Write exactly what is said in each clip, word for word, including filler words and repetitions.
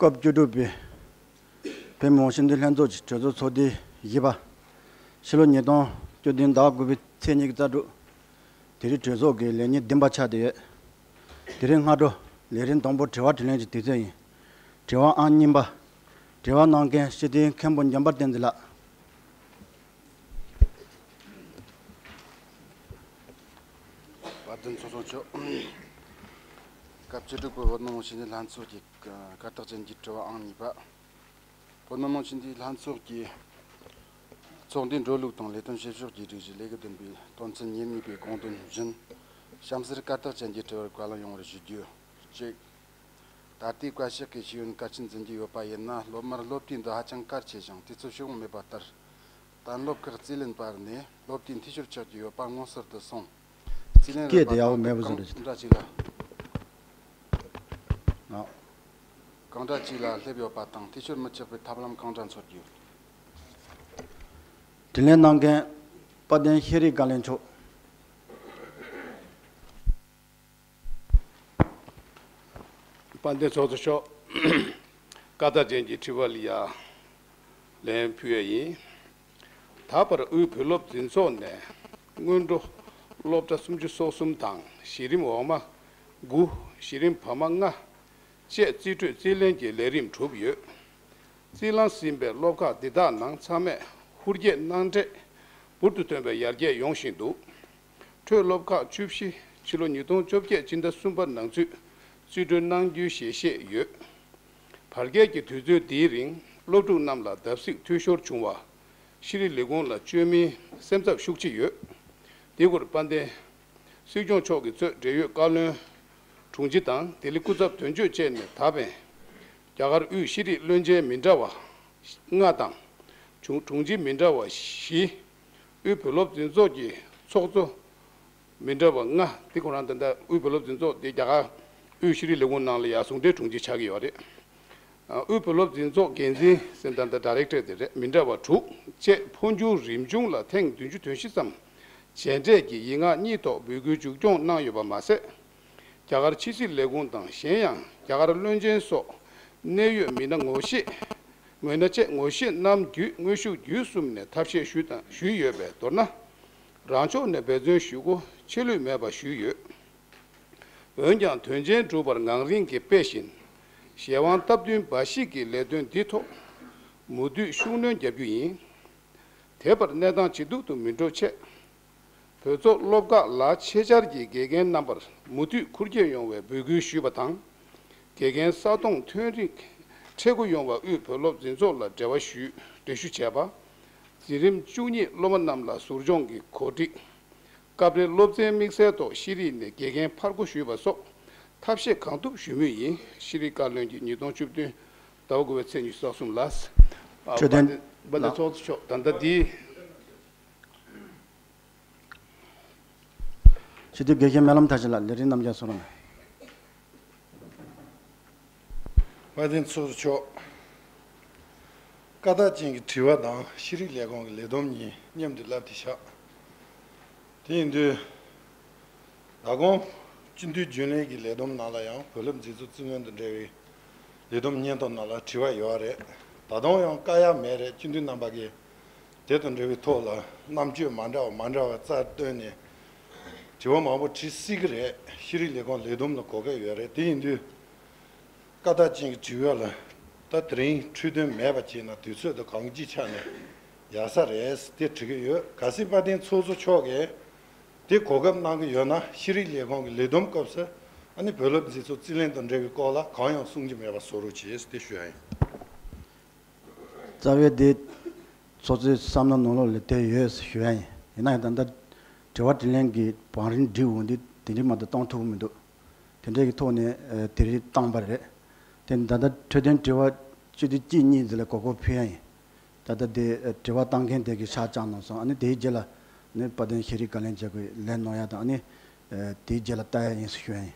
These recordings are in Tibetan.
སྐབས་བཅུ་དྲུག་པའི་བོད་མི་མང་སྤྱི་འཐུས་ལྷན་ཚོགས་ཀྱི་གྲོས་ཚོགས་ཚོགས་དུས་བཞི་པ། ཕྱི་ལོ་ཉིས་སྟོང་བཅུ་བདུན་ཟླ་དགུ་པའི་ཚེས་ཉི་ཤུ་རྩ་དྲུག་དེ་རིང་གྲོས་ཚོགས་ཀྱི་ལས་ཉིན་བདུན་པ་ཆགས་བསྡད་ཡོད། དེ་རིང་སྔ་དྲོ་ལས་རིམ་དང་པོ་དྲི་བ་དྲིས་ལན་གྱི་དུས་ཚོད་ཡིན། དྲི་བ་ཨང་གཉིས་པ། དྲི་བ་གནང་མཁན་སྤྱི་འཐུས་མཁན་པོ་འཇམ་དཔལ་བསྟན་འཛིན་ལགས། བཀའ་དྲིན་ཚོགས་གཙོ་མཆོག་སྐབས་བཅུ་དྲུག་པའི་བོད་མི་མང་སྤྱི་འཐུས་ལྷན་ཚོགས་ཀྱི་བཀའ་རྟགས་ཅན་གྱི་དྲི་བ་ཨང་གཉིས་པ། བོད་མི་མང་སྤྱི་འཐུས་ལྷན་ཚོགས་ཀྱི་ཚོགས་འདུའི་འགྲོ་ལུགས་དང་ལས་དོན་བྱེད་ཕྱོགས་ཀྱི་སྒྲིག་གཞི་ལས་འགུལ་བདུན་པའི་དོན་ཚན་ཉེར་གཉིས་པའི་དགོངས་དོན་བཞིན། གཤམ་གསལ་བཀའ་རྟགས་ཅན་གྱི་དྲི་བར་བཀའ་ལན་ཡོང་བར་ཞུ་རྒྱུ། གཅིག་ད་ལྟའི་བཀའ་ཤག་གིས་ཤེས་ཡོན་གལ་ཆེན་འཛིན་གྱི་ཡོད་པ་ཡིན་ན། སློབ་མར་སློབ་དུས་འདི་ཧ་ཅང་གལ་ཆེ་ཞིང་དུས་ཚོད་ཤུགས་མེད་པ་ལྟར། གཏན་སློབ་ཁག་རྩིས་ལེན་པ་ནས་སློབ་དུས་འཐུས་ཤོར་ཆགས་ཀྱི་ཡོད་པ་མངོན་གསལ་དུ་སོང་། རྩིས་ལེན་རིག་པ་དང་དེ་ཡག་པོ་མེད་པ་བཟོ་འདྲ་ཞིག་གང་འདྲ་ཅིག་ལ། ཨ། གང་འདྲ་ཅིག་ལ་སླེབས་ཡོད་པ་དང་། འཐུས་ཤོར་མི་ཆགས་པའི་ཐབས་ལམ་གང་འདྲ་འཚོལ་གྱི་ཡོད། དྲིས་ལན་གནང་མཁན་དཔལ་ལྡན་ཤེས་རིག་བཀའ་བློན་མཆོག་དཔལ་ལྡན་ཚོགས་གཙོ་མཆོག་བཀའ་རྟགས་ཅན་གྱི་དྲི་བ་ལ་ཡ་ལན་ཕུལ་ཡ་ཡིན། ད་བར་དབུས་བོད་སློབ་འཛིན་ཚོགས་ནས་སྔོན་འགྲོ་སློབ་གྲྭ་སུམ་ཅུ་སོ་གསུམ་དང་། གཞི་རིམ་འོག་མ་དགུ། གཞི་རིམ་བར་མ་ལྔ་བཅས་རྩིས་སྤྲོད་རྩིས་ལེན་གྱི་ལས་རིམ་གྲུབ་ཡོད། རྩིས་ལེན་ཟིན་པའི་སློབ་ཁག་འདི་དག་ནང་ཚང་མས་ཧུར་བསྐྱེད་གནང་འབྲས་འབུར་དུ་ཐོན་པའི་ཡར་རྒྱས་ཡོང་བཞིན་འདུག་འཕྲོས་སློབ་ཁག་བཅུ་བཞི་ཕྱི་ལོ་ཉིས་སྟོང་བཅོ་བརྒྱད་སྤྱི་ཟླ་གསུམ་པ་ནང་ཚུད་རྩིས་སྤྲོད་གནང་རྒྱུའི་ཞལ་བཞེས་ཡོད། བར་བརྒལ་གྱི་དུས་ཚོད་འདིའི་རིང་སློབ་ཕྲུག་རྣམས་ལ་བརྡབ་གསིག་འཐུས་ཤོར་བྱུང་བ། ཤེས་རིག་ལས་ཁུངས་ལ་བཅོས་མིན་སེམས་འཚབ་ཤུགས་ཆེ་ཡོད། དེ་སྐོར་དཔལ་ལྡན་སྲིད་སྐྱོང་མཆོག་གིས་གཙོས་འབྲེལ་ཡོད་བཀའ་བློན། དྲུང་ཆེ་དང་ལྡི་ལི་སྐུ་ཚབ་དོན་གཅོད་བཅས་ནས་ད་ཕན། རྒྱ་གར་དབུས་ཤེས་རིག་བློན་ཆེན་མི་འདྲ་བ་ལྔ་དང་། དྲུང་དྲུང་ཆེ་མི་འདྲ་བ་བཞི། དབུས་བོད་སློབ་འཛིན་ཚོགས་ཀྱི་ཚོགས་གཙོ་མི་འདྲ་བ་ལྔ། དེ་ཁོ་རང་ད་ལྟ་དབུས་བོད་སློབ་འཛིན་ཚོགས་དེ་རྒྱ་གར་དབུས་ཤེས་རིག་ལས་ཁུངས་ནང་ལ་ཡ་ཟུང་འབྲེལ་དྲུང་ཆེ་ཆགས་ཀྱི་ཡོད་རེད། དབུས་བོད་སློབ་འཛིན་ཚོགས་འགན་འཛིན་ཟེར་ད་ལྟ་ཌའི་རེག་ཊར་དེ་རེད། མི་འདྲ་བ་དྲུག་བཅས་འཕོ་འགྱུར་རིམ་བྱུང་ལ་ཐེངས་བདུན་ཅུ་དོན་བཞི་ཙམ་མཇལ་འཕྲད་ཀྱིས་ཡིག་ངག་གཉིས་ཐོག་འབོད་སྐུལ་མཇུག་སྐྱོང་གནང་ཡོད་པ་མ་ཟད། རྒྱ་གར་ཕྱི་སྲིད་ལས་ཁུངས་དང་གཞན་ཡང་རྒྱ་གར་བློན་ཆེན་སོགས་གནད་ཡོད་མི་སྣ་ངོ་ཤེས་ངོས་སྣ་བཅས་ངོ་ཤེས་གནང་རྒྱུའི་དངོས་ཤུགས་བརྒྱུད་གསུམ་ནས་ཐབས་ཤེས་ཞུས་དང་ཞུས་ཡོད་པས། མདོར་ན། རང་ཕྱོགས་ནས་འབད་བརྩོན་ཞུ་སྒོ་ཆད་ལུས་མེད་པ་ཞུས་ཡོད། འོན་ཀྱང་དོན་ཆེན་སྒྲུབ་པར་ངང་རིང་གིས་དཔེ་བཞིན། གཞན་དབང་སྟབས་བསྟུན་འབའ་ཞིག་གིས་ལས་དོན་འདི་ཐོག་མུ་མཐུད་ཤུགས་སྣོན་རྒྱག་རྒྱུ་ཡིན། དེ་བར་གནས་སྟངས་ཇེ་སྡུག་ཏུ་མི་འགྲོ་ཆེད། བོད་སོག་སློབ་ཁག་ལ་ཆེད་བཅར་གྱིས་དགེ་རྒན་རྣམ་པར་མུ་མཐུད་འཁུར་སྐྱོད་ཡོང་བའི་འབོད་སྐུལ་ཞུས་པ་དང་། དགེ་རྒན་ས་སྟོང་ཐོན་རིགས་འཕྲལ་དགུ་ཡོང་བར་དབུས་བོད་སློབ་འཛིན་ཚོགས་ལ་འབྲེལ་བ་ཞུས་འབྲེལ་ཞུ་བྱས་པ། འཛིན་རིམ་བཅུ་གཉིས་སློབ་མ་རྣམས་ལ་ཟུར་སྦྱོང་གི་གོ་སྒྲིག་སྐབས་རེ་སློབ་ཚན་དམིགས་བསལ་ཐོག་ཤེས་རིག་ནས་དགེ་རྒན་ཕར་རྒོལ་ཞུས་པ་སོགས་ཐབས་ཤེས་གང་ཐུབ་ཞུ་མུས་ཡིན། ཤེས་རིག་བཀའ་བློན་གྱིས་ཉིས་སྟོང་བཅུ་བདུན་ཟླ་བ་དགུ་པའི་ཚེས་ཉི་ཤུ་རྩ་གསུམ་ལ། ཨ། འཕྲོད་བསྟེན། དཔལ་ལྡན་ཚོགས་གཙོ་མཆོག་ད་ལྟ་འདི། སྤྱི་འཐུས་དགེ་བཤེས་སྨོན་ལམ་མཐར་ཕྱིན་ལགས། ལས་རིམ་རྣམས་ཀྱང་གསུང་རོགས་གནང་། དཔལ་ལྡན་ཚོགས་གཙོ་མཆོག་བཀའ་རྟགས་ཅན་གྱི་དྲི་བ་དང་ཤེས་རིག་ལས་ཁུངས་ཀྱི་ལས་བསྡོམས་གཉིས་མཉམ་དུ་ལབ་སྟེ་བཞག་དེ་ཡིན་དུས། ད་དུང་སྤྱི་འཐུས་རྒྱུན་ལས་ཀྱི་ལས་བསྡོམས་ནང་ལ་ཡང་བོད་སློབ་འཛིན་ཚོགས་རྩིས་ལེན་དང་འབྲེལ་བའི་ལས་བསྡོམས་སྙན་ཐོ་ནང་ལ་དྲི་བ་ཡོད་རེད། ད་དུང་ཡང་བཀག་ཡ་མེད་རེད། སྤྱི་འཐུས་རྣམ་པ་གིས་དེ་དང་འབྲེལ་བའི་ཐོག་ལ་རྣམ་དཔྱོད་མ་འདྲ་བ་མ་འདྲ་བ་རྩ་བཏོན་ནས་དྲི་བ་མང་པོ་དྲི་སྲིད་ཀྱི་རེད། ཤེས་རིག་ལས་ཁུངས་ལས་བསྡོམས་ལ་གོ་སྐབས་ཡོད་རེད། དེ་ཡིན་དུས། བཀའ་རྟགས་ཅན་གྱི་དྲི་བ་ལ་ད་དེ་རིང་འཕྲོས་དོན་མེད་པ་བྱས་ན་དུས་ཚོད་དང་གང་ཅིའི་ཆ་ནས་ཡག་ས་རེད་དེ་དྲི་གི་ཡོད། གལ་སྲིད་དཔལ་ལྡན་ཚོགས་གཙོ་མཆོག་གིས་དེ་གོ་སྐབས་གནང་གི་ཡོད་ན། ཤེས་རིག་ལས་ཁུངས་ཀྱི་ལས་བསྡོམས་སྐབས་སུ་ཨ་ནི་བོད་སློབ་འཛིན་ཚོགས་རྩིས་ལེན་དང་འབྲེལ་བའི་སྐོར་ལ་གང་ཡང་གསུང་རྒྱུ་མེད་པ་བཟོ་རོགས་བྱེད་དེ་ཞུ་ཡ་ཡིན། རྩ་བའི་དེ་ཚོགས་གཙོའི་བསམ་བློ་ནང་ལོགས་ལ་དེ་ཡོད་ཞུ་ཡ་ཡིན། ཡིན་ན་ཡང་ད་ལྟ་དྲི་བ་དྲིས་ལན་གྱི་བང་རིམ་སྒྲིག་འོང་དུས་དེ་འདྲའི་མ་གཏོགས་གཏོང་ཐུབ་ཀྱི་མི་འདུག་དེ་འདྲའི་གི་ཐོག་ནས་ཨ་དེ་རིང་བཏང་པ་རེད། དེ་ད་ལྟ་འཕྲོད་བསྟེན་དྲི་བ་བཅུ་དེ་གཅིག་གཉིས་ཙམ་ལ་གོ་སྐབས་ཕུལ་ཡ་ཡིན། ད་ལྟ་དེ་ཨ་དྲི་བ་བཏང་མཁན་དེ་གི་ཤག་བཅག་གནང་སོང་། ཨ་ནི་དེའི་རྗེས་ལ་ནི་དཔལ་ལྡན་ཤེས་རིག་བཀའ་བློན་མཆོག་གིས་ལན་གནང་ཡ་དང་། ཨ་ནི་ཨ་དེའི་རྗེས་ལ་ལྟ་ཡ་ཡིན་ཞུ་ཡ་ཡིན།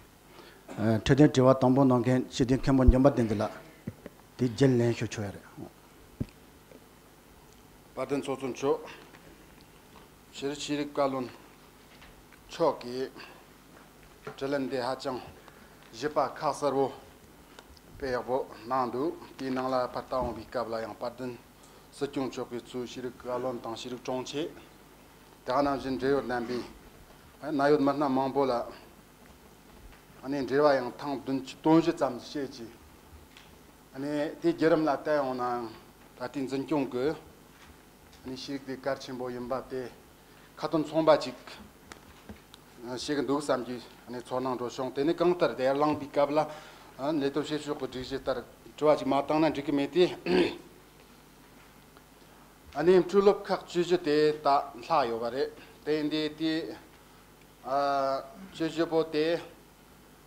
ཨ་འཕྲོད་བསྟེན་དྲི་བ་དང་པོ་གནང་མཁན་སྤྱི་འཐུས་མཁན་པོ་འཇམ་དཔལ་བསྟན་འཛིན་ལགས། དེའི་རྗེས་ལན་ཞུ་ཆོག་ཡ་རེད། དཔལ་ལྡན་ཚོགས་གཙོ་མཆོག་སྤྱིར་ཤེས་རིག་བཀའ་བློན་མཆོག་གིས་དྲིས་ལན་འདི་ཧ་ཅང་ཞིབ་པ་ཁ་གསལ་པོ་ དཔེ་ཡག་པོ་གནང་འདུག་དེའི་ནང་ལ་ཕར་ལྟ་འོང་བའི་སྐབས་ལ་ཡང་དཔལ་ལྡན་སྲིད་སྐྱོང་མཆོག་གིས་གཙོས་ཤེས་རིག་བཀའ་བློན་དང་ཤེས་རིག་དྲུང་ཆེ། དེ་ནང་བཞིན་འབྲེལ་ཡོད་རྣམ་པའི་གནད་ཡོད་མི་སྣ་མང་པོ་ལ་ཨ་ནི་འབྲེལ་བ་ཡང་ཐེངས་བདུན་ཅུ་དོན་བཞི་ཙམ་བྱས་ཀྱི། ཨ་ནི་དེའི་བརྒྱུད་རིམ་ལ་བལྟས་ཡོང་ན་ད་ལྟའི་འཛིན་སྐྱོང་གི་ཨ་ནི་ཤེས་རིག་དེ་གལ་ཆེན་པོ་ཡིན་པ་དེ་ཁ་ཏོན་ཚང་པ་ཅིག་བྱེད་ཀྱི་འདུག་བསམ་གྱི་ཨ་ནི་ཚོར་སྣང་འགྲོ་བྱུང་། དེ་ནི་གང་ལྟར་དེ་ཡར་ལངས་པའི་སྐབས་ལ་ཨ་ལས་དོན་བྱེད་ཕྱོགས་ཀྱི་སྒྲིག་གཞི་ལྟར་དྲི་བ་ཅིག་མ་བཏང་ན་འགྲིག་གི་མེད་དེ། ཨ་ནི་འཕྲུལ་སློབ་ཁག་བཅུ་བཞི་དེ་ད་ལྷག་ཡོད་པ་རེད། དེ་ཡིན་དུས་དེ་ཨ་བཅུ་བཞི་པོ་དེ་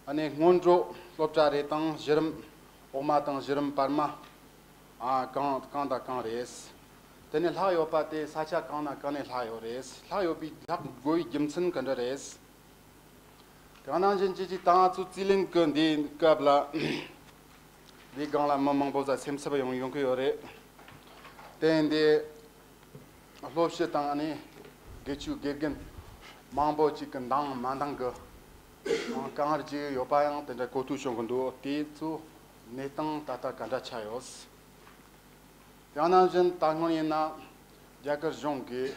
ཨ་ནི་སྔོན་འགྲོ་སློབ་གྲྭ་རེ་དང་གཞི་རིམ་འོག་མ་དང་གཞི་རིམ་བར་མ་ཨ་གང་གང་དང་གང་རེད། དེ་ནས་ལྷག་ཡོད་པ་དེ་ས་ཆ་གང་ནས་གང་ནས་ལྷག་ཡོད་རེད། ལྷག་ཡོད་པའི་ལྷག་དགོས་པའི་རྒྱུ་མཚན་ག་འདྲ་རེད། དེ་ནང་བཞིན་ཅི་ཅི་ཏང་ཨ་ཚོ་རྩིས་ལེན་གི་འདིའི་སྐབས་ལ་འདིའི་སྒང་ལ་མི་མང་པོ་ཟ་སེམས་འཚབ་ཡོང་ཡོང་གི་ཡོད་རེད། དེ་འདི་སློབ་སྤྱི་དང་ནི་དགེ་ཆོས་དགེ་རྒན་མང་པོ་ཅིག་གི་འདང་མ་འདང་གི་གང་རེ་ཅིག་ཡོད་པ་ཡང་དེ་འདྲ་གོ་ཐོས་བྱུང་གི་འདུག་དེ་ཚོ་གནས་སྟངས་ད་ལྟ་ག་འདྲ་ཆགས་ཡོད། དེ་ནང་བཞིན་ད་སྔོན་ཡིན་ན་རྒྱ་གར་གཞུང་གིས་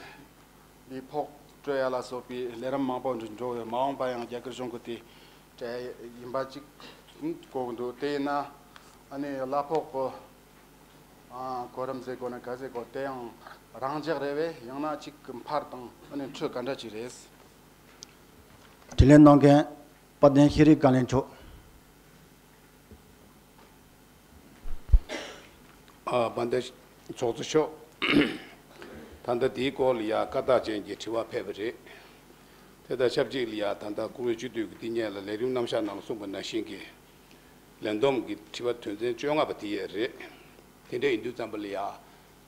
འདི་ཕོགས་སྤྲོད་ཡ་ལ་སོགས་པའི་ལས་རིམ་མང་པོ་འགྲོ་ཡོད། མ་འོངས་པ་ཡང་རྒྱ་གར་གཞུང་གིས་དེ་སྤྲད་ཡིན་པ་ཅིག་གོ་གི་འདུག་དེ་ཡིན་ན་ཨ་ནི་གླ་ཕོགས་གི་ཨ་གོ་རིམ་ཟེར་དགོས་ན་ག་ཟེར་དགོས། དེ་ཡང་རང་འཇགས་རེད་བས། ཡང་ན་ཅིག་གི་འཕར་དང་ཨ་ནི་འཕྲོས་ག་འདྲ་ཅིག་རེད། དྲིས་ལན་གནང་མཁན་དཔལ་ལྡན་ཤེས་རིག་བཀའ་བློན་མཆོག་ཨ་དཔལ་ལྡན་ཚོགས་གཙོ་མཆོག་ད་ལྟ་དེའི་སྐོར་ལ་ཡ་བཀའ་རྟགས་ཅན་གྱི་དྲི་བ་ཕེབས་པ་རེད། དེ་དང་ཆབས་ཅིག་ལ་ཡ་ད་ལྟ་བཀུར་འོས་སྤྱི་འཐུས་ཀྱི་འདི་སྔོན་ལ་ལས་རིམ་རྣམ་གཞག་ནང་ལ་གསུངས་པ་ནང་བཞིན་གྱི་ལས་བསྡོམས་ཀྱི་དྲི་བ་དོན་ཚན་བཅོ་ལྔ་པ་དེ་ཡས་རེད། དེ་འདྲ་ཡིན་དུས་ཙམ་པ་ལ་ཡ་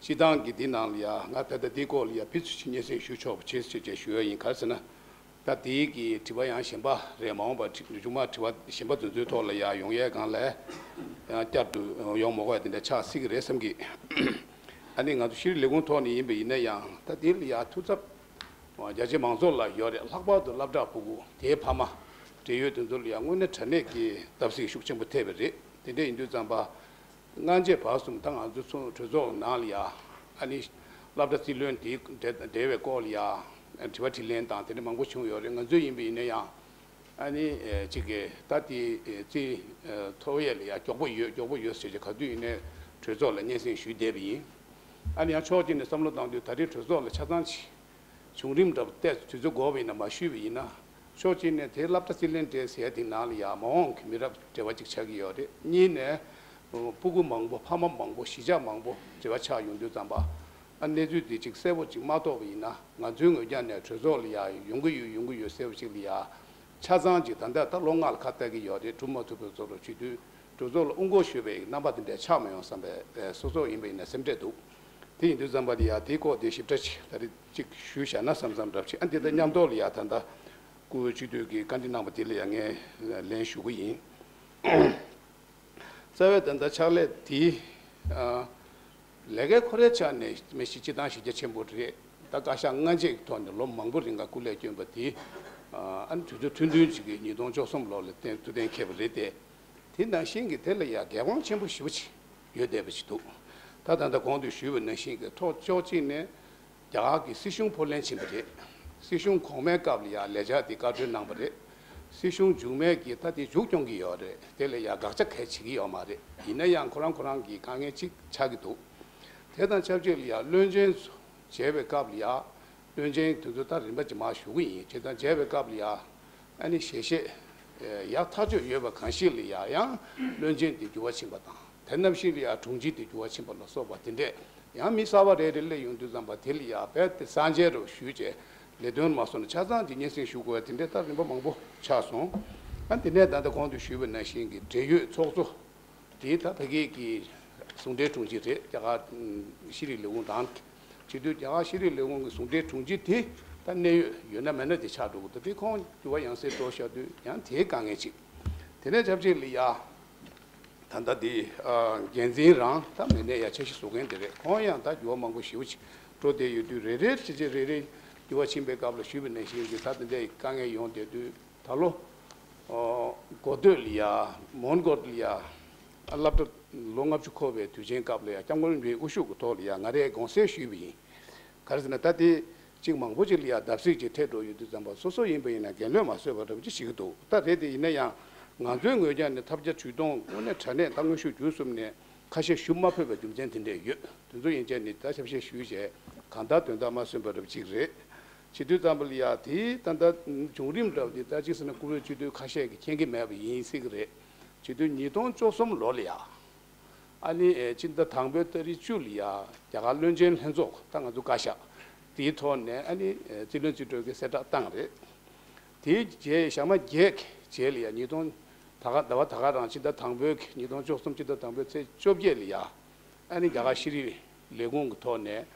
སྤྱི་བཏང་གི་འདི་ནང་ལ་ཡ་ང་ད་ལྟ་འདིའི་སྐོར་ལ་ཡ་ཕི་ཚུ་ཅིག་སྙན་སེང་ཞུ་ཆོག་པ་བྱེད་ཟེར་བྱས་ཞུ་ཡ་ཡིན། ག་རེ་ཟེར་ན། ད་དེའི་གི་དྲི་བ་ཡང་གཞན་པ་རེད། མ་འོངས་པ་དྲི་མཇུག་མ་དྲི་བ་གཞན་པ་དེ་ཚོའི་ཐོག་ལ་ཡང་ཡོང་ཡས་སྒང་ལ་ཡང་བསྐྱར་དུ་ཡོང་མ་དགོས་ཡ་དེ་འདྲ་ཆགས་སྲིད་ཀྱི་རེད་བསམ་གི། ཨ་ནི་ང་ཚོ་ཤེས་རིག་ལས་ཁུངས་ཐོག་ནས་ཡིན་པ་ཡིན་ན་ཡང་ད་དེ་ལ་ཡང་ཐུགས་འཚབ་རྒྱ་ཆེ་མང་ཚོགས་ལ་ཡོད་རེད། ལྷག་པར་དུ་སློབ་གྲྭ་ཕྲུ་གུ་དེའི་ཕ་མ་འབྲེལ་ཡོད་དེ་ཚོ་ལ་ཡང་དངོས་གནས་དྲང་གནས་ཀྱི་བརྡབ་གསིག་ཤུགས་ཆེན་པོ་ཐེབས་པ་རེད། དེ་འདྲ་ཡིན་དུས་ཙམ་པ། སྔ་རྗེས་བར་གསུམ་ད་ང་ཚོ་ཚོ་གྲོས་ཚོགས་ནང་ལ་ཡ་ཨ་ནི་སློབ་གྲྭ་རྩིས་ལེན་དེ་འབྲེལ་བའི་སྐོར་ལ་ཡ་དྲི་བ་དྲིས་ལན་དང་དེ་འདྲ་མང་པོ་བྱུང་ཡོད་རེད། ང་ཚོ་ཡིན་པ་ཡིན་ན་ཡང་ཨ་ནི་ཅིག་གི་ད་དེ་རྩིས་ཐོ་ཡས་ལ་ཡ་མགྱོགས་པོ་ཡོད་མགྱོགས་པོ་ཡོད་ཟེར་གྱི་ག་དུས་ཡིན་ནའི་གྲོས་ཚོགས་ལ་སྙན་སེང་ཞུས་བསྡད་པ་ཡིན། ཨ་ནི་ཡང་ཕྱོགས་གཅིག་ནས་བསམ་བློ་བཏང་དུས་ད་རེས་གྲོས་ཚོགས་ལ་ཆ་ཚང་ཅིག་བྱུང་རིམ་འདྲ་པོ་ཏོག་ཙམ་དུས་ཚོད་འགོར་བ་ཡིན་ན་མ་ཞུས་པ་ཡིན་ན། ཕྱོགས་གཅིག་ནས་དེ་སློབ་གྲྭ་རྩིས་ལེན་འབྲེལ་ཟེར་དེ་ནང་ལ་ཡང་མ་འོངས་ཀྱི་མི་རབས་འབྲེལ་བ་ཅིག་ཆགས་ཀྱི་ཡོད་རེད། གཉིས་ནས་སྤུ་གུ་མང་པོ་ཕ་མ་མང་པོ་གཞིས་ཆགས་མང་པོ་འབྲེལ་བ་ཆགས་ཡོང་དུས་ཙམ་པ་ཨ་གནས་ཚུལ་དེ་ཅིག་གསལ་པོ་ཅིག་མ་རྟོགས་པ་ཡིན་ན་ང་ཚོའི་ངོས་རྒྱ་ནས་གྲོས་ཚོགས་ལ་ཡང་ཡོང་གི་ཡོད་ཡོང་གི་ཡོད་གསལ་པོ་ཅིག་ལ་ཡང་ཆ་ཚང་ཅིག་ད་ལྟ་ད་ལོ་ལྔ་ལ་ཁ་གཏད་ཀྱི་ཡོད་རེད། གྲུབ་མ་ཐུབ་པའི་བཟོ་འདྲ་བྱེད་དུས། གྲོས་ཚོགས་ལ་དབུ་འགོད་ཞུས་པའི་རྣམ་པ་དེ་འདྲ་ཆགས་མ་ཡོང་བསམ་པའི་སོ་སོ་ཡིན་པ་ཡིན་ན་སེམས་ཁྲལ་འདུག་དེ་ཡིན་དུས་ཙམ་པ་ལ་ཡ་དེའི་སྐོར་དེ་ཞིབ་ཕྲ་ཅིག་ད་རེས་ཅིག་ཞུས་བཞག་ན་བསམ་བསམ་འདྲ་ཅིག་ཨ་འདི་ལྟར་མཉམ་དུ་ལ་ཡ་ད་ལྟ་བཀུར་འོས་སྤྱི་འཐུས་ཀྱིས་བཀའ་འདྲི་གནང་པ་དེ་ལ་ཡ་ངས་ལན་ཞུ་གི་ཡིན། རྩ་བའི་ད་ལྟ་ཕྱག་ལས་དེ་ཨ། ལས་ཀའི་ཁོ་རའི་ཆ་ནས་མི་ཞིག་སྤྱི་བཏང་གཞི་རྒྱ་ཆེན་པོ་རེད། ད་བཀའ་ཤག་སྔ་རྗེས་ཀྱི་ཐོག་ནས་ལོ་མང་པོ་རིང་ག་སྐུ་ལས་བསྐྱོན་པ་དེ་ཨ་ནི་དུས་ཚོད་ཐུང་ཐུང་ཅིག་གི་ཉིས་སྟོང་བཅུ་གསུམ་ལོ་ལ་བརྟན་ཐུགས་གཏན་འཁེལ་བ་རེད་དེ། དེ་ནང་བཞིན་གྱི་དེ་ལ་ཡ་འགན་དབང་ཆེན་པོ་ཞེ་པོ་ཅིག་ཡོད་བསྡད་པ་ཞིག་འདུག་ད་ད་ལྟ་གོང་དུ་ཞུས་པ་ནང་བཞིན་གྱི་ཐོག་ཕྱོགས་གཅིག་ནས་རྒྱ་གར་གྱི་སྲིད་གཞུང་ཕོ་ལྷན་ཕྱིན་པ་རེད། སྲིད་གཞུང་གོང་མའི་སྐབས་ལ་ཡ་ལས་འཆར་དེ་བཀའ་འཁྲོལ་གནང་པ་རེད། སྲིད་གཞུང་མཇུག་མའི་གི་ད་དེ་མཇུག་སྐྱོང་གི་ཡོད་རེད། དེ་ལ་ཡ་དགག་བྱ་གལ་བྱེད་ཀྱི་ཡོད་མ་རེད། ཡིན་ན་ཡང་ཁོ་རང་ཁོ་རང་གི་དཀའ་ངལ་ཅིག་ཆགས་ཀྱི་འདུག་དེ་དང་ཆབས་ཅིག་ལ་ཡ་བློན་ཆེན་ཚོ་མཇལ་བའི་སྐབས་ལ་ཡ་བློན་ཆེན་དེ་ཚོ་ད་རིམ་པ་ཅིག་མར་ཞུ་གི་ཡིན། བྱས་ཙང་མཇལ་བའི་སྐབས་ལ་ཡ་ཨ་ནི་ཞལ་བཞེས་ཡག་ཐག་ཆོད་ཡོད་པ་གང་ཞིག་ལ་ཡ་ཡང་བློན་ཆེན་དེ་འགྱུར་བ་ཕྱིན་པ་དང་། དེ་རྣམ་བཞིན་ལ་ཡ་དྲུང་ཆེ་དེ་འགྱུར་བ་ཕྱིན་པ་ལ་སོགས་པ་དེ་འདྲས་ཡང་མི་གསར་པ་རེ་རེ་སླེབས་ཡོང་དུས་ཙམ་པ་དེ་ལ་ཡ་རྦད་དེ་གསར་མཇལ་རུ་ཞུས་བྱས་ལས་དོན་མ་སོང་ན་ཆ་ཚང་གི་སྙན་སེང་ཞུ་དགོས་པ་དེ་འདྲས་ད་རིམ་པ་མང་པོ་ཆགས་སོང་། ཨ་དེ་ནས་ད་ལྟ་གོང་དུ་ཞུས་པ་ནང་བཞིན་གྱི་འབྲེལ་ཡོད་ཚོགས་གཙོ་དེ་ད་ཕ་གི་གི་ཟུང་འབྲེལ་དྲུང་ཆེ་རེད། རྒྱ་གར་ཤེས་རིག་ལས་ཁུངས་རང་བྱེད་དུས་རྒྱ་གར་ཤེས་རིག་ལས་ཁུངས་ཀྱི་ཟུང་འབྲེལ་དྲུང་ཆེ་དེ་ད་གནད་ཡོད་ཡོད་ན་མེད་ན་དེ་ཆགས་འགྲོ་གི་འདུག་དེ་ཁོང་འགྱུར་བ་ཡང་སེ་འགྲོ་བཞག་དུས་ཡང་དེའི་དཀའ་ངལ་ཅིག་དེ་ནས་ཆབས་ཅིག་ལ་ཡ། ད་ལྟ་འདི་འགན་འཛིན་རང་ད་མི་སྣའི་ཡ་འཆར་གཞི་བཟོ་མཁན་དེ་རེད། ཁོང་ཡང་ད་འགྱུར་བ་མང་པོ་ཞེ་པོ་ཅིག་འགྲོ་བསྡད་ཡོད་དུས་རེ་རེ་བྱས་བྱས་རེ་རེ་འགྱུར་བ་ཕྱིན་པའི་སྐབས་ལ་ཞུས་པ་ནང་བཞིན་གྱི་ད་དེ་འདྲའི་དཀའ་ངལ་ཡོང་བསྡད་དུས་ད་ལོ་འགོ་སྟོད་ལ་ཡ་མོན་གྷོ་ལ་ཡ་ སློབ་གྲྭ་ལོ་ལྔ་བཅུ་འཁོར་བའི་དུས་ཆེན་སྐབས་ལ་ཡང་སྐྱབས་མགོན་རིན་པོ་ཆེའི་དབུ་བཞུགས་ཀྱི་ཐོག་ལ་ཡང་ང་རས་དགོངས་སེལ་ཞུས་པ་ཡིན། ག་རེ་ཟེར་ན་ད་དེ་གཅིག་མང་པོ་ཅིག་ལ་ཡང་བརྡབ་གསིག་ཅིག་འཕྲད་འགྲོ་ཡོད་དུས་ཙམ་པ་སོ་སོ་ཡིན་པ་ཡིན་ན་འགན་ལོན་མ་བཟོད་པ་འདྲ་པོ་ཅིག་བྱེད་ཀྱི་འདུག་ད་རེད་དེ་ཡིན་ན་ཡང་ང་ཚོའི་ངོས་ཀྱང་ནི་ཐབས་བརྒྱ་ཇུས་སྟོང་དངོས་གནས་དྲང་གནས་ད་དངོས་ཤུགས་བརྒྱུད་གསུམ་ནས་ཁ་ཤས་ཞུ་མ་ཕོད་པའི་རྒྱུ་མཚན་དེ་འདྲས་ཡོད། དེ་ཚོ་ཡན་ཆད་ནི་ད་ཞབས་ཕྱི་ཞུས་བྱས་གང་ལྟར་དོན་དག་མ་སོན་པ་འདྲ་པོ་ཅིག་རེད། བྱེད་དུས་ཙམ་པ་ལ་ཡ་དེའི་ད་ལྟ་བྱུང་རིམ་འདྲ་པོ་དེ་ད་གཅིག་ཟེར་ན་བཀུར་འོས་སྤྱི་འཐུས་ཁ་ཤས་ཀྱིས་མཁྱེན་གྱི་མེད་པ་ཡིན་སྲིད་ཀྱི་རེད། བྱེད་དུས་ཉིས་སྟོང་བཅུ་གསུམ་ལོ་ལ་ཡ། ཨ་ནི་ཨེ་སྤྱི་ཟླ་དང་པོའི་ཏ་རིག་བཅུ་ལ་ཡ་རྒྱ་གར་བློན་ཆེན་ལྷན་ཚོགས་ད་ང་ཚོ་བཀའ་ཤག་དེའི་ཐོག་ནས་ཨ་ནི་ཨེ་རྩིས་བློན་རྩིས་སྤྲུལ་གྱི་གསལ་བསྒྲགས་བཏང་རེད། དེའི་རྗེས་ཞག་མ་བརྒྱད་ཀྱི་རྗེས་ལ་ཡ་ཉིས་སྟོང་ད་ག་ཟླ་བ་ད་ག་རང་སྤྱི་ཟླ་དང་པོའི་གི་ཉིས་སྟོང་བཅུ་གསུམ་སྤྱི་ཟླ་དང་པོའི་ཚེས་བཅོ་བརྒྱད་ལ་ཡ། ཨ་ནི་རྒྱ་གར་ཤེས་རིག་ལས་ཁུངས་ཀྱི་ཐོག་ནས་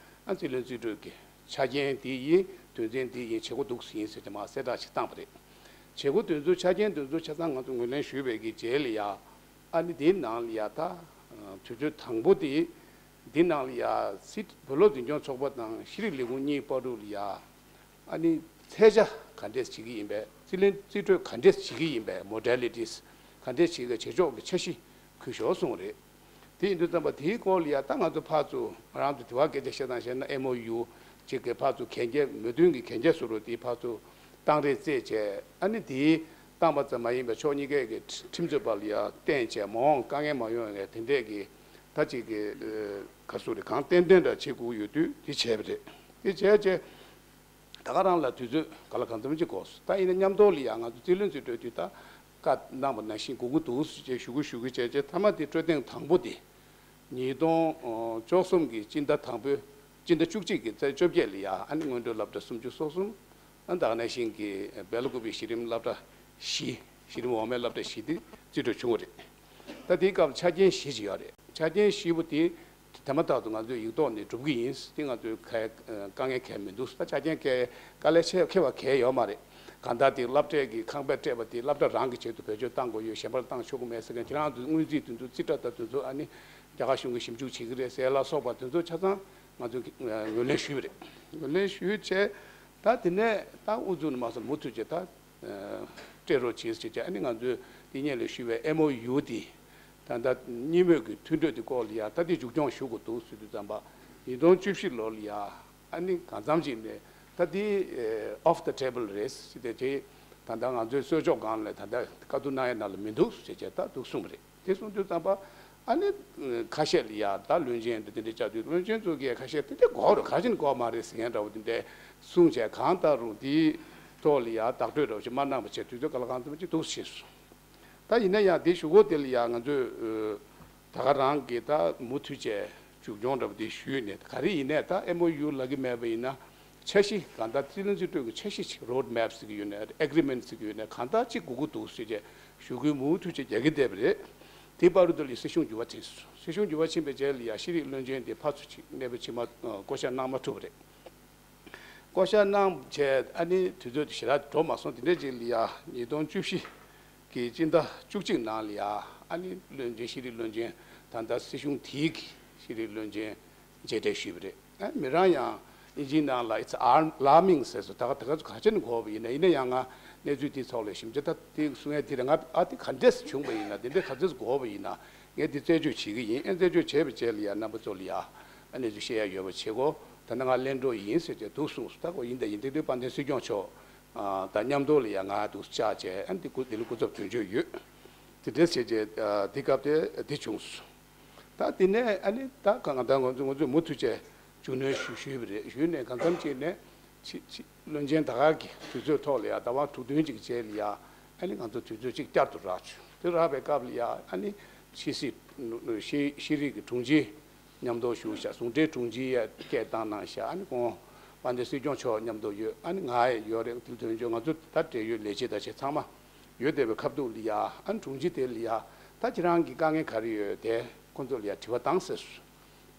ཨ་རྩིས་བློན་རྩིས་སྤྲུལ་གྱི་ཆ་རྐྱེན་དེ་ཡིན་དོན་ཚན་དེ་ཡིན་བྱེད་སྒོ་འདུག་ཟིན་ཟེར་ཏེ་མར་གསལ་བསྒྲགས་ཤིག་བཏང་པ་རེད། བྱེད་སྒོ་དེ་ཚོ་ཆ་རྐྱེན་དེ་ཚོ་ཆ་ཚང་ང་ཚོ་ངོས་ལེན་ཞུས་པའི་གི་རྗེས་ལ་ཡ། ཨ་ནི་དེའི་ནང་ལ་ཡ་ད་དུས་ཚོད་དང་པོ་དེ་འདི་ནང་ལ་ཡ་སྲིད་བོད་སློབ་འཛིན་སྐྱོང་ཚོགས་པ་དང་ཤེས་རིག་ལས་ཁུངས་གཉིས་བར་དུ་ལ་ཡ། ཨ་ནི་ཚད་ཆ་ག་འདྲས་བྱེད་ཀྱི་ཡིན་པས་རྩིས་ལེན་རྩིས་སྤྲོད་ག་འདྲས་བྱེད་ཀྱི་ཡིན་པས་མོ་ཌེ་ལི་ཊིས་ག་འདྲས་བྱེད་ཀྱི་བྱེད་ཕྱོགས་ཀྱི་འཆར་གཞི་གུས་ཞོར་གསུངས་རེད། དེ་ཡིན་དུས་ཙམ་པ་དེའི་སྐོར་ལ་ཡ་ད་ང་ཚོ་ཕར་ཚུར་ང་རང་ཚོ་དེ་བ་སྐད་ཆ་བཤད་སྟངས་བཤད་ན་ཨེམ་ཨོ་ཡུ་ཅིག་གི་ཕར་ཚུར་གན་རྒྱ་མོས་མཐུན་གྱི་གན་རྒྱ་བཟོ་འདྲ་དེ་ཕར་ཚུར་བཏང་རེས་རྩེད་བྱས་ཨ་ནི་དེའི་བཏང་པ་ཙམ་མ་ཡིན་པར་ཕྱོགས་གཉིས་ཀའི་གི་ཁྲིམས་རྩོད་པ་ལ་ཡ་བརྟེན་བྱས་མ་འོངས་དཀའ་ངལ་མ་ཡོང་ཡ་དེ་འདྲས་ཀྱི་ད་ཅིག་གི་ག་སུ་རེད་གང་ཏན་ཏན་འདྲ་བྱེད་དགོས་ཡོད་དུས་དེ་བྱས་པ་རེད། དེ་བྱས་བྱས། ད་ག་རང་ལ་དུས་ཚོད་ག་ལ་གང་འཚམ་ཅིག་འགོར་སོང་། ད་ཡིན་ན་མཉམ་དུ་ལ་ཡང་ང་ཚོ་རྩིས་ལེན་རྩིས་སྤྲོད་དུས་ད་བཀའ་གནང་བ་ནང་བཞིན་དགོས་ཀྱི་འདུག་ཟེར་བྱས་ཞུ་གི་ཞུ་གི་བྱས་བྱས་མཐའ་མ་དེ་སྤྲོད་ཐེངས་དང་པོ་དེ་ཉིས་སྟོང་བཅུ་གསུམ་གྱི་སྤྱི་ཟླ་དང་པོའི་སྤྱི་ཟླ་བཅུ་གཅིག་གི་ཚེས་བཅོ་བརྒྱད་ལ་ཡ་ཨ་ནི་སྔོན་འགྲོའི་སློབ་གྲྭ་སུམ་ཅུ་སོ་གསུམ་ཨ་ད་ག་ནང་བཞིན་གྱི་སྦེལ་ཀོབ་པའི་གཞི་རིམ་སློབ་གྲྭ་བཞི་གཞི་རིམ་འོག་མའི་སློབ་གྲྭ་བཞི་དེ་རྩིས་སྤྲོད་བྱུང་བ་རེད། ད་དེའི་སྐབས་ཆ་རྐྱེན་བཞི་ཅིག་ཡོད་རེད། ཆ་རྐྱེན་བཞི་པོ་དེ་དེ་མ་ཐག་ཏུ་ང་ཚོས་ཡིག་ཐོག་ནས་སྒྲུབ་ཀྱི་ཡིན། དེ་ང་ཚོས་ག་དཀའ་ངལ་གང་ཡང་མི་འདུག་ད་ཆ་རྐྱེན་ག་དཀའ་ལས་ཆེ་ཁེ་བ་གང་ཡང་ཡོད་མ་རེད། གང་ལྟར་དེ་སློབ་གྲྭའི་གི་ཁང་པ་སྤྲད་པ་དེ་སློབ་གྲྭ་རང་གི་ཆེད་དུ་བེད་སྤྱོད་བཏང་དགོས་ཡོད། གཞན་པར་བཏང་ཆོག་གི་མེད་ཟེར་མཁན་ཁྱེད་རང་ཚོའི་སྔོན་རྩིས་དེ་ཚོ་རྩིས་ཁྲ་དང་དེ་ཚོ་ཨ་ནི་རྒྱ་གར་གཞུང་གིས་ཞིབ་འཇུག་བྱེད་ཀྱི་རེད་ཟེར་ལ་སོགས་པ་དེ་ཚོ་ཆ་ཚང་ང་ཚོས་ངོས་ལེན་ཞུས་པ་རེད། ངོས་ལེན་ཞུས་བྱས་ད་དེ་ནས་ད་ཨུ་ཚུགས་ནས་མ་སོང་མུ་མཐུད་བྱས་ད། སྤྲད་རོགས་བྱེད་ཟེར་བྱས་ཨ་ནི་ང་ཚོས་དེ་སྔོན་ལ་ཞུས་པའི་ཨེམ་ཨོ་ཡུ་དེ་ད་ལྟ་གཉིས་མོས་ཀྱི་མཐུན་གྲོས་དེ་སྐོར་ལ་ཡ་ད་དེ་མཇུག་སྐྱོང་ཞུ་དགོས་འདུག་ཟེར་དུས་ཙམ་པ་ཉིས་སྟོང་བཅུ་བཞི་ལོ་ལ་ཡ་ཨ་ནི་གང་འཚམ་ཅིག་ནས་ད་དེ་ཨོཕ་ད་ཊེ་བལ་རེད་ཟེར་ཏེ་དེ་ད་ལྟ་ང་ཚོའི་གསོལ་ལྕོག་སྒང་ལ་ད་ལྟ་བཀའ་བསྡུར་གནང་ཡ་ནང་ལ་མི་འདུག་ཟེར་བྱས་ད་འདུག་གསུངས་པ་རེད། དེ་གསུངས་དུས་ཙམ་པ་ཨ་ནི་ཁ་ཤས་ལ་ཡ་ད་བློན་ཆེན་དེ་དེ་འདྲ་བཅར་དུས་བློན་ཆེན་ཚོ་གིས་ཁ་ཤས་དེ་འདྲ་དགོས་རེད་ག་ཅིན་དགོས་མ་རེད་ཟེར་མཁན་འདྲ་བོ་དེ་འདྲ་གསུངས་བྱས་གང་ལྟར་རུང་དེའི་ཐོག་ལ་ཡ་བདག་སྤྲོད་འདྲ་བོ་ཞིག་མ་གནང་བ་བྱས་དུས་ཚོད་ག་ལ་གང་འཚམ་ཅིག་འདུག་ཕྱིན་སོང་། ད་ཡིན་ན་ཡང་དེ་གཞུག་གུ་དེ་ལ་ཡ་ང་ཚོས་ད་ག་རང་གི་ད་མུ་མཐུད་བྱས་མཇུག་སྐྱོང་འདྲ་བོ་དེ་ཞུས་ནས་ག་རེ་ཡིན་ནས་ད་ཨེམ་ཨོ་ཡུ་ལབ་ཀྱི་མེད་པ་ཡིན་ན། འཆར་གཞི་གང་ལྟར་རྩིས་ལེན་རྩིས་སྤྲོད་ཀྱི་འཆར་གཞི་ཅིག་རོ་ཌི་མེབ་ཟེར་གྱི་ཡོད་ནའི་ཨེ་གྷི་རི་མེན་ཊི་ཟེར་གྱི་ཡོད་ནའི་གང་ལྟར་ཅིག་དགོས་ཀྱི་འདུག་ཟེར་བྱས་ཞུ་སྐུལ་མུ་མཐུད་བྱས་རྒྱག་གི་བསྡད་པ་རེད། དེ་བར་དུ་ལ་སྲིད་གཞུང་འགྱུར་བ་ཕྱིན་སོང་། སྲིད་གཞུང་འགྱུར་བ་ཕྱིན་པའི་རྗེས་ལ་ཡ་ཤེས་རིག་བློན་ཆེན་དེ་ཕར་ཚུར་ཅིག་གནས་སྤོ་བྱེད་མ་བསྐོ་བཞག་གནང་མ་ཐུབ་པ་རེད། བསྐོ་བཞག་གནང་བྱས་ཨ་ནི་དུས་ཚོད་དེ་ཞེ་དྲག་འགྲོ་མ་སོང་། དེ་འདྲ་ཅིག་ལ་ཡ་ཉིས་སྟོང་བཅུ་བཞི་གི་སྤྱི་ཟླ་བཅུ་གཅིག་ནང་ལ་ཡ་ཨ་ནི་བློན་ཆེན་ཤེས་རིག་བློན་ཆེན་ད་ལྟ་སྲིད་གཞུང་དེའི་གི་ཤེས་རིག་བློན་ཆེན་མཇལ་འཕྲད་ཞུས་པ་རེད། ཨ་མི་རང་ཡང་ཨིན་ཇིའི་ནང་ལ་it's alarming ཟེར་སོང་། ད་ག་ད་ག་ཚོད་ག་ཚོད་ནས་གོ་བ་ཡིན་ན་ཡིན་ན་ཡང་ང་གནས་ཚུལ་དེའི་ཐོག་ལ་ཞིབ་འཇུག་ད་དེ་གསུང་ཡ་དེ་རེད། ང་ཨ་དེ་ག་འདྲས་བྱུང་བ་ཡིན་ན་དེ་འདྲས་ག་ཚོད་གོ་བ་ཡིན་ན་ངས་དེ་རྩད་གཅོད་བྱེད་ཀྱི་ཡིན། ཨ་རྩད་གཅོད་བྱས་པའི་རྗེས་ལ་ཡ་རྣམ་པ་ཚོ་ལ་ཡ་ཨ་གནས་ཚུལ་བཤད་ཡ་ཡོད་པ་བྱེད་གོ། ད་ནི་ང་གླེང་གྲོགས་ཡིན་ཟེར་ཏེ་འདུག་གསུངས་སོང་། ད་གོ་ཡིན་ད་ཡིན་དེ་དུས་དཔལ་ལྡན་སྲིད་སྐྱོང་མཆོག་ད་མཉམ་དུ་ལ་ཡ་ང་འདུག་བཅར་བྱས་ཨ་འདི་སྐུ་འདི་ལ་སྐུ་ཚབ་དོན་གཅོད་ཡོད། དེ་འདྲས་བྱས་རྗེས་འདི་སྐབས་དེ་འདི་བྱུང་སོང་། ད་དེ་ནས་ཨ་ནི་ད་གང་ལྟར་ང་ཚོ་ང་ཚོས་མུ་མཐུད་བྱས་རྒྱུས་ལོན་ཞུ་ཞུས་པ་རེད། ཞུས་ནས་གང་འཚམ་ཅིག་ནས་ཕྱི་ཕྱི་བློན་ཆེན་ད་ག་གི་དུས་ཚོད་ཐོག་ལ་ཡ་ཟླ་བ་དྲུག་བདུན་ཅིག་རྗེས་ལ་ཡ་ཨ་ནི་ང་ཚོ་དུས་ཚོད་ཅིག་བསྐྱར་དུ་རག་བྱུང་། དེ་རག་པའི་སྐབས་ལ་ཡ་ཨ་ནི་ཕྱི་སྲིད་ཤེས་ཤེས་རིག་གི་དྲུང་ཆེ་མཉམ་དུ་བཞུགས་ཤག་ཟུང་འབྲེལ་དྲུང་ཆེ་ཡ་སྐད་བཏང་གནང་ཤག་ཨ་ནི་ཁོང་དཔལ་ལྡན་སྲིད་སྐྱོང་མཆོག་མཉམ་དུ་ཡོད། ཨ་ནི་ང་ཡི་ཡོད་རེད། དེ་དོན་གཅོད་ང་ཚོ་ད་འབྲེལ་ཡོད་ལས་བྱེད་དང་བྱས་ཚང་མ་ཡོད་བསྡད་པའི་ཁ་ཐུག་ལ་ཡ་ཨ་ནི་དྲུང་ཆེ་དེ་ལ་ཡ་ད་ཁྱེད་རང་གི་དཀའ་ངལ་ག་རེ་ཡོད་དེ་ཁོང་ཚོ་ལ་ཡ་དྲི་བ་བཏང་ཟེར་སོང་།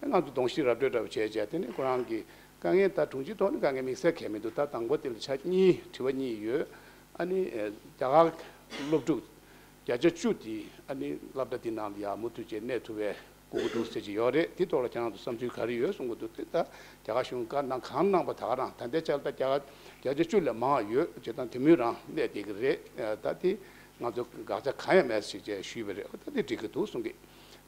ཨ་ང་ཚོ་གདོང་ཞིག་ར་སྤྲོད་འདྲ་བོ་བྱས་བྱས་དེ་ནས་ཁོ་རང་གི་དཀའ་ངལ་ད་དྲུང་ཆེ་ཐོག་ནས་དཀའ་ངལ་དམིགས་བསལ་གང་ཡང་མི་འདུག་ད་དང་པོ་དེ་ལ་ཆ་གཉིས་དྲི་བ་གཉིས་ཡོད། ཨ་ནི་རྒྱ་གར་སློབ་ཕྲུག་བརྒྱ་ཆ་བཅུ་དེ་ཨ་ནི་སློབ་གྲྭ་འདི་ནང་ལ་ཡ་མུ་མཐུད་བྱས་གནས་ཐུབ་པའི་དགོས་ཀྱི་འདུག་ཟེར་གྱི་ཡོད་རེད། དེ་ཐོག་ལ་ཁྱེད་རང་ཚོ་བསམ་ཚུལ་ག་རེ་ཡོད་གསུང་གི་འདུག་དེ་ད་རྒྱ་གར་གཞུང་བཀའ་གནང་གང་གནང་པ་ད་ག་རང་ད་ལྟའི་ཆར་ད་རྒྱ་གར་བརྒྱ་ཆ་བཅུ་ལས་མང་བ་ཡོད་བྱས་ཙང་དེ་མུས་རང་གནས་བསྡད་ཀྱི་རེད། ད་དེ་ང་ཚོ་དགག་བྱ་གང་ཡང་མེད་ཟེར་བྱས་ཞུས་པ་རེད། ད་དེ་འགྲིག་གི་འདུག་གསུང་གི།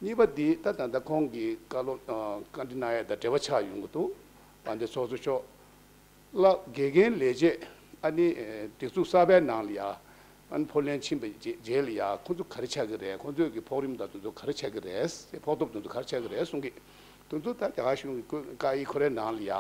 གཉིས་པ་འདི་ད་ད་ལྟ་ཁོང་གི་བཀའ་སློབ་ཨ་བཀའ་འདྲི་གནང་ཡས་དང་འབྲེལ་བ་ཆགས་ཡོང་གི་འདུག་དཔལ་ལྡན་ཚོགས་གཙོ་མཆོག་ལ་དགེ་རྒན་ལས་བྱེད་ཨ་ནི་ཨ་སྒྲིག་འཛུགས་གསར་པའི་ནང་ལ་ཡ་ཨ་ནི་ཕོ་ལན་ཕྱིན་པའི་རྗེས་རྗེས་ལ་ཡ་ཁོང་ཚོ་ག་རེ་ཆགས་ཀྱི་རེད། ཁོང་ཚོས་ཀྱི་ཕོགས་རིམ་དང་དེ་ཚོ་ག་རེ་ཆགས་ཀྱི་རེད། ཕོགས་ཐོབ་དེ་ཚོ་ག་རེ་ཆགས་ཀྱི་རེད་གསུང་གི། དེ་ཚོ་ད་རྒྱ་གར་གཞུང་གི་བཀའ་ཡིག་ཁོ་རའི་ནང་ལ་ཡ་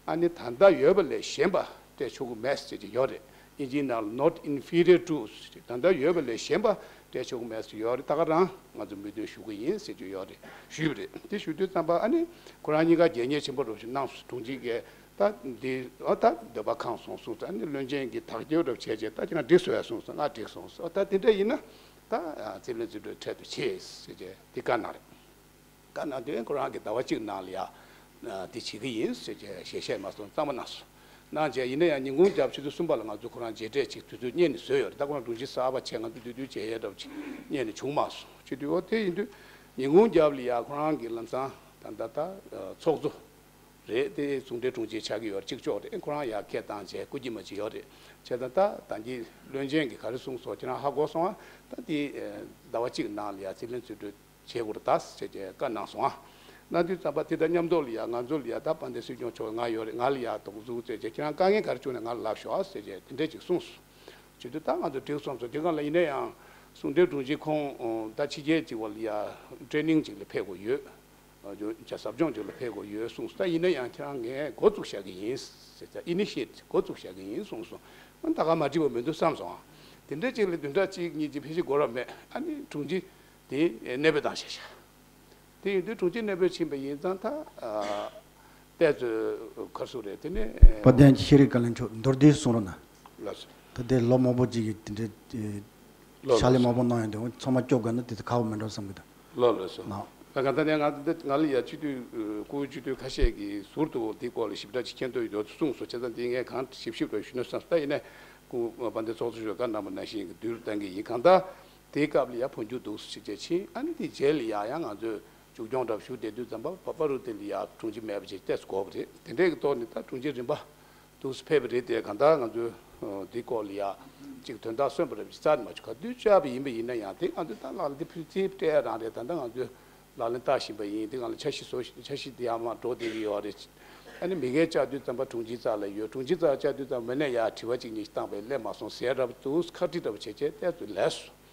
ཨ་ནི་ད་ལྟ་ཡོད་པ་ལས་གཞན་པ་སྤྲད་ཆོག་གི་མེད་ཟེར་གྱི་ཡོད་རེད། ཨིན་ཇིའི་ནང་ལ་not inferior to ཟེར་གྱི་ད་ལྟ་ཡོད་པ་ལས་གཞན་པ་སྤྲད་ཆོག་གི་མེད་ཟེར་གྱི་ཡོད་རེད། ད་ག་རང་ང་ཚོ་མོས་མཐུན་ཞུ་གི་ཡིན་ཟེར་གྱི་ཡོད་རེད། ཞུས་པ་རེད། དེ་ཞུ་དུས་ཙམ་པ་ཨ་ནི་ཁོ་རང་གཉིས་ཀ་རྒྱལ་གཉེར་ཆེན་པོ་རུ་ཞིག་གནང་སོང་། དྲུང་ཆེ་གིས་ད་འདི་ཨ་ད་འདོད་པ་ཁེངས་སོང་གསུངས་ཙང་ཨ་ནི་བློན་ཆེན་གྱིས་དག་སྐྱོར་རུ་བྱས་རྗེས་ད་ཁྱེད་རང་འགྲིག་སོང་ཡ་གསུངས་སོང་། ང་འགྲིག་སོང་ཟེར། ཨ་ད་དེ་འདྲ་ཡིན་ན་ད་རྩིས་ལེན་རྩིས་སྤྲོད་འཕྲལ་དུ་བྱེད་ཟེར་རྗེས་འདི་བཀའ་གནང་རེད། བཀའ་གནང་དུས་ཁོ་རང་གིས་ཟླ་བ་གཅིག་ནང་ལ་ཡ་འདི་བྱེད་ཀྱི་ཡིན་ཟེར་བྱས་ཞལ་བཞེས་མ་སོང་། གཙང་མ་གནང་སོང་། གནང་བྱས་ཡིན་ན་ཡང་ཉིན་གུང་རྒྱབ་ཆུ་ཚོད་གསུམ་པ་ལ་ང་ཚོ་ཁོ་རང་མཇལ་འཕྲད་ཅིག་དུས་ཚོད་གཉེར་ནས་བཟོས་ཡོད་རེད། ད་ཁོ་རང་དྲུང་ཆེ་གསར་པ་བྱས་ང་ཚོ་དུས་དུས་མཇལ་ཡས་འདྲ་བོ་ཅིག་གཉེར་ནས་བྱུང་མ་སོང་། བྱེད་དུས་འོ་དེ་ཡིན་དུས་ཉིན་གུང་རྒྱབ་ལ་ཡ་ཁོ་རང་གིས་ལམ་སང་ད་ད་ད་ཚོགས་གཙོ་རེད། དེ་ཟུང་འབྲེལ་དྲུང་ཆེ་ཆགས་ཀྱི་ཡོད་རེད། གཅིག་ལྕོགས་རེད། ཁོ་རང་ཡར་སྐད་བཏང་བྱས་སྐུ་སྐྱིད་མ་ཅིག་ཡོད་རེད། བྱས་ཙང་ད་ད་གིན་བློན་ཆེན་གྱིས་ག་རེ་གསུངས་སོང་ཁྱེད་རང་ཧ་གོ་སོང་ཨ། ད་དེ་ཟླ་བ་གཅིག་ནང་ལ་ཡ་རྩིས་ལེན་རྩིས་སྤྲོད་བྱེད་དགོས་རེད་ད་ཟེར་བྱས་བཀའ་གནང་སོང་ཨ། གནང་དུས་ཙམ་པ་དེ་དང་མཉམ་དུ་ལ་ཡ་ང་ཚོ་ལ་ཡ་ད་དཔལ་ལྡན་སྲིད་སྐྱོང་མཆོག་ང་ཡོད་རེད། ང་ལ་ཡ་དོགས་ཟུང་བྱས་བྱས་ཁྱེད་རང་དཀའ་ངལ་ག་རེ་བྱུང་ན་ང་ལ་ལབ་ཤོག་ཨ་ཟེར་བྱས་དེ་འདྲས་ཅིག་གསུངས་སོང་། བྱེད་དུས་ད་ང་ཚོ་འགྲིག་སོང་ཟེར། དེ་སྒང་ལ་ཡིན་ན་ཡང་ཟུང་འབྲེལ་དྲུང་ཆེ་ཁོང་ད་ཕྱི་རྒྱལ་ཅིག་བ་ལ་ཡ་ཊེ་ནིང་ཅིག་ལ་ཕེབས་དགོས་ཡོད། ཨ་ཇོ་ཇ་ཟབ་སྦྱོང་ཅིག་ལ་ཕེབས་དགོས་ཡོད་གསུངས་སོང་། ད་ཡིན་ན་ཡང་ཁྱེད་རང་ངས་འགོ་བཙུགས་བཞག་གི་ཡིན་ཟེར། ད་ཨི་ནི་ཤི་ཡེ་ཊིབ་འགོ་བཙུགས་བཞག་གི་ཡིན་གསུངས་སོང་། ཨ་ད་ག་མ་འགྲིག་པ་མི་འདུག་བསམ་སོང་ཨ། དེ་འདྲ་ཅིག་ལ་བདུན་ཕྲག་གཅིག་གཉིས་ཅིག་ཕལ་ཆེར་འགོར་བ་མེད། ཨ་ནི་དྲུང་ཆེ་དེ་གནས་སྤོས་བཏང་བཞག་བཞག་དེ་ཡིན་དུས་དྲུང་ཆེ་གནས་སྤོས་ཕྱིན་པ་ཡིན་ཙང་ད་ཨ་བལྟས་ཚོད་ག་རེ་ཟེར་རེད། དེ་ནས་དཔལ་ལྡན་ཤེས་རིག་བཀའ་བློན་མཆོག་མདོར་བསྡུས་གསུང་རོགས་གནང་། ལགས་སོ། ད་ལྟའི་ལོ་མང་པོ་ཅིག་གི་དེ་འདྲའི་ལགས་ཕྱག་ལས་ལགས་མང་པོ་གནང་ཡོད་འདུག་ཚང་མ་སྐྱོབ་དགོས་ན་དེ་ཚོ་ཁག་པོ་མེད་འགྲོ་བསམ་གི་འདུག་ལགས་ལགས་སོ། ལགས། ད་ག་ད་ནས་ང་ད་ང་ལ་ཡ་སྤྱི་འཐུས་སྐུ་སྤྱི་འཐུས་ཁ་ཤས་ཀྱིས་ཟུར་དུ་འདི་སྐོར་ལ་ཞིབ་ཕྲ་ཅིག་མཁྱེན་འདོད་ཡོད་གསུངས་སོང་། བྱས་ཙང་འདི་ངས་གང་ཞིབ་ཞིབ་རུ་ཞུས་ན་བསམ། ད་ཡིན་ནའི་སྐུ་དཔལ་ལྡན་ཚོགས་གཙོ་མཆོག་བཀའ་གནང་བ་ནང་བཞིན་གྱི་མདུན་རུ་བཏང་གི་ཡིན། གང་ལྟར་དེའི་སྐབས་ལ་ཡ་འཕོ་འགྱུར་འདུག་ཟེར་བྱས་ཕྱིན། ཨ་ནི་དེའི་རྗེས་ལ་ཡ་ཡང་ང་ཚོས་མཇུག་སྐྱོང་འདྲ་བོ་ཞུ་བསྡད་དུས་ཙམ་པ་བ་པ་རུ་དེ་ལ་ཡ་དྲུང་ཆེ་མེད་པ་ཅིག་ཏོག་ཙམ་དགོས་པ་རེད། དེ་འདྲའི་གི་ཐོག་ནས་ད་དྲུང་ཆེ་རིམ་པ་དུས་སུ་ཕེབས་པ་རེད་དེ། གང་ལྟར་ང་ཚོས་ཨ་འདི་སྐོར་ལ་ཡ་གཅིག་དོན་དག་སོན་པ་རེད་པ་ཅིག་རྩ་ནས་མ་བྱུང་། ག་དུས་བཅར་བ་ཡིན་པ་ཡིན་ན་ཡང་དེ་ང་ཚོས་ད་ལག་ལེན་དེ་ཕུལ་རྩིས་སྤྲད་རང་རེད། ད་ལྟ་ང་ཚོས་ལག་ལེན་བསྟར་བཞིན་པ་ཡིན། དེ་སྒང་ལ་འཆར་གཞི་བཟོ་འཆར་གཞི་དེ་ཡར་མར་འགྲོ་བསྡད་ཀྱི་ཡོད་རེད། ཨ་ནི་མི་སྒེར་བཅར་དུས་ཙམ་པ་དྲུང་ཆེའི་རྩ་ལ་ཡོད། དྲུང་ཆེའི་རྩ་ལ་བཅར་དུས་ཙམ་པ་མི་སྣ་ཡར་དྲི་བ་གཅིག་གཉིས་ཤིག་བཏང་བས་སླེབས་མ་སོང་ཟེར་འདྲ་བོ་འདུག་ཁ་ཁྲིག་འདྲ་བོ་བྱས་བྱས་ཏོག་ཙམ་ལས་སོང་།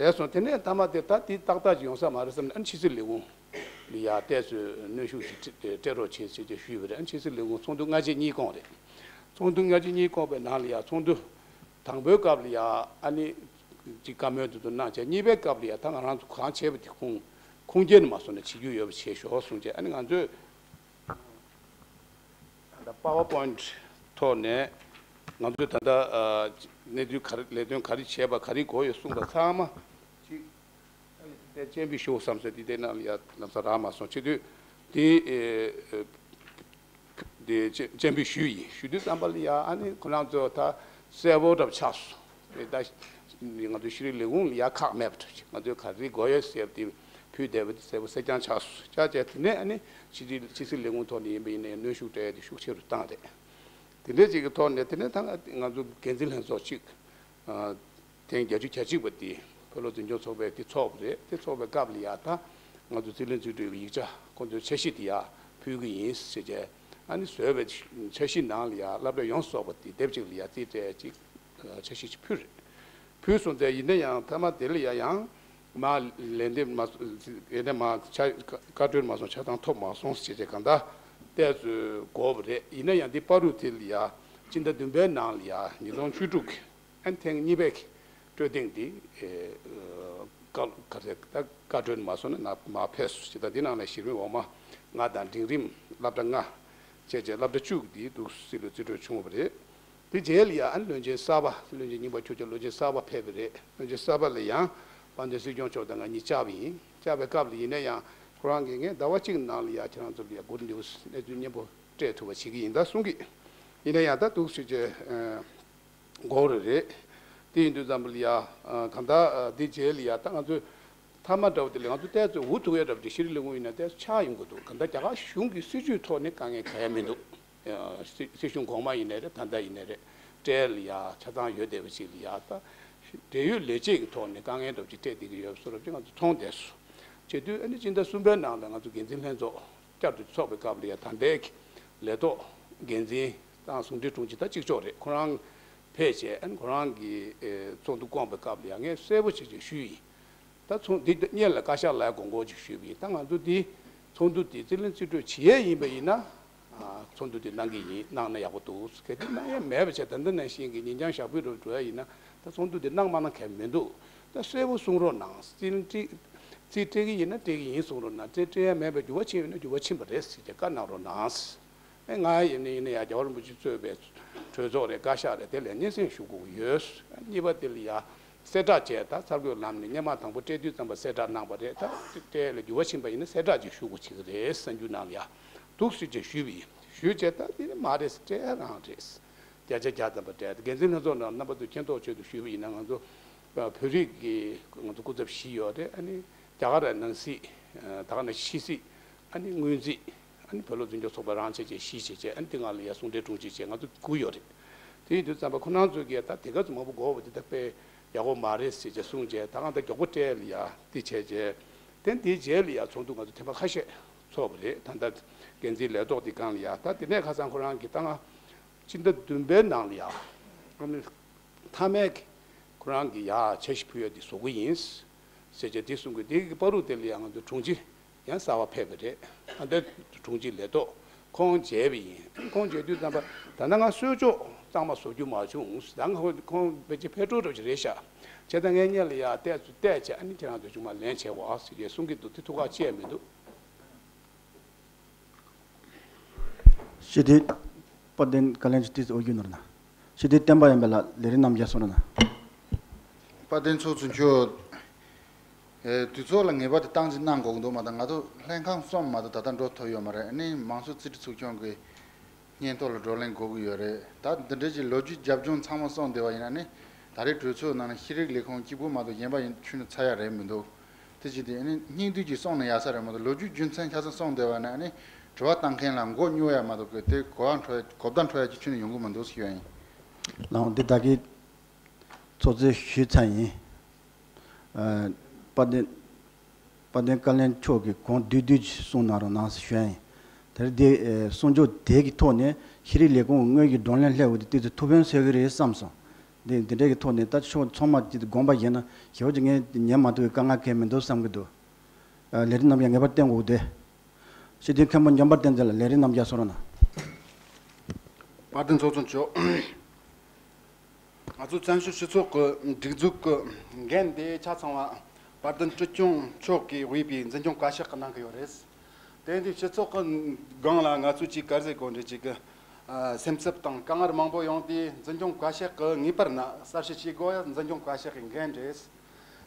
ལས་སོང་། དེ་ནས་མཐའ་མ་དེ་ད་དེ་ཏག་ཏག་ཅིག་ཡོང་ས་མ་རེད་བསམ་ནས་ཨ་ནི་ཕྱི་སྲིད་ལས་ཁུངས་ལ་ཡ་ཏོག་ཙམ་གནོན་ཤུགས་ཅིག་སྤྲད་སྤྲད་རོགས་བྱེད་ཟེར་བྱས་ཞུས་པ་རེད། ཨ་ནི་ཕྱི་སྲིད་ལས་ཁུངས་ཚོགས་འདུ་སྔ་རྗེས་གཉིས་བསྐོངས་རེད། ཚོགས་འདུ་སྔ་རྗེས་གཉིས་བསྐོངས་པའི་ནང་ལ་ཡ་ཚོགས་འདུ་དང་པོའི་སྐབས་ལ་ཡ་ཨ་ནི་ཅིག་བཀའ་མོལ་དེ་ཚོ་གནང་བྱས། གཉིས་པའི་སྐབས་ལ་ཡ་ད་ང་རང་ཚོ་གང་བྱས་པ་དེ་ཁུངས་ཁུངས་སྐྱེལ་ནས་མ་སོང་ནས་བྱེད་རྒྱུ་ཡོད་པ་བྱས་ཤོག་གསུངས་བྱས། ཨ་ནི་ང་ཚོས་ད་ལྟ་པ་ཝར་པོའིན་ཊི་ཐོག་ནས་ང་ཚོས་ད་ལྟ་ཨ་གནས་ཚུལ་ག་རེ་ལས་དོན་ག་རེ་བྱས་པ་ག་རེ་དགོས་ཡོད་གསུངས་པ་ཚང་མ་ཅིག་དེ་སྤྱན་འབུལ་ཞུ་བསམ་སོང་། དེ་དེ་ནང་ལ་ཡ་ལམ་སང་རག་མ་སོང་། བྱེད་དུས་དེ་ཨེ་དེ་སྤྱན་སྤྱན་འབུལ་ཞུས་ཡིན། ཞུ་དུས་ཙམ་པ་ལ་ཡ་ཨ་ནི་ཁོ་རང་ཚོ་ད་གསལ་པོ་འདྲ་པོ་ཆགས་སོང་། དེ་ད་ང་ཚོའི་ཤེས་རིག་ལས་ཁུངས་ལ་ཡ་ཁག་མེད་པ་འདྲ་པོ་ཅིག་ང་ཚོས་ག་རེ་དགོས་ཡོད་ཟེར་བ་དེ་ཕུལ་བསྡད་པ་དེ་གསལ་པོ་གསལ་རྐྱང་ཆགས་སོང་། ཆགས་བྱས་དེ་ནས་ཨ་ནི་ཕྱི་དྲིལ་ཕྱི་སྲིད་ལས་ཁུངས་ཐོག་ནས་ཡིན་པ་ཡིན་ནའི་གནོན་ཤུགས་སྤྲད་ཡ་དེ་ཤུགས་ཆེ་རུ་བཏང་རེད། དེ་འདྲའི་ཅིག་གི་ཐོག་ནས་དེ་ནས་ད་ང་ཚོ་འགན་འཛིན་ལྷན་ཚོགས་གཅིག་ཨ་ཐེངས་བརྒྱད་ཅུ་གྱ་གཅིག་པ་དེ་བོད་སློབ་འཛིན་སྐྱོང་ཚོགས་པས་དེ་ཚོགས་པ་རེད། དེ་ཚོགས་པའི་སྐབས་ལ་ཡ་ད་ང་ཚོ་རྩིས་ལེན་རྩིས་སྤྲོད་ཀྱི་ཡིག་ཆ་ཁོང་ཚོའི་འཆར་གཞི་དེ་ཡ་ཕུལ་གི་ཡིན་ཟེར་བྱས། ཨ་ནི་བཟོས་པའི་འཆར་གཞི་ནང་ལ་ཡ་སློབ་གྲྭ་ཡོངས་སུ་རྫོགས་པ་དེ་དེབ་གཅིག་ལ་ཡ་རྩིས་སྤྲད་ཅིག་འཆར་གཞི་ཅིག་ཕུལ་རེད། ཕུལ་སོང་ཙང་ཡིན་ན་ཡང་མཐའ་མ་དེ་ལ་ཡ་ཡང་མར་ལན་འདེབས་མ་ཡིན་ན་མར་ཆ་བཀའ་འཁྲོལ་མ་སོང་། ཆ་ཚང་ཐོབ་མ་སོང་ཟེར་བྱས་གང་ལྟར་ཏོག་ཙམ་འགོར་བ་རེད། ཡིན་ན་ཡང་འདི་བར་དུ་དེ་ལ་ཡ་སྤྱི་ཟླ་བདུན་པའི་ནང་ལ་ཡ་ཉིས་སྟོང་བཅུ་དྲུག་གི་ཨན་ཐེངས་གཉིས་པའི་གི་སྤྲོད་ཐེངས་འདི་ཨེ་ཨ་བཀའ་ག་རེ་ད་བཀའ་འཁྲོལ་མ་སོང་ན་ན་མར་ཕེབས་སོང་ཟེར། ད་འདི་ནང་ནས་གཞི་རིམ་འོག་མ་ལྔ་དང་འབྲིང་རིམ་སློབ་གྲྭ་ལྔ་བཅས་བྱས་སློབ་གྲྭ་བཅུ་གི་འདི་འདུག་སེ་ལ་རྩིས་སྤྲོད་བྱུང་བ་རེད། དེ་རྗེས་ལ་ཡང་ཨ་ནི་བློན་ཆེན་གསར་པ་བློན་ཆེན་རྙིང་པ་ཁྱོད་ཀྱི་བློན་ཆེན་གསར་པ་ཕེབས་པ་རེད། བློན་ཆེན་གསར་པ་ལ་ཡང་དཔལ་ལྡན་སྲིད་སྐྱོང་མཆོག་དང་ང་གཉིས་བཅར་བ་ཡིན། བཅར་བའི་སྐབས་ལ་ཡིན་ན་ཡང་ཁོ་རང་གིས་ངས་ཟླ་བ་གཅིག་ནང་ལ་ཡ་ཁྱེད་རང་ཚོ་ལ་ཡ་གུཌ་ནིའུ་སི་གནས་ཚུལ་སྙན་པོ་སྤྲད་ཐུབ་པ་བྱེད་ཀྱི་ཡིན་ད་གསུང་གི། ཡིན་ན་ཡང་ད་འདུག་སེ་བྱས་ཨ་འགོར་རེད། དེ་ཡིན་དུས་ཙམ་པ་ལ་ཡ་ཨ་གང་ལྟར་ཨ་དེ་རྗེས་ལ་ཡ་ད་ང་ཚོས་མཐའ་མ་འདྲ་བོ་དེ་ལ་ང་ཚོ་ཏོག་ཙམ་འུ་ཐུག་ཡ་འདྲ་བོ་དེ་ཤེས་རིག་ལས་ཁུངས་ཡིན་ན་ཏོག་ཙམ་ཆགས་ཡོང་གི་འདུག་གང་ལྟར་རྒྱ་གར་གཞུང་གི་སྲིད་བྱུས་ཐོག་ནས་དཀའ་ངལ་གང་ཡང་མི་འདུག་སྲིད་སྲིད་གཞུང་གོང་མ་ཡིན་ནའི་རེད། ད་ལྟ་ཡིན་ནའི་རེད། འབྲེལ་ལ་ཡ་ཆ་ཚང་ཡོད་བསྡད་པ་ཞིག་ལ་ཡ་ད་འབྲེལ་ཡོད་ལས་བྱེད་ཀྱི་ཐོག་ནས་དཀའ་ངལ་འདྲ་བོ་ཅིག་འཕྲད་བསྡད་ཀྱི་ཡོད་པ་བཟོ་འདྲ་ཅིག་ང་ཚོ་མཐོང་བསྡད་སོང་ བྱེད་དུས། ཨ་ནི་སྤྱི་ཟླ་གསུམ་པའི་ནང་ལ་ང་ཚོ་འགན་འཛིན་ལྷན་ཚོགས་བསྐྱར་དུ་ཚོགས་པའི་སྐབས་ལ་ཡང་ད་ལྟའི་ལས་ཐོག་འགན་འཛིན་དང་ཟུང་འབྲེལ་དྲུང་ཆེ་ད་གཅིག་ལྕོགས་རེད། ཁོ་རང་ཕེབས་བྱས། ཨ་ནི་ཁོ་རང་གིས་ཚོགས་འདུ་བསྐོངས་པའི་སྐབས་ལ་ཡང་ངས་གསལ་པོ་ཞིག་ཅིག་ཞུས་ཡིན། ད་ཚོགས་འདི་སྔོན་ལ་བཀའ་ཤག་ལ་དགོངས་སྐོར་ཅིག་ཞུས་པ་ཡིན། ད་ང་ཚོ་འདི་ཚོགས་འདུ་འདི་རྩིས་ལེན་རྩིས་སྤྲོད་བྱེད་ཡས་ཡིན་པ་ཡིན་ན། ཚོགས་འདུ་དེ་གནང་གི་ཡིན། གནང་ན་ཡག་པོ་འདུག། གལ་ཏེ་གནང་ཡ་མེད་པ་བྱས། ད་ལྟ་ནང་བཞིན་གྱི་ཉིན་རྐྱང་ཞག་པོའི་རུ་འགྲོ་ཡ་ཡིན་ན། ད་ཚོགས་འདུ་དེ་གནང་མ་གནང་གལ་མི་འདུག། ད་གསལ་པོ་གསུང་རོགས་གནང་། རྩིས་ལེན་རྩིས་སྤྲད་ཀྱི་ཡིན་ན་སྤྲད་ཀྱི་ཡིན་གསུང་རོགས་གནང་། རྩིས་སྤྲད་ཡ་མེད་པའི་འགྱུར་བ་ཕྱིན་ཡོད་ན་འགྱུར་བ་ཕྱིན་པ་རེད་ཟེར་ཏེ་བཀའ་གནང་རོགས་གནང་། ཨེ། ང་ཡིན་ན་ཡིན་ན་ཡང་རྒྱལ་བ་རིན་པོ་ཆེ་གཙོས་པའི་གྲོས་ཚོགས་རེད། བཀའ་ཤག་རེད། དེ་ལ་སྙན་སེང་ཞུ་དགོས་ཀྱི་ཡོད། གཉིས་པ་དེ་ལ་ཡ་གསལ་བསྒྲགས་བྱས། ད་གསར་འགོད་ལམ་ནས་སྔོན་མ་དང་པོ་སྤྲད་དུས་ཙམ་པ་གསལ་བསྒྲགས་གནང་པ་རེད། ད་སྤྲད་ལ་འགྱུར་བ་ཕྱིན་པ་ཡིན་ན་གསལ་བསྒྲགས་ཅིག་ཞུ་དགོས་བྱེད་ཀྱི་རེད། གསར་འགྱུར་ནང་ལ་ཡ་འདུག་ཟེར་ཅིག་ཞུས་པ་ཡིན། ཞུས་བྱས་ད་དེ་ནི་མ་རེད། སྤྲད་རང་རེད། བརྒྱ་ཆ་བརྒྱ་ཙམ་པ་སྤྲད། འགན་འཛིན་ལྷན་ཚོགས་ནང་རྣམ་པ་ཚོས་མཁྱེན་རྟོགས་ཆེད་དུ་ཞུས་པ་ཡིན་ན། ང་ཚོ་བོད་རིགས་ཀྱི་ང་ཚོ་སྐུ་ཚབ་བཞི་ཡོད་རེད། ཨ་ནི་རྒྱ་གར་ནང་སྲིད། ད་ག་ནང་ཕྱི་སྲིད། ཨ་ནི་སྔོན་རྩིས། ཨ་ནི་བོད་ལུགས་འཛིན་སྐྱོང་ཚོགས་པ་རང་བྱས་བྱས་བཞི་བྱས་བྱས། ཨ་ནི་དེ་སྒང་ལ་ཡ་ཟུང་འབྲེལ་དྲུང་ཆེ་བྱས་ང་ཚོ་དགུ་ཡོད་རེད། དེ་ཡིན་དུས་ཙམ་པ་ཁོ་རང་ཚོས་ཀྱིས་ད་དེ་ག་ཚོད་མང་པོ་དགོས་པ་དེ་ད་དཔེ་ཡག་པོ་མ་རེད་ཟེར་བྱས་གསུངས་བྱས། ད་གང་ལྟར་མགྱོགས་པོ་སྤྲད་ལ་ཡ་དེ་བྱས་བྱས། དེ་འདིའི་རྗེས་ལ་ཡ་ཚོགས་འདུ་ང་ཚོ་ཐེངས་མ་ཁ་ཤས་ཚོགས་པ་རེད། ད་ལྟ་འགན་འཛིན་ལས་ཐོག་དེ་སྒང་ལ་ཡ། ད་དེ་ནས་ཁ་སང་ཁོ་རང་གིས་ད་ང་སྤྱི་ཟླ་བདུན་པའི་ནང་ལ་ཡ། ཨ་ནི་མཐའ་མའི་ཁོ་རང་གི་ཡ་འཆར་གཞི་ཕུལ་ཡ་དེ་བཟོ་གི་ཡིན་ཟེར་བྱས་དེ་གསུང་གི། དེ་གི་བར་དུ་དེ་ལ་ཡང་ང་ཚོ་དྲུང་ཆེ་ཡང་གསར་པ་ཕེབས་པ་རེད། ཨ། དེ་དྲུང་ཆེ་ལས་ཐོག་ཁོང་མཇལ་བ་ཡིན། ཁོང་མཇལ་དུས་ཙམ་པ་ད་ལྟ་ང་གསོལ་ལྕོག་གཙང་མ་བཟོ་རྒྱུ་མ་བྱུང་། ད་ང་ཁོང་ཕལ་ཆེར་ཕེབས་འགྲོ་འགྲོ་ཅིག་རེད་ཤག། བྱས་ཙང་ངས་སྔོན་ལ་ཡ་བལྟས་ཚུལ་བལྟས་བྱས། ཨ་ནི་ཁྱེད་རང་ཚོ་ཆུང་མ་ལན་བྱེད་དགོས་ཨ་ཟེར་གྱི་གསུང་གི་འདུག། དེ་ཐུགས་ཁག་ཆེ་མི་འདུག། ཞི་བདེ། དཔལ་ལྡན་བཀའ་བློན་ཆེན་ཏིས་ཨོ་རྒྱུ་ནོར་ན། ཞི་བདེ་བསྟན་པ་ཡན་པ་ལ་ལས་རིམ་རྣམ་རྒྱལ་གསུང་རོགས་གནང་། དཔལ་ལྡན་ཚོགས་གཙོ་མཆོག། ཨེ། དུས་ཚོད་ལ་ངེས་པར་དུ་སྟངས་འཛིན་གནང་དགོས་ཀྱི་འདུག་མ་གཏོགས། ང་ཚོ་ལྷན་ཁང་གསུམ་མ་གཏོགས་ད་ལྟ་འགྲོ་ཐུབ་ཡོད་མ་རེད། ཨ་ནི་མང་གཙོ་རྩིས་ཁྲ་ཚོགས་ཆུང་གི་སྙན་ཐོ་ལ་བགྲོ་གླེང་དགོས་ཀྱི་ཡོད་རེད། ད་འདི་འདྲའི་ཅིག་ལོ་རྒྱུས་རྒྱབ་ལྗོངས་ཚང་མ་སོང་བསྡད་པ་ཡིན་ན་ནི། ད་རེས་གྲོས་ཚོགས་ནང་ནས་ཤེས་རིག་ལས་ཁུངས་གཅིག་པུ་མ་གཏོགས་གཞན་པ་ཡིན་ཆུ་ནི་ཚ་ཡ་རེད་མི་འདུག། དེ་བྱས་ཏེ་ཨ་ནི་སྙིང་བསྡུས་ཀྱིས་སོང་ན་ཡག་ས་རེད་མ་གཏོགས། ལོ་རྒྱུས་རྒྱུ་མཚན་ཆ་ཚང་སོང་བསྡད་པ་ན་ཨ་ནི་དྲི་བ་བཏང་མཁན་ལ་མགོ་སྨྱོ་ཡ་མ་གཏོགས། གོ་དེ་གོ་བ་འཕྲོ་ཡ། གོ་བརྡ་འཕྲོ་ཡ་ཅིག་ཁྱོན་ནས་ཡོང་གི་མི་འདུག་ཟེར་ཞུ་ཡ་ཡིན། ལགས། འོང་། འདི་བདག་གིས་ཚོགས་གཙོས་ཞུས་ཚར་ཡིན། ཨ། དཔལ་ལྡན། དཔལ་ལྡན་བཀའ་བློན་མཆོག་གིས་གོང་བསྡུས་བསྡུས་ཀྱིས་གསུང་གནང་རོགས་གནང་ཟེར་ཞུ་ཡ་ཡིན། དེར་འདི། ཨེ། གསུང་ཆོག་དེ་གི་ཐོག་ནས་ཤེས་རིག་ལས་ཁུངས་དངུལ་གྱི་བགྲོ་གླེང་སླེབས་པ་དེ་ཏོག་ཙམ་ཐུགས་ཕན་གསོས་ཀྱི་རེད་བསམ་སོང་། འདི་འདི་འདྲའི་གི་ཐོག་ནས་ད་ཕྱོགས་ཚང་མ་ཅིག་དགོངས་པ་བཞེས་ན་ཞེ་པོ་ཅིག་ངས་ཉན་མ་ཐུབ་པའི་དཀའ་ངལ་གང་ཡང་མི་འདུག་བསམ་གྱི་འདུག། ཨ། ལས་རིམ་རྣམ་རྒྱལ་ངེས་པར་བསྟན་དགོས་ཏེ། སྤྱི་འཐུས་མཁན་པོ་འཇམ་དཔལ་བསྟན་འཛིན་ལགས། ལས་རིམ་རྣམ་རྒྱལ་གསུང་རོགས་གནང་། དཔལ་ལྡན་ཚོགས་གཙོ་མཆོག། ང་ཚོ་བཙན་བྱོལ་སྤྱི་ཚོགས་ཀྱི་སྒྲིག་འཛུགས་ཀྱི་འགན་དེ་ཆ་ཚང་བ་དཔལ་ལྡན་སྲིད་སྐྱོང་མཆོག་གིས་དབུས་པའི་འཛིན་སྐྱོང་བཀའ་ཤག་གིས་གནང་གི་ཡོད་རེད། དེ་འདི་སྤྱི་ཚོགས་ཀྱི་སྒང་ལ་ང་ཚོས་ཅིག་ག་རེ་ཟེར་དགོས་རེད། ཅིག་གི། ཨ། སེམས་འཚབ་དང་དཀའ་ངལ་མང་པོ་ཡོང་དུས་འཛིན་སྐྱོང་བཀའ་ཤག་གིས་ངེས་པར་ན་གསལ་བཤད་བྱེད་དགོས་ཡ་འཛིན་སྐྱོང་བཀའ་ཤག་གི་འགན་རེད།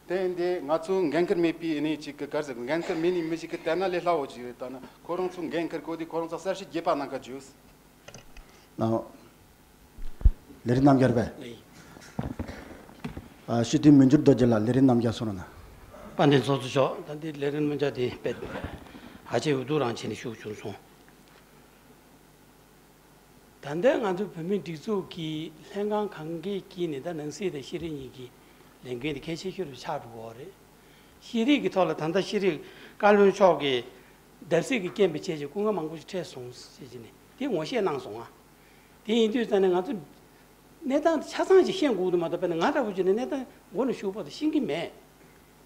དེ་འདི་ང་ཚོ་འགན་འཁུར་མེད་པའི་ནི་ཅིག་གི་ག་རེ་ཟེར། འགན་འཁུར་མེད་ནི་མི་ཞིག་གིས་བལྟས་ན་ལས་སླ་བོ་ཅིག་རེད། ད་ནི་ཁོ་རང་ཚོ་འགན་འཁུར་དགོས་དུས་ཁོ་རང་ཚོ་གསལ་བཤད་རྒྱས་པ་གནང་ག་རྒྱུ། ལགས། ལས་རིམ་རྣམ་རྒྱལ་རེད་པས། ཨེ། ཨ། སྤྱི་འཐུས་མི་འགྱུར་རྡོ་རྗེ་ལགས། ལས་རིམ་རྣམ་རྒྱལ་གསུང་རོགས་གནང་། དཔལ་ལྡན་ཚོགས་གཙོ་མཆོག། ད་འདི་ལས་རིམ་རྣམ་རྒྱལ་དེ་དཔེ་ཧ་ཅང་འུ་ཐུག་རང་བྱས་ནས་ཞུགས་བྱུང་སོང་། ད་ལྟ་ང་ཚོ་བོད་མིའི་སྒྲིག་འཛུགས་ཀྱི་ལྷན་ཁང་གང་གའི་དཀྱིལ་ནས་ད་ནང་སྲིད་དང་ཤེས་རིག་གཉིས་ཀྱི་ལས་འགན་དེ་གལ་ཆེ་ཤོས་རུ་ཆགས་འགྲོ་གི་ཡོད་རེད། ཤེས་རིག་གི་ཐོག་ལ་ད་ལྟ་ཤེས་རིག་བཀའ་བློན་མཆོག་གིས་བརྡབ་གསིག་གི་རྐྱེན་པས་བྱས་ཀྱི་སྐུ་ངལ་མང་པོ་ཞིག་འཕྲད་སོང་ཟེར་གྱི་ནས་དེ་ངོ་ཤེས་གནང་སོང་ང་། དེ་ཡིན་དུས་ཙང་ནས་ང་ཚོ་གནས་སྟངས་ཆ་ཚང་ཞིག་ཤེས་དགོས་འདུག་མ་གཏོགས། དཔེར་ན་ང་འདྲ་བོ་ཅིག་ནས་གནས་སྟངས་མགོ་ནས་གཞུག་བར་དུ་ཤེས་ཀྱི་མེད།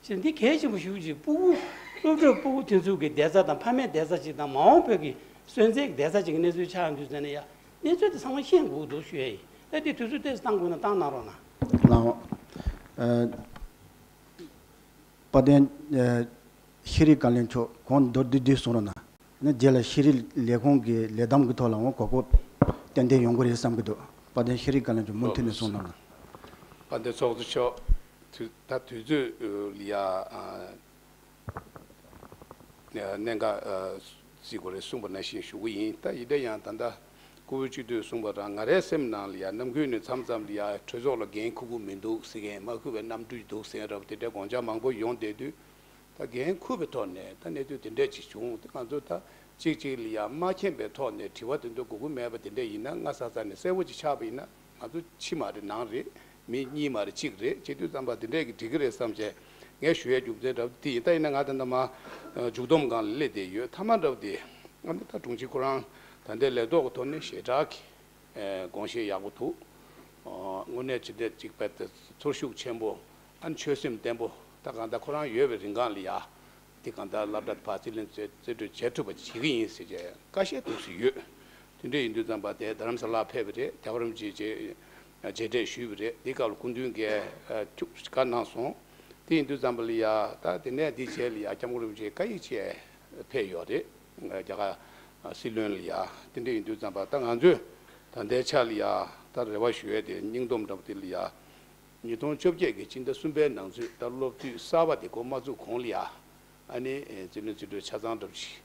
ཞེས་འདི་གལ་ཆེན་པོ་ཞེ་པོ་ཅིག། སྤུ་གུ་སློབ་ཕྲུག་སྤུ་གུ་དེ་ཚོ་གི་བསྡད་ས་དང་ཕ་མའི་བསྡད་ས་ཅིག་དང་། མ་འོངས་བོད་ཀྱི་གསོན་ཚིགས་བསྡད་ས་ཅིག་གི་གནས་ཚུལ་ཆགས་ཡོང་དུས་ཙང་ནས་ཡ་གནས་ཚུལ་དེ་ཚང་མ་ཤེས་དགོས་འདུག་ཞུ་ཡ་ཡིན། ད་འདི་དུས་ཚོད་ཏོག་ཙམ་བཏང་དགོས་ན་བཏང་གནང་རོགས་གནང་། ལགས། ཨ། དཔལ་ལྡན། ཨ། ཤེས་རིག་བཀའ་བློན་མཆོག། གོང་མདོར་བསྡུས་བསྡུས་གསུང་རོགས་གནང་། ནི་རྗེས་ལ་ཤེས་རིག་ལས་ཁུངས་ཀྱི་ལས་བསྡོམས་ཀྱི་ཐོག་ལའང་གོ་སྐབས་ཏན་ཏན་ཡོང་གི་རེད་བསམ་གྱི་འདུག། དཔལ་ལྡན་ཤེས་རིག་བཀའ་བློན་མཆོག་མུ་མཐུད་ནས་གསུང་གནང་། དཔལ་ལྡན་ཚོགས་གཙོ་མཆོག། དུས། ད་དུས་ཚོད་ལ་ཡ། ཨ། གནད་འགག་ཨ། བརྩི་དགོས་རེད་གསུངས་པ་ནང་བཞིན་ཞུ་གི་ཡིན། ད་ཡིན་ན་ཡང་ད་ལྟ་སྐུ་བོ་སྤྱི་འཐུས་གསུངས་པ་རང་ང་རའི་སེམས་ནང་ལ་ཡ་ནམ་རྒྱུན་ནས་མཚམས་མཚམས་ལ་ཡ་གྲོས་ཚོགས་ལ་འགན་འཁུར་གྱི་མི་འདུག་ཟེར་མཁན། མ་འཁུར་བའི་གནམ་གྲུ་འདུག་ཟེར་མཁན་འདྲ་པོ་དེ་འདྲའི་དགོངས་འཆར་མང་པོ་ཡོང་བསྡད་དུས། ད་འགན་འཁུར་བའི་ཐོག་ནས་ད་གནས་ཚུལ་དེ་འདྲས་ཅིག་བྱུང་། དེ་ང་ཚོ་ད་གཅིག་གཅིག་ལ་ཡ་མ་མཁྱེན་པའི་ཐོག་ནས་དྲི་བ་དེ་ཚོ་དགོས་ཀྱི་མེད་པ་དེ་འདྲས་ཡིན་ན། སྔ་ས་ས་ནས་གསལ་པོ་ཅིག་ཆགས་པ་ཡིན་ན། ང་ཚོ་ཕྱི་མ་རེད་ནང་རེད། མི་གཉིས་མ་རེད་གཅིག་རེད། བྱེད་དུས་ཙམ་པ་དེ་འདྲས་ཀྱི་འགྲིག་གི་རེད་བསམ་བྱས། ངས་ཞུ་ཡས་རྒྱུ་མཚན་འདྲ་བོ་དེ་ཡིན། ད་ཡིན་ན་ང་ད་ལྟ་མ་མཇུག་སྡོམ་སྒང་ལ་སླེབས་བསྡད་ཡོད། མཐའ་མ་འདྲ་བོ་དེ་ཨ་ནི་ད་དྲུང་ཆེ་ཁོ་རང་ད་ལྟའི་ལས་ཐོག་གི་ཐོག་ནས་ཞེ་དྲག་གི་དགོངས་བཞེས་ཡག་པོ་འདུག་དངོས་གནས་ཇི་འདྲ་ཅིག་དཔེ་དེ་ཚོར་ཤུགས་ཆེན་པོ། ཨ་ནི་ཆོད་སེམས་བརྟན་པོ། ད་གང་ལྟར་ཁོ་རང་ཡོད་པའི་རིང་གང་ལ་ཡ། དེ་གང་ལྟར་སློབ་གྲྭ་ཕར་རྩིས་ལེན་རྩིས་རྩིས་སྤྲོད་བྱེད་ཐུབ་པ་བྱེད་ཀྱི་ཡིན་ཟེར་བྱས་བཀའ་བཤད་འདུག་སེ་ཡོད། དེ་འདྲ་ཡིན་དུས་ཙམ་པ་དེ་རྡ་རམ་ས་ལར་ཕེབས་པ་རེད། རྒྱལ་བ་རིན་པོ་ཆེ་མཇལ་མཇལ་འཕྲད་ཞུས་པ་རེད། དེ་སྐབས་ལ་སྐུ་མདུན་གྱིས་ཨ་ཐུགས་བཀའ་གནང་སོང་། དེ་ཡིན་དུས་ཙམ་པ་ལ་ཡ་ད་དེ་ནས་དེ་རྗེས་ལ་ཡ་སྐྱབས་མགོན་རིན་པོ་ཆེ་བཀའ་ཡིག་ཅིག་ཕེབས་ཡོད་རེད། རྒྱ་གར་སྲིད་བློན་ལ་ཡ། དེ་འདྲ་ཡིན་དུས་ཙམ་པ་ད་ང་ཚོས་ད་ལྟའི་ཆ་ལ་ཡ་ད་རེ་བ་ཞུ་ཡས་དེ་སྙིང་སྟོབས་འདྲ་པོ་དེ་ལ་ཡ། ཉིས་སྟོང་བཅོ་བརྒྱད་ཀྱི་སྤྱི་ཟླ་གསུམ་པའི་ནང་ཚུད་ད་སློབ་དུས་གསར་པ་དེ་འགོ་མ་བཙུགས་གོང་ལ་ཡ། ཨ་ནི་རྩིས་ལེན་རྩིས་སྤྲོད་ཆ་ཚང་འདྲ་པོ་ཞིག་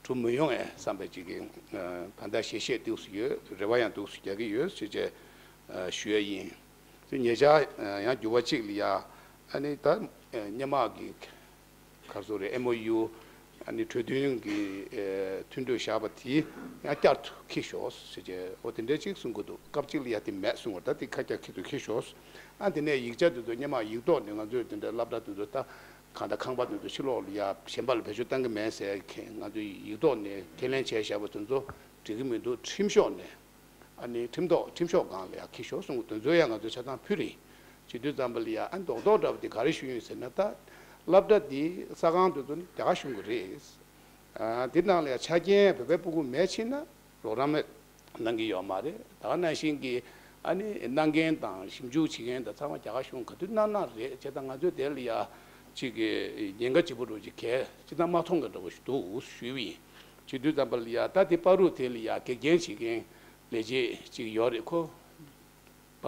གྲུབ་མི་ཡོང་ངས་བསམ་པའི་ཅིག་གི་ད་ལྟ་ཞལ་བཞེས་འདུག་སེ་ཡོད། རེ་བ་ཡང་འདུག་སེ་རྒྱག་གི་ཡོད་ཟེར་བྱས་ཞུ་ཡས་ཡིན། དེ་ཉེ་ཆར་ཡང་འགྱུར་བ་གཅིག་ལ་ཡ། ཨ་ནི་ད་སྔོན་མ་གི་ག་རེ་ཟེར་རེད། ཨེམ་ཨོ་ཡུ་ཨ་ནི་གྲོས་མཐུན་གྱི་ཨེ་མཐུན་གྲོས་བཞག་པ་དེ་ཡང་བསྐྱར་དུ་འཁྱེར་ཤོག་ཟེར་བྱས་འོ་དེ་འདྲ་ཅིག་གསུང་གི་འདུག་སྐབས་གཅིག་ལ་ཡ་དེ་མེད་གསུང་བ། ད་དེ་ཁ་རྒྱ་ཁྱེར་དུ་འཁྱེར་ཤོག་ཨ་དེ་ནས་ཡིག་ཆ་དེ་ཚོ་སྔོན་མ་ཡིག་ཐོག་ནས་ང་ཚོས་དེ་འདྲ་སློབ་གྲྭ་དེ་ཚོ་ད་གང་ལྟར་ཁང་པ་དེ་ཚོ་ཕྱི་ལོགས་ལ་ཡ་གཞན་པ་ལ་བེད་སྤྱོད་གཏང་གི་མེད་ཟེར་མཁན་ང་ཚོས་ཡིག་ཐོག་ནས་ཁས་ལེན་བྱས་བཞག་པ་དེ་ཚོ་འགྲིག་གི་མི་འདུག་ཁྲིམས་ཤོག་ནས། ཨ་ནི་ཁྲིམས་ཐོག་ཁྲིམས་ཤོག་སྒང་ལ་ཡང་འཁྱེར་ཤོག་གསུངས། དེ་ཚོ་ཡང་ང་ཚོས་ཆ་ཚང་ཕུལ་རེད། བྱེད་དུས་ཙམ་པ་ལ་ཡང་ཨ་ནི་རྡོག་རྡོག་འདྲ་བོ་དེ་ག་རེ་ཞུ་ཡིན་ཟེར་ན། ད་སློབ་གྲྭ་འདི་ས་ཁང་དེ་ཚོ་ནི་རྒྱ་གར་གཞུང་གི་རེད། ཨ་དེ་ནང་ལ་ཡང་ཆ་རྐྱེན་བོད་པའི་སྤུ་གུ་མེད་ཕྱིན་ན་རོགས་རམ་གནང་གི་ཡོད་མ་རེད། ད་ག་ནང་བཞིན་གྱི་ཨ་ནི་གནང་མཁན་དང་ཞིབ་འཇུག་བྱེད་མཁན་དང་ཚང་མ་རྒྱ་གར་གཞུང་ག་དུས་གནང་གནང་རེད། བྱས་ཙང་ང་ཚོས་དེ་ལ་ཡང་ཅིག་གི་ཉེན་ཁ་ལྗིད་པོ་འདྲ་བོ་ཅིག་གས་ཅི་ལྟར་མ་མཐོང་གི་འདྲ་བོ་ཞིག་འདུག་ཞུས་པ་ཡིན། བྱེད་དུས་ཙམ་པ་ལ་ཡང་ད་དེ་བར་དུ་དེ་ལ་ཡང་གེགས་རྐྱེན་བྱེད་མཁན་ལས་བྱེད་ཅིག་ཡོད་རེད། ཁོ་པ་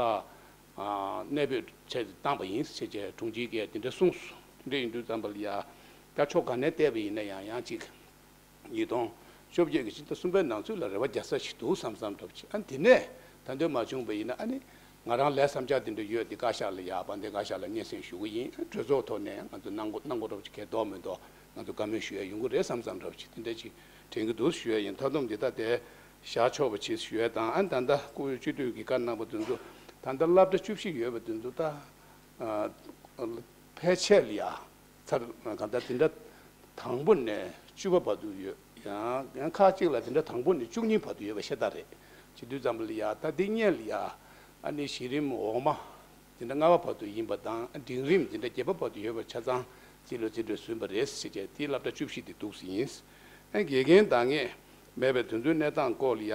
ཨ་གནས་སྤོས་བྱས་ཏེ་བཏང་པ་ཡིན་ཟེར་བྱས་དྲུང་ཆེ་གིས་དེ་འདྲ་གསུངས་སོང་། དེ་འདྲ་ཡིན་དུས་ཙམ་པ་ལ་ཡང་ད་ཕྱོགས་ག་ནས་བལྟས་པ་ཡིན་ན་ཡང་ཡང་ཅིག་ཉིས་སྟོང་བཅོ་བརྒྱད་ཀྱི་ཕྱི་ཟླ་གསུམ་པའི་ནང་ཚུད་ལ་རེ་བ་རྒྱག་ས་ཞིག་འདུག་བསམ་བསམ་འདྲ་པོ་ཅིག་ཨ་དེ་ནས་ད་འདོད་མ་བྱུང་བ་ཡིན་ན་ཨ་ནི་ང་རང་ལས་བསམ་འཆར་དེ་འདྲ་ཡོད་དེ་བཀའ་ཤག་ལ་ཡ་དཔལ་ལྡན་བཀའ་ཤག་ལ་སྙན་སེང་ཞུ་གི་ཡིན། གྲོས་ཚོགས་ཐོག་ནས་ང་ཚོ་གནང་དགོས་གནང་དགོས་འདྲ་པོ་ཅིག་གལ་འདོགས་མི་འདོགས་ང་ཚོ་བཀའ་མོལ་ཞུ་ཡ་ཡོང་གི་རེད་བསམ་བསམ་འདྲ་པོ་ཅིག་དེ་འདྲ་ཅིག་དྲན་གྱི་འདུག་ཞུ་ཡ་ཡིན། མཐའ་སྡོམ་འདི་ལྟ་དེ་བཞག་ཆོག་པ་བྱེད་ཞུ་ཡ་དང་། ཨ་ནི་ད་ལྟ་སྐུ་ངོ་སྤྱི་འཐུས་ཀྱིས་བཀའ་གནང་པ་དེ་ཚོ་ད་ལྟ་སློབ་གྲྭ་བཅུ་བཞི་ཡོད་པ་དེ་ཚོ་ད་ཨ་ཕལ་ཆེར་ལ་ཡ་ཚར་གང་ལྟར་དེ་འདྲ་དང་པོ་ནས་བཅུ་པ་བར་དུ་ཡོད། ཡང་ཡང་ཁག་ཅིག་ལ་དེ་འདྲ་དང་པོ་ནས་བཅུ་གཉིས་བར་དུ་ཡོད་པ་ཤ་སྟག་རེད། བྱེད་དུས་ཙམ་པ་ལ་ཡ་ད་འདི་སྔོན་ལ་ཡ་ཨ་ནི་གཞི་རིམ་འོག་མ་དེ་འདྲ་ལྔ་པ་བར་དུ་ཡིན་པ་དང་། འབྲིང་རིམ་དེ་འདྲ་བརྒྱད་པ་བར་དུ་ཡོད་པ་ཆ་ཚང་རྩིས་ལོ་རྩིས་སྤྲོད་ཟིན་པ་རེད་ཟེར་བྱས་དེའི་སློབ་གྲྭ་བཅུ་བཞི་དེ་འདུག་སེ་ཡིན། ཨ་དགེ་རྒན་འདང་ངེས་མེད་པའི་དོན་ཚུལ་གནས་སྟངས་སྐོར་ལ་ཡ།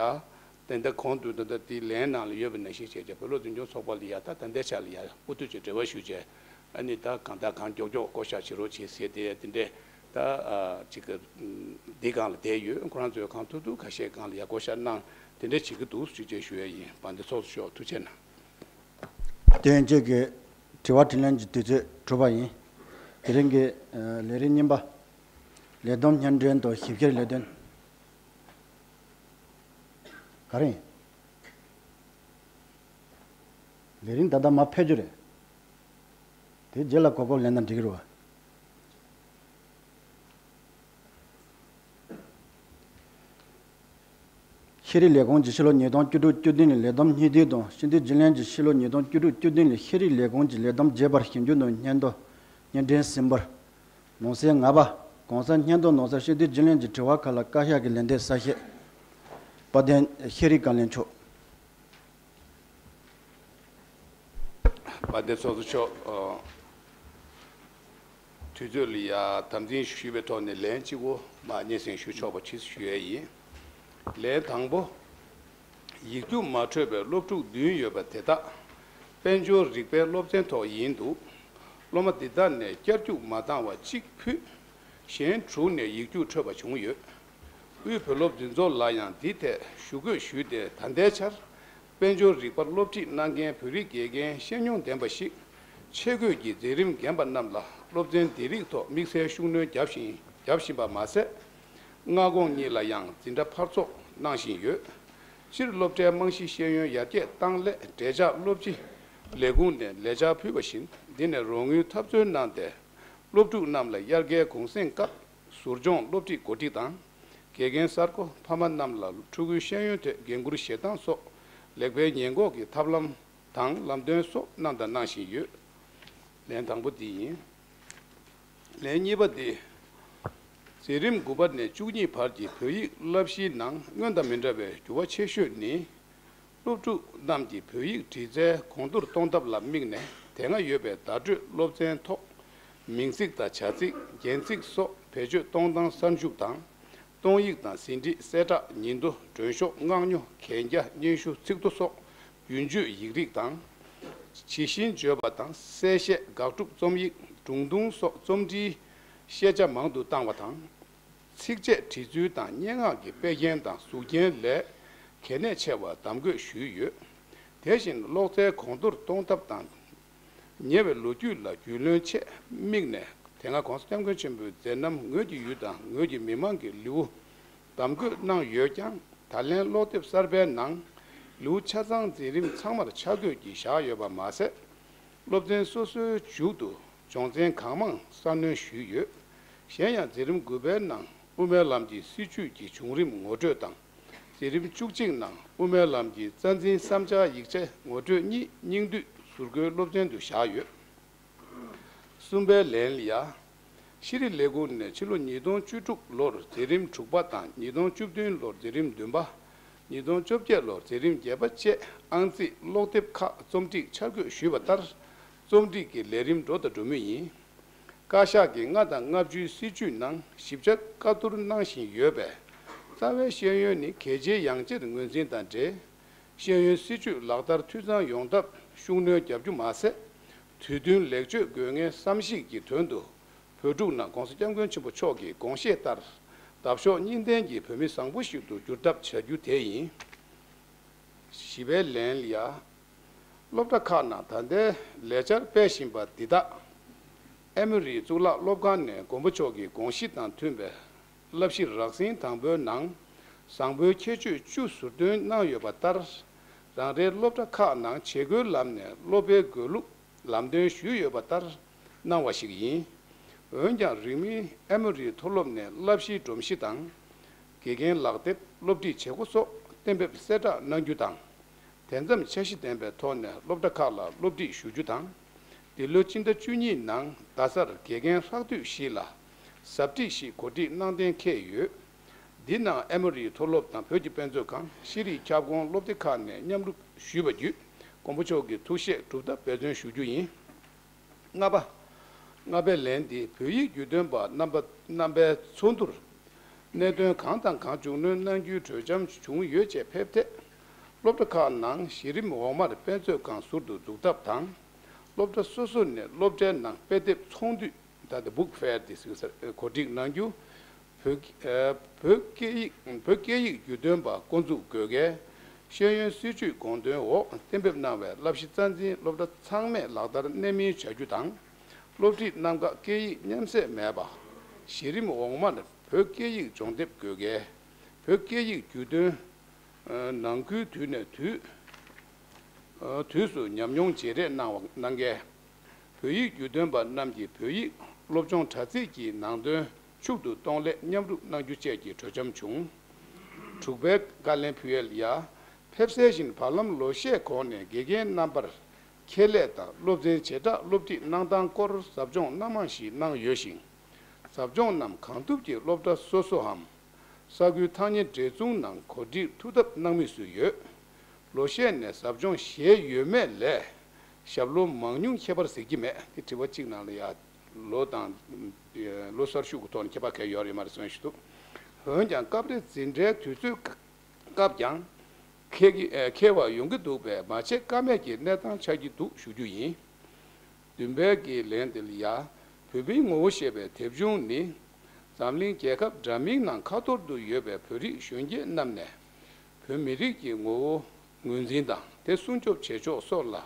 དེ་འདྲ་གོང་དུ་ད་ལྟ་དེའི་ལན་ནང་ལ་ཡོད་པ་ནང་བཞིན་བྱས་བྱས་བོད་སློབ་འཛིན་སྐྱོང་ཚོགས་པ་ལ་ཡ་ད་ད་ལྟའི་ཆ་ལ་ཡ་མུ་མཐུད་ཀྱི་འབྲེལ་བ་ཞུ་བྱས། ཨ་ནི་ད་གང་ལྟར་གང་མགྱོགས་མགྱོགས་བསྐོ་བཞག་བྱེད་རོགས་བྱེད་ཟེར་ཏེ་དེ་འདྲས་ད་ཨ་ཅིག་གི་འདི་སྒང་ལ་བསྡད་ཡོད། ཁོ་རང་ཚོས་གང་ཐུབ་ཐུབ་ཁ་ཤས་སྒང་ལ་ཡ་བསྐོ་བཞག་གནང་དེ་འདྲས་བྱེད་ཀྱི་འདུག་ཅེས་བཅས་ཞུ་ཡ་ཡིན། དཔལ་ལྡན་ཚོགས་གཙོ་མཆོག་ཐུགས་རྗེ་གནང་། དེ་ཡན་ཆད་ཀྱི་དྲི་བ་དྲིས་ལན་གྱི་དུས་ཚོད་གྲུབ་པ་ཡིན། དེ་རིང་གི་ཨ་ལས་རིམ་གཉིས་པ། ལས་བསྡོམས་སྙན་སྒྲོན་དང་ཞིབ་བཤེར་ལས་དོན། ག་རེ་ཡིན། ལས་རིམ་ད་ལྟ་མར་ཕབ་རྒྱུ་རེད། དེ་རྗེས་ལ་གོ་སྐབས་ལེན་ན་འགྲིག་གི་རེད་བ། ཤེས་རིག་ལས་ཁུངས་ཀྱི་ཕྱི་ལོ་ཉིས་སྟོང་བཅུ་དྲུག་བཅུ་བདུན་ལོའི་ལས་བསྡོམས་སྙིང་བསྡུས་དང་། སྤྱི་འཐུས་རྒྱུན་ལས་ཀྱི་ཕྱི་ལོ་ཉིས་སྟོང་བཅུ་དྲུག་བཅུ་བདུན་ལོའི་ཤེས་རིག་ལས་ཁུངས་ཀྱི་ལས་བསྡོམས་རྒྱས་པར་ཞིབ་འཇུག་དང་སྙན་ཐོ་སྙན་སྒྲོན་ཟིན་པར། ནང་གསེས་ལྔ་པ། གོང་གསལ་སྙན་ཐོ་ནང་གསལ་སྤྱི་འཐུས་རྒྱུན་ལས་ཀྱི་དྲི་བ་ཁག་ལ་བཀའ་ཤག་གི་ལན་འདེབས་གསལ་བཤད། དཔལ་ལྡན་ཤེས་རིག་བཀའ་བློན་མཆོག་དཔལ་ལྡན་ཚོགས་གཙོ་མཆོག་ཨ་དུས་ཚོད་ལ་ཡ་དམ་འཛིན་ཞུས་པའི་ཐོག་ནས་ལན་གཅིག་པོ་མ་སྙན་སེང་ཞུ་ཆོག་པ་ཅིག་ཞུ་ཡས་ཡིན། ལན་དང་པོ། ཡིག་རྒྱུགས་མ་འཕྲོད་པའི་སློབ་ཕྲུག་བདུན་ཡོད་པ་དེ་དག་དཔལ་འབྱོར་རིག་པའི་སློབ་ཚན་ཐོག་ཡིན་འདུག་སློབ་མ་འདི་དག་ནས་བསྐྱར་རྒྱུགས་མ་བཏང་བ་གཅིག་ཕུད། གཞན་དྲུག་ནས་ཡིག་རྒྱུགས་འཕྲོད་པ་བྱུང་ཡོད། དབུས་བོད་སློབ་འཛིན་ཚོགས་ལ་ཡང་འདི་ཐད་ཞུ་འགོད་ཞུས་ཏེ། ད་ལྟའི་ཆར་དཔལ་འབྱོར་རིག་པར་སློབ་ཁྲིད་གནང་མཁན་བོད་རིགས་དགེ་རྒན་ཤེས་མྱོང་ལྡན་པ་ཞིག་ཆེད་བསྐོས་ཀྱིས་མཛད་རིམ་རྒན་པ་རྣམས་ལ་སློབ་ཚན་འདི་རིགས་ཐོག་དམིགས་བསལ་ཤུགས་སྣོན་བརྒྱབ་བཞིན་བརྒྱབ་བཞིན་པ་མ་ཟད། སྔ་དགོང་གཉིས་ལ་ཡང་འཛིན་གྲྭ་འཕར་ཚོགས་གནང་བཞིན་ཡོད། སྤྱིར་སློབ་གྲྭའི་རྨང་གཞི་ཤེས་ཡོན་ཡར་རྒྱས་བཏང་སླད་འབྲེལ་ཆགས་སློབ་སྤྱི་ལས་ཁུངས་ནས་ལས་འཆར་ཕུལ་བ་བཞིན། འདི་ནས་རོགས་དངུལ་ཐབས་འཚོལ་གནང་སྟེ། སློབ་ཕྲུག་རྣམས་ལ་དབྱར་ཁའི་གུང་གསེང་སྐབས་ཟུར་སྦྱོང་སློབ་ཁྲིད་གོ་སྒྲིག་དང་། དགེ་རྒན་གསར་བསྐོ་ཕ་མ་རྣམས་ལ་ཕྲུ་གུའི་ཤེས་ཡོན་ཐད་འགན་འཁུར་བཞེས་སྟངས་སོགས་ལེགས་སྤེལ་ཉེས་འགོག་གི་ཐབས་ལམ་དང་ལམ་སྟོན་སོགས་གནང་དང་གནང་བཞིན་ཡོད། ལན་དང་པོ་འདི་ཡིན། ལན་གཉིས་པ་འདི། འཛིན་རིམ་དགུ་པ་ནས་བཅུ་གཉིས་བར་གྱི་བོད་ཡིག་བསླབ་གཞིའི་ནང་སྔོན་དང་མི་འདྲ་བའི་འགྱུར་བ་ཆེ་ཤོས་ནི། སློབ་ཕྲུག་རྣམས་ཀྱིས་བོད་ཡིག་འབྲི་རྩལ་གོང་མཐོར་གཏོང་ཐབས་ལ་དམིགས་ནས། དེ་སྔ་ཡོད་པའི་བརྡ་སྤྲོད་སློབ་ཚན་ཐོག་མིང་ཚིག་དང་བྱ་ཚིག་རྒྱན་ཚིག་སོགས་བེད་སྤྱོད་གཏོང་སྟངས་གསར་འཇུག་དང་། གཏོང་ཡིག་དང་ཟིན་བྲིས་གསལ་བསྒྲགས་ཉིན་ཐོ་མགྲོན་ཤོག་མངགས་ཉོ་གན་རྒྱ་སྙན་ཞུ་ཚིག་ཐོ་སོགས་རྒྱུན་སྤྱོད་ཡིག་རིགས་དང་། ཇི་བཞིན་བརྗོད་པ་དང་གསལ་བཤད་དགག་སྒྲུབ་རྩོམ་ཡིག་སྒྲུང་ཐུང་སོགས་རྩོམ་འབྲིའི་ཤེས་བྱ་མང་དུ་བཏང་བ་དང་། ཚིགས་བཅད་འབྲི་ཚུལ་དང་སྙན་ངག་གི་དཔེ་རྒྱན་དང་གཟུགས་རྒྱན་ལས་གལ་གནད་ཆེ་བ་གདམ་བཀོད་ཞུས་ཡོད། དེ་བཞིན་ཀློག་རྩལ་གོང་མཐོར་གཏོང་ཐབས་དང་། ཉེ་བའི་ལོ་རྒྱུས་ལ་རྒྱུས་ལོན་ཆེད་དམིགས་ནས། དེ་སྔ་༸གོང་ས་༸སྐྱབས་མགོན་ཆེན་པོའི་མཛད་རྣམ་ངོས་ཀྱི་ཡུལ་དང་ངོས་ཀྱི་མི་མང་གི་ལེའུ་གདམ་བཀོད་གནང་ཡོད་ཀྱང་། ད་ལན་ཀློག་དེབ་གསར་པའི་ནང་ལེའུ་ཆ་ཚང་འཛིན་རིམ་ཚང་མར་ཆ་བགོས་ཀྱིས་བཞག་ཡོད་པ་མ་ཟད། སློབ་ཚན་སོ་སོའི་མཇུག་ཏུ་སྦྱོང་ཚན་གང་མང་གསར་སྣོན་ཞུས་ཡོད། གཞན་ཡང་འཛིན་རིམ་དགུ་པའི་ནང་དབུ་མའི་ལམ་གྱི་སྲིད་བྱུས་ཀྱི་བྱུང་རིམ་ངོ་སྤྲོད་དང་། འཛིན་རིམ་བཅུ་གཅིག་ནང་དབུ་མའི་ལམ་གྱི་རྩ་འཛིན་བསམ་འཆར་ཡིག་ཆ་ངོ་སྤྲོད་གཉིས་སྙིང་བསྡུས་ཟུར་བཀོད་སློབ་ཚན་དུ་བཞག་ཡོད། གསུམ་པའི་ལན་ལ་ཡ། ཤེས་རིག་ལས་ཁུངས་ནས་ཕྱི་ལོ་ཉིས་སྟོང་བཅུ་དྲུག་ལོར་འཛིན་རིམ་དྲུག་པ་དང་ཉིས་སྟོང་བཅུ་བདུན་ལོར་འཛིན་རིམ་བདུན་པ། ཉིས་སྟོང་བཅོ་བརྒྱད་ལོར་འཛིན་རིམ་བརྒྱད་པ་བཅས་ཨང་རྩིས་ཀློག་དེབ་ཁག་རྩོམ་སྒྲིག་འཆར་འགོད་ཞུས་པ་ལྟར། རྩོམ་སྒྲིག་གི་ལས་རིམ་འགྲོ་དང་འགྲོ་མུས་ཡིན། བཀའ་ཤག་གིས་ལྔ་དང་ལྔ་བཅུའི་སྲིད་བྱུས་ནང་ཞིབ་ཆ་བཀའ་བསྡུར་གནང་བཞིན་ཡོད་པས། རྩ་བའི་ཤེས་ཡོན་ནི་གལ་ཆེའི་ཡང་ཅིར་ངོས་འཛིན་དང་འབྲེལ། ཤེས་ཡོན་སྲིད་བྱུས་ལག་བསྟར་འཐུས་ཚང་ཡོང་ཐབས་ཤུགས་སྣོན་བརྒྱབ་རྒྱུ་མ་ཟད། དུས་བསྟུན་ལེགས་བཅོས་དགོས་ངེས་བསམ་གཞིག་གི་དོན་དུ། བོད་ཕྲུག་རྣམས་༸གོང་ས་༸སྐྱབས་མགོན་ཆེན་པོ་མཆོག་གི་དགོངས་བཞེད་ལྟར། འདབ་གཤོག་གཉིས་ལྡན་གྱི་བོད་མི་བཟང་པོ་ཞིག་ཏུ་འགྱུར་ཐབས་བྱ་རྒྱུ་དེ་ཡིན། བཞི་པའི་ལན་ལ་ཡ། སློབ་གྲྭ་ཁག་ནང་ད་ལྟའི་ལས་འཆར་སྤེལ་བཞིན་པ་འདི་དག་ཨེ་མོ་རིའི་གཙུག་ལག་སློབ་ཁང་ནས་མགོན་པོ་མཆོག་གི་དགོངས་གཞི་དང་མཐུན་པའི་བསླབ་གཞི་རགས་ཟིན་དང་པོའི་ནང་བཟང་པོའི་ཁྱད་ཆོས་བཅུ་ཟུར་འདོན་གནང་ཡོད་པ་ལྟར། རང་རེའི་སློབ་གྲྭ་ཁག་ནང་བྱེད་སྒོའི་ལམ་ནས་སློབ་པའི་དགོས་ལུགས་ལམ་སྟོན་ཞུས་ཡོད་པ་ལྟར་གནང་བ་ཞིག་ཡིན། འོན་ཀྱང་རིང་མིན་ཨེ་མོ་རིའི་མཐོ་སློབ་ནས་བསླབ་གཞིའི་སྒྲོམ་གཞི་དང་། དགེ་རྒན་ལག་དེབ་སློབ་ཁྲིད་བྱེད་སྒོ་སོགས་གཏན་འབེབས་གསལ་བསྒྲགས་གནང་རྒྱུ་དང་། དེ་མཚམས་འཆར་གཞི་ལྡན་པའི་ཐོག་ནས་སློབ་གྲྭ་ཁག་ལ་སློབ་ཁྲིད་ཞུ་རྒྱུ་དང་། འདི་ལོའི་སྤྱི་ཟླ་བཅུ་གཉིས་ནང་རྡ་སར་དགེ་རྒན་ལྷག་འཐུས་ཞིག་ལ་ཟབ་ཁྲིད་ཞིག་གོ་སྒྲིག་གནང་གཏན་འཁེལ་ཡོད། འདི་ནང་ཨེ་མོ་རིའི་མཐོ་སློབ་དང་བོད་ཀྱི་དཔེ་མཛོད་ཁང་། ཤེས་རིག་ཁྱབ་ཁོངས་སློབ་སྡེ་ཁག་ནས་མཉམ་རུབ་ཞུས་པ་བརྒྱུད། མགོན་པོ་མཆོག་གི་ཐུགས་བཞེད་སྒྲུབ་ཐབས་འབད་བརྩོན་ཞུ་རྒྱུ་ཡིན། ལྔ་པ། ལྔ་པའི་ལན་འདི་བོད་ཡིག་བརྒྱུད་སྟོན་པ་རྣམ་པ་རྣམ་པའི་ཚོགས་འདུར་གནད་དོན་གང་དང་གང་མཇུག་གནོན་གནང་རྒྱུའི་གྲོས་འཆམ་བྱུང་ཡོད་ཅེས་ཕེབས་ཐད། སློབ་གྲྭ་ཁག་ནང་གཞི་རིམ་འོག་མར་དཔེ་མཛོད་ཁང་ཟུར་དུ་འཛུགས་ཐབས་དང་། སློབ་གྲྭ་སོ་སོ་ནས་སློབ་གྲྭའི་ནང་དཔེ་དེབ་ཚོང་འདུས། ད་ལྟ་book fair དེ་ཟེར་གོ་སྒྲིག་གནང་རྒྱུ། བོད་ཨ་བོད་སྐད་ཡིག་བོད་སྐད་ཡིག་བརྒྱུད་སྟོན་པ་བསྐོ་འཛུགས་དགོས་གལ། ཤེས་ཡོན་སྲིད་བྱུས་དགོངས་དོན་འོག་གཏན་འབེབས་གནང་བའི་བསླབ་གཞི་རྩ་འཛིན་སློབ་གྲྭ་ཚང་མས་ལག་བསྟར་གནད་སྨིན་བྱ་རྒྱུ་དང་། སློབ་ཁྲིད་རྣམ་གཞག་སྐད་ཡིག་མཉམ་བསྲེས་མེད་པ། གཞི་རིམ་འོག་མར་བོད་སྐད་ཡིག་སྦྱོང་དེབ་དགོས་གལ། བོད་སྐད་ཡིག་བརྒྱུད་སྟོན་ནང་ཁུལ་དུས་ནས་དུས་དུས་སུ་ཉམས་མྱོང་བརྗེ་རེས་གནང་བ་གནང་གལ། བོད་ཡིག་བརྒྱུད་སྟོན་པ་རྣམས་ཀྱིས་བོད་ཡིག་སློབ་སྦྱོང་དྲ་ཚིགས་ཀྱི་ནང་དོན་ཕྱུག་ཏུ་གཏོང་སླད་མཉམ་རུབ་གནང་རྒྱུ་བཅས་ཀྱི་གྲོས་འཆམ་བྱུང་། དྲུག་པའི་བཀའ་ལན་ཕུལ་ཡས་ལ་ཡ། ཕེབས་གསལ་བཞིན་བར་ལམ་ལོ་ཤས་གོང་ནས་དགེ་རྒན་རྣམ་པར་ཁྱད་ལས་དང་སློབ་ཚན་བྱེ་བྲག་སློབ་ཁྲིད་གནང་སྟངས་སྐོར་ཟབ་སྦྱོང་སྣ་མང་ཞིག་གནང་ཡོད་ཞིང་། ཟབ་སྦྱོང་རྣམས་གང་ཐུབ་ཀྱིས་སློབ་གྲྭ་སོ་སོའམ། ས་ཁུལ་ཐག་ཉེ་འབྲེལ་ཚུལ་ནང་གོ་སྒྲིག་ཐུབ་ཐབས་གནང་མུས་སུ་ཡོད། ལོ་ཤས་ནས་ཟབ་སྦྱོང་བཞེས་ཡོད་མེད་ལས་ཞབས་ལོ་མང་ཉུང་ཁྱད་པར་གཟིགས་ཀྱི་མེད། དེ་དྲི་བ་གཅིག་ནང་ལ་ཡ། ལོ་དང་ལོ་གསར་ཤུགས་ཀྱི་ཐོག་ནས་ཁྱད་པར་གང་ཡང་ཡོད་རེད་མ་རེད་གསུངས་ཤིག་འདུག་འོན་ཀྱང་སྐབས་རེ་འཛིན་གྲྭའི་དུས་ཚོད་སྐབས་ཀྱང་འཁེལ་གྱི་འཁེལ་བ་ཡོང་གི་འདུག་པས་མ་བྱེད་ཀ་མེད་ཀྱི་གནས་སྟངས་ཆགས་ཀྱི་འདུག་ཞུ་རྒྱུ་ཡིན། བདུན་པའི་གི་ལན་དེ་ལ་ཡ། བོད་མིའི་ངོ་བོ་ཞེས་པའི་དེབ་ཆུང་ནི། འཛམ་གླིང་རྒྱལ་ཁབ་འདྲ་མིན་ནང་ཁ་ཐོར་དུ་ཡོད་པའི་བོད་རིགས་གཞོན་སྐྱེས་རྣམས་ནས། བོད་མི་རིགས་ཀྱི་ངོ་བོ་ངོས་འཛིན་དང་དེ་སྲུང་སྐྱོབ་བྱེད་ཕྱོགས་སོགས་ལ།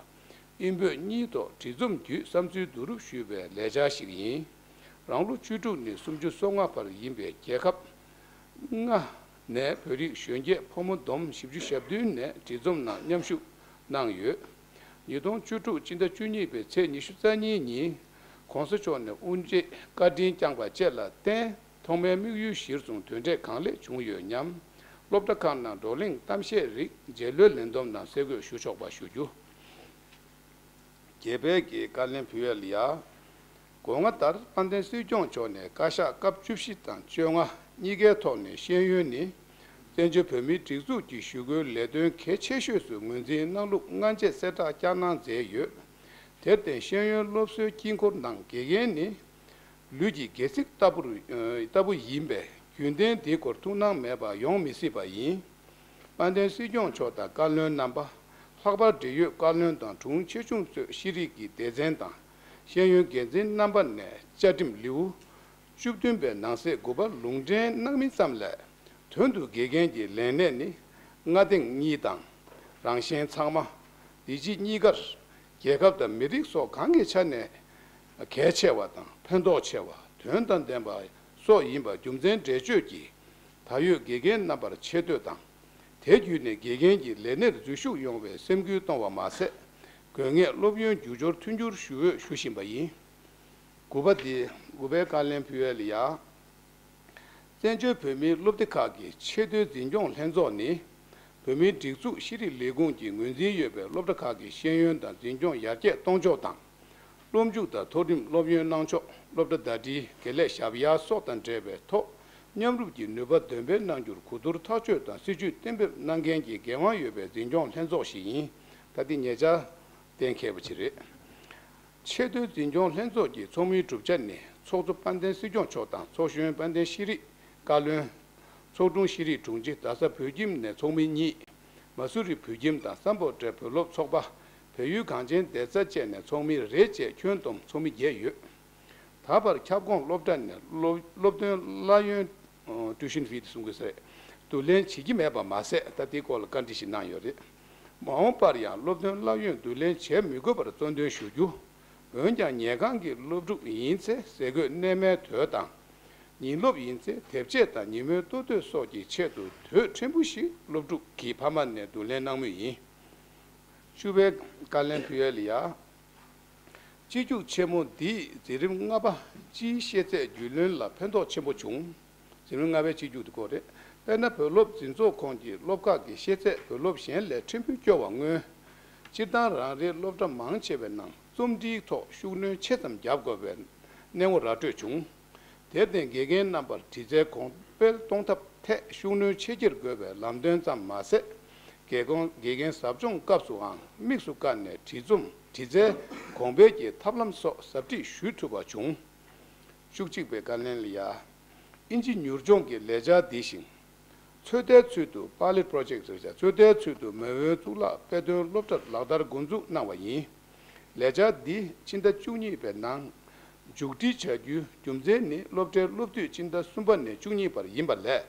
དབྱིན་བོད་གཉིས་ཐོག་བྲིས་རྩོམ་བརྒྱུད་བསམ་ཚུལ་བསྡུ་རུབ་ཞུས་པའི་ལས་འཆར་ཞིག་ཡིན། རང་ལོ་བཅུ་དྲུག་ནས་སུམ་ཅུ་སོ་ལྔ་བར་ཡིན་པའི་རྒྱལ་ཁབ་ལྔ་ནས་བོད་རིགས་གཞོན་སྐྱེས་ཕོ་མོ་བསྡོམས་བཞི་བཅུ་ཞེ་བདུན་ནས་བྲིས་རྩོམ་ནང་མཉམ་ཞུགས་གནང་ཡོད། ཉིས་སྟོང་བཅུ་དྲུག་སྤྱི་ཟླ་བཅུ་གཉིས་པའི་ཚེས་ཉི་ཤུ་རྩ་གཉིས་ཉིན་༸གོང་ས་མཆོག་ནས་དབུ་འབྱེད་བཀའ་དྲིན་བསྐྱངས་པ་བཅས་ལ་བརྟེན་ཐོག་མའི་དམིགས་ཡུལ་གཞིར་བཟུང་དོན་འབྲས་གང་ལེགས་བྱུང་ཡོད་སྙམ། སློབ་གྲྭ་ཁག་ནང་བགྲོ་གླེང་གཏམ་བཤད་རིགས་རྗེས་ལོའི་ལས་བསྡོམས་ནང་གསལ་འགོད་ཞུ་ཆོག་པ་ཞུ་རྒྱུ། རྒྱས་པའི་གི་བཀའ་ལན་ཕུལ་ཡ་ལ་ཡ། དགོངས་པ་ལྟར་དཔལ་ལྡན་སྲིད་སྐྱོང་མཆོག་ནས་བཀའ་ཤག་སྐབས་བཅུ་བཞི་དང་བཅོ་ལྔ་གཉིས་ཀའི་ཐོག་ནས་ཤེས་ཡོན་ནི་བཙན་བྱོལ་བོད་མིའི་སྒྲིག་འཛུགས་ཀྱི་ཞུ་སྒོའི་ལས་དོན་གལ་ཆེ་ཤོས་སུ་ངོས་འཛིན་གནང་ལུགས་སྔ་རྗེས་གསལ་བསྒྲགས་བསྐྱངས་གནང་མཛད་ཡོད། དེར་བརྟེན་ཤེས་ཡོན་སློབ་གསོའི་དཀྱིལ་འཁོར་ནང་དགེ་རྒན་ནི་ལུས་ཀྱི་སྒལ་ཚིགས་ལྟ་བུར་ལྟ་བུ་ཡིན་པས། རྒྱུན་ལྡན་འདིའི་སྐོར་ཐུགས་སྣང་མེད་པར་ཡོང་མི་སྲིད་པ་ཡིན། དཔལ་ལྡན་སྲིད་སྐྱོང་མཆོག་དང་བཀའ་བློན་རྣམ་པ། ལྷག་པར་འབྲེལ་ཡོད་བཀའ་བློན་དང་དྲུང་ཆེ་ཆུང་གཙོས་ཤེས་རིག་གི་སྡེ་ཚན་དང་། ཤེས་ཡོན་འགན་འཛིན་རྣམ་པ་ནས་བཅའ་ཁྲིམས་ལེའུ་བཅུ་བདུན་པའི་ནང་གསེས་དགུ་པ་ལུང་འདྲེན་གནང་མིན་ཙམ་ལས། དོན་དུ་དགེ་རྒན་གྱི་ལས་གནས་ནི་སྔ་རྟིང་གཉིས་དང་། རང་གཞན་ཚང་མ། འདི་ཕྱི་གཉིས་ཀར། རྒྱལ་ཁབ་དང་མི་རིགས་སོགས་གང་གི་ཆ་ནས་གལ་ཆེ་བ་དང་ཕན་ཐོགས་ཆེ་བ། དོན་དང་ལྡན་པ་སོགས་ཡིན་པ་རྒྱུ་མཚན་འགྲེལ་བརྗོད་ཀྱིས། ད་ཡོད་དགེ་རྒན་རྣམ་པར་ཆེ་བསྟོད་དང་། དེ་བརྒྱུད་ནས་དགེ་རྒན་གྱི་ལས་གནས་འཛུལ་ཞུགས་ཡོང་བའི་སེམས་འགུལ་གཏོང་བ་མ་ཟད། དགོས་ངེས་སློབ་ཡོན་བསྒྱུར་བཅོས་མཐུན་འགྱུར་ཞུ་འོས་ཞུ་བཞིན་པ་ཡིན། དགུ་པ་འདི། དགུ་པའི་བཀའ་ལན་ཕུལ་ཡས་ལ་ཡ། བཙན་བྱོལ་བོད་མིའི་སློབ་སྡེ་ཁག་གི་ཆེས་མཐོའི་འཛིན་སྐྱོང་ལྷན་ཚོགས་ནི། བོད་མིའི་སྒྲིག་འཛུགས་ཤེས་རིག་ལས་ཁུངས་ཀྱིས་ངོས་འཛིན་ཡོད་པའི་སློབ་གྲྭ་ཁག་གི་ཤེས་ཡོན་དང་འཛིན་སྐྱོང་ཡར་རྒྱས་གཏོང་ཕྱོགས་དང་། སློབ་འཇུག་དང་མཐོ་རིམ་སློབ་ཡོན་གནང་ཕྱོགས། སློབ་གྲྭ་ཟླ་སྒྲིལ། དགེ་ལས་ཞབས་གཡར་སོགས་དང་འབྲེལ་བའི་ཐོག་མཉམ་རུབ་ཀྱིས་ནུས་པ་འདོན་སྤེལ་གནང་རྒྱུར་གོ་བསྡུར་ཐག་གཅོད་དང་སྲིད་ཇུས་གཏན་འབེབས་གནང་མཁན་གྱི་འགན་དབང་ཡོད་པའི་འཛིན་སྐྱོང་ལྷན་ཚོགས་ཤིག་ཡིན། ད་འདི་ཉེ་ཆར་གཏན་འཁེལ་བ་ཞིག་རེད། ཆེས་མཐོའི་འཛིན་སྐྱོང་ལྷན་ཚོགས་ཀྱི་ཚོགས་མིའི་གྲུབ་ཆ་ནི། ཚོགས་གཙོ་དཔལ་ལྡན་སྲིད་སྐྱོང་མཆོག་དང་། ཚོགས་གཞོན་དཔལ་ལྡན་ཤེས་རིག་བཀའ་བློན། ཚོགས་དྲུང་ཤེས་རིག་དྲུང་ཆེ། རྡ་ས་བོད་ཁྱིམ་ནས་ཚོགས་མི་གཉིས། མ་སུ་རི་བོད་ཁྱིམ་དང་སམ་བྷོ་ཊ་བོད་སློབ་ཚོགས་པ། བལ་ཡུལ་གངས་ཅན་བདེ་རྩ་བཅས་ནས་ཚོགས་མི་རེ་བཅས་ཁྱོན་བསྡོམས་ཚོགས་མི་བརྒྱད་ཡོད། ད་བར་ཁྱབ་ཁོངས་སློབ་གྲྭ་ནས་སློབ་སློབ་ཐོན་གླ་ཡོན། ཨ། ཊིའུ་ཤན་ཕི་དེ་གསུང་གི་ཟེར། བསྡུ་ལེན་བྱེད་ཀྱི་མེད་པ་མ་ཟད། ད་ལྟའི་སྐོར་ལ་བཀའ་འདྲི་ཞིག་གནང་ཡོད་རེད། མ་འོངས་པར་ཡང་སློབ་ཐོན་གླ་ཡོན་བསྡུ་ལེན་བྱེད་མི་དགོས་པར་གཙོ་འདོན་ཞུ་རྒྱུ། འོན་ཀྱང་ཉལ་ཁང་གི་སློབ་ཕྲུག་ཡིན་ཚེ་ཟས་གོས་གནས་མལ་དོས་དང་། ཉིན་སློབ་ཡིན་ཚེ་དེབ་ཆས་དང་ཉིན་མོའི་ལྟོ་དོས་སོགས་ཀྱི་ཆེད་དུ་དོས་ཕྲན་བུ་ཞིག་སློབ་ཕྲུག་གི་ཕ་མ་ནས་བསྡུ་ལེན་གནང་མུས་ཡིན། བཅུ་པའི་བཀའ་ལན་ཕུལ་ཡས་ལ་ཡ། སྤྱི་རྒྱུགས་ཆེན་མོ་འདིས་འཛིན་རིམ་ལྔ་པ་སྤྱིའི་ཤེས་ཚད་རྒྱུས་ལོན་ལ་ཕན་ཐོགས་ཆེན་པོ་བྱུང་། འཛིན་རིམ་ལྔ་པའི་སྤྱི་རྒྱུགས་དེ་སྐོར་རེད། དཔེར་ན། བོད་སློབ་འཛིན་ཚོགས་ཁོངས་ཀྱི་སློབ་ཁག་གི་ཤེས་ཚད་བོད་སློབ་གཞན་ལས་ཕྲན་བུ་སྐྱོ་བ་མངོན། སྤྱིར་བཏང་རང་རེའི་སློབ་གྲྭ་མང་ཆེ་བའི་ནང་རྩོམ་འབྲིའི་ཐོག་ཤུགས་སྣོན་ཆེ་ཙམ་རྒྱག་དགོས་པའི་གནས་བབ་ར་སྤྲོད་བྱུང་། དེར་བརྟེན་དགེ་རྒན་རྣམ་པར་འདྲི་རྩད་གོང་སྤེལ་གཏོང་ཐབས་ཐད་ཤུགས་སྣོན་ཆེ་བསྐྱེད་དགོས་པའི་ལམ་སྟོན་ཙམ་མ་ཟད། དགེ་རྒན་དགེ་རྒན་ཟབ་སྦྱོང་སྐབས་སུའང་དམིགས་སུ་བཀར་ནས་འདྲི་རྩོམ་འདྲི་རྩད་གོང་སྤེལ་གྱི་ཐབས་ལམ་སོགས་ཟབ་ཁྲིད་ཞུ་ཐུབ་པ་བྱུང་། བཅུ་གཅིག་པའི་བཀའ་ལན་ལ་ཡ། ཨིན་ཇི་མྱུར་སྦྱོང་གི་ལས་འཆར་འདི་བཞིན། ཚོད་ལྟའི་ཚུལ་དུ། པ་ལེཊ་པོ་རོ་ཇེག་ཊི་རེད་བྱ། ཚོད་ལྟའི་ཚུལ་དུ་མེས་དབོན་གཙུག་ལག་དཔེ་སྟོན་སློབ་གྲྭར་ལག་བསྟར་འགོ་འཛུགས་གནང་བ་ཡིན། ལས་འཆར་འདི་ཕྱི་ཟླ་བཅུ་གཉིས་པའི་ནང་མཇུག་སྒྲིལ་བྱ་རྒྱུའི་རྒྱུ་མཚན་ནི། སློབ་གྲྭའི་སློབ་དུས་ཕྱི་ཟླ་གསུམ་པ་ནས་བཅུ་གཉིས་བར་ཡིན་པ་ལས།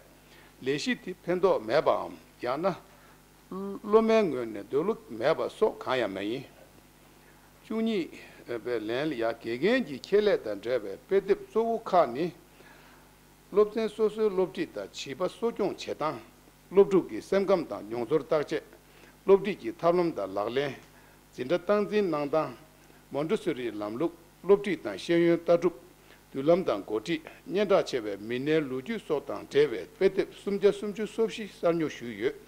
ལས་གཞི་དེ་ཕན་ཐོགས་མེད་པའམ། ཡང་ན། སློབ་མའི་ངོས་ནས་འདོད་བློ་མེད་པ་སོགས་གང་ཡང་མ་ཡིན། བཅུ་གཉིས་པའི་ལན་ལ་ཡ། དགེ་རྒན་གྱི་ཁྱད་ལས་དང་འབྲེལ་བའི་དཔེ་དེབ་གཙོ་བོ་ཁག་ནི། སློབ་ཚན་སོ་སོའི་སློབ་ཁྲིད་དང་བྱིས་པ་གསོ་སྐྱོང་བྱེད་སྟངས། སློབ་ཕྲུག་གི་སེམས་ཁམས་དང་མྱོང་ཚོར་བརྟག་དཔྱད། སློབ་ཁྲིད་ཀྱི་ཐབས་ལམ་དང་ལག་ལེན། འཛིན་གྲྭ་སྟངས་འཛིན་གནང་སྟངས། མོན་ཊེ་སོ་རིའི་ལམ་ལུགས། སློབ་ཁྲིད་དང་ཤེས་ཡོན་ལྟ་གྲུབ། མདུན་ལམ་དང་འགོ་ཁྲིད། སྙན་གྲགས་ཆེ་བའི་མི་སྣའི་ལོ་རྒྱུས་སོགས་དང་འབྲེལ་བའི་དཔེ་དེབ་སུམ་བརྒྱ་སུམ་ཅུ་སོ་བཞི་གསར་ཉོ་ཞུས་ཡོད།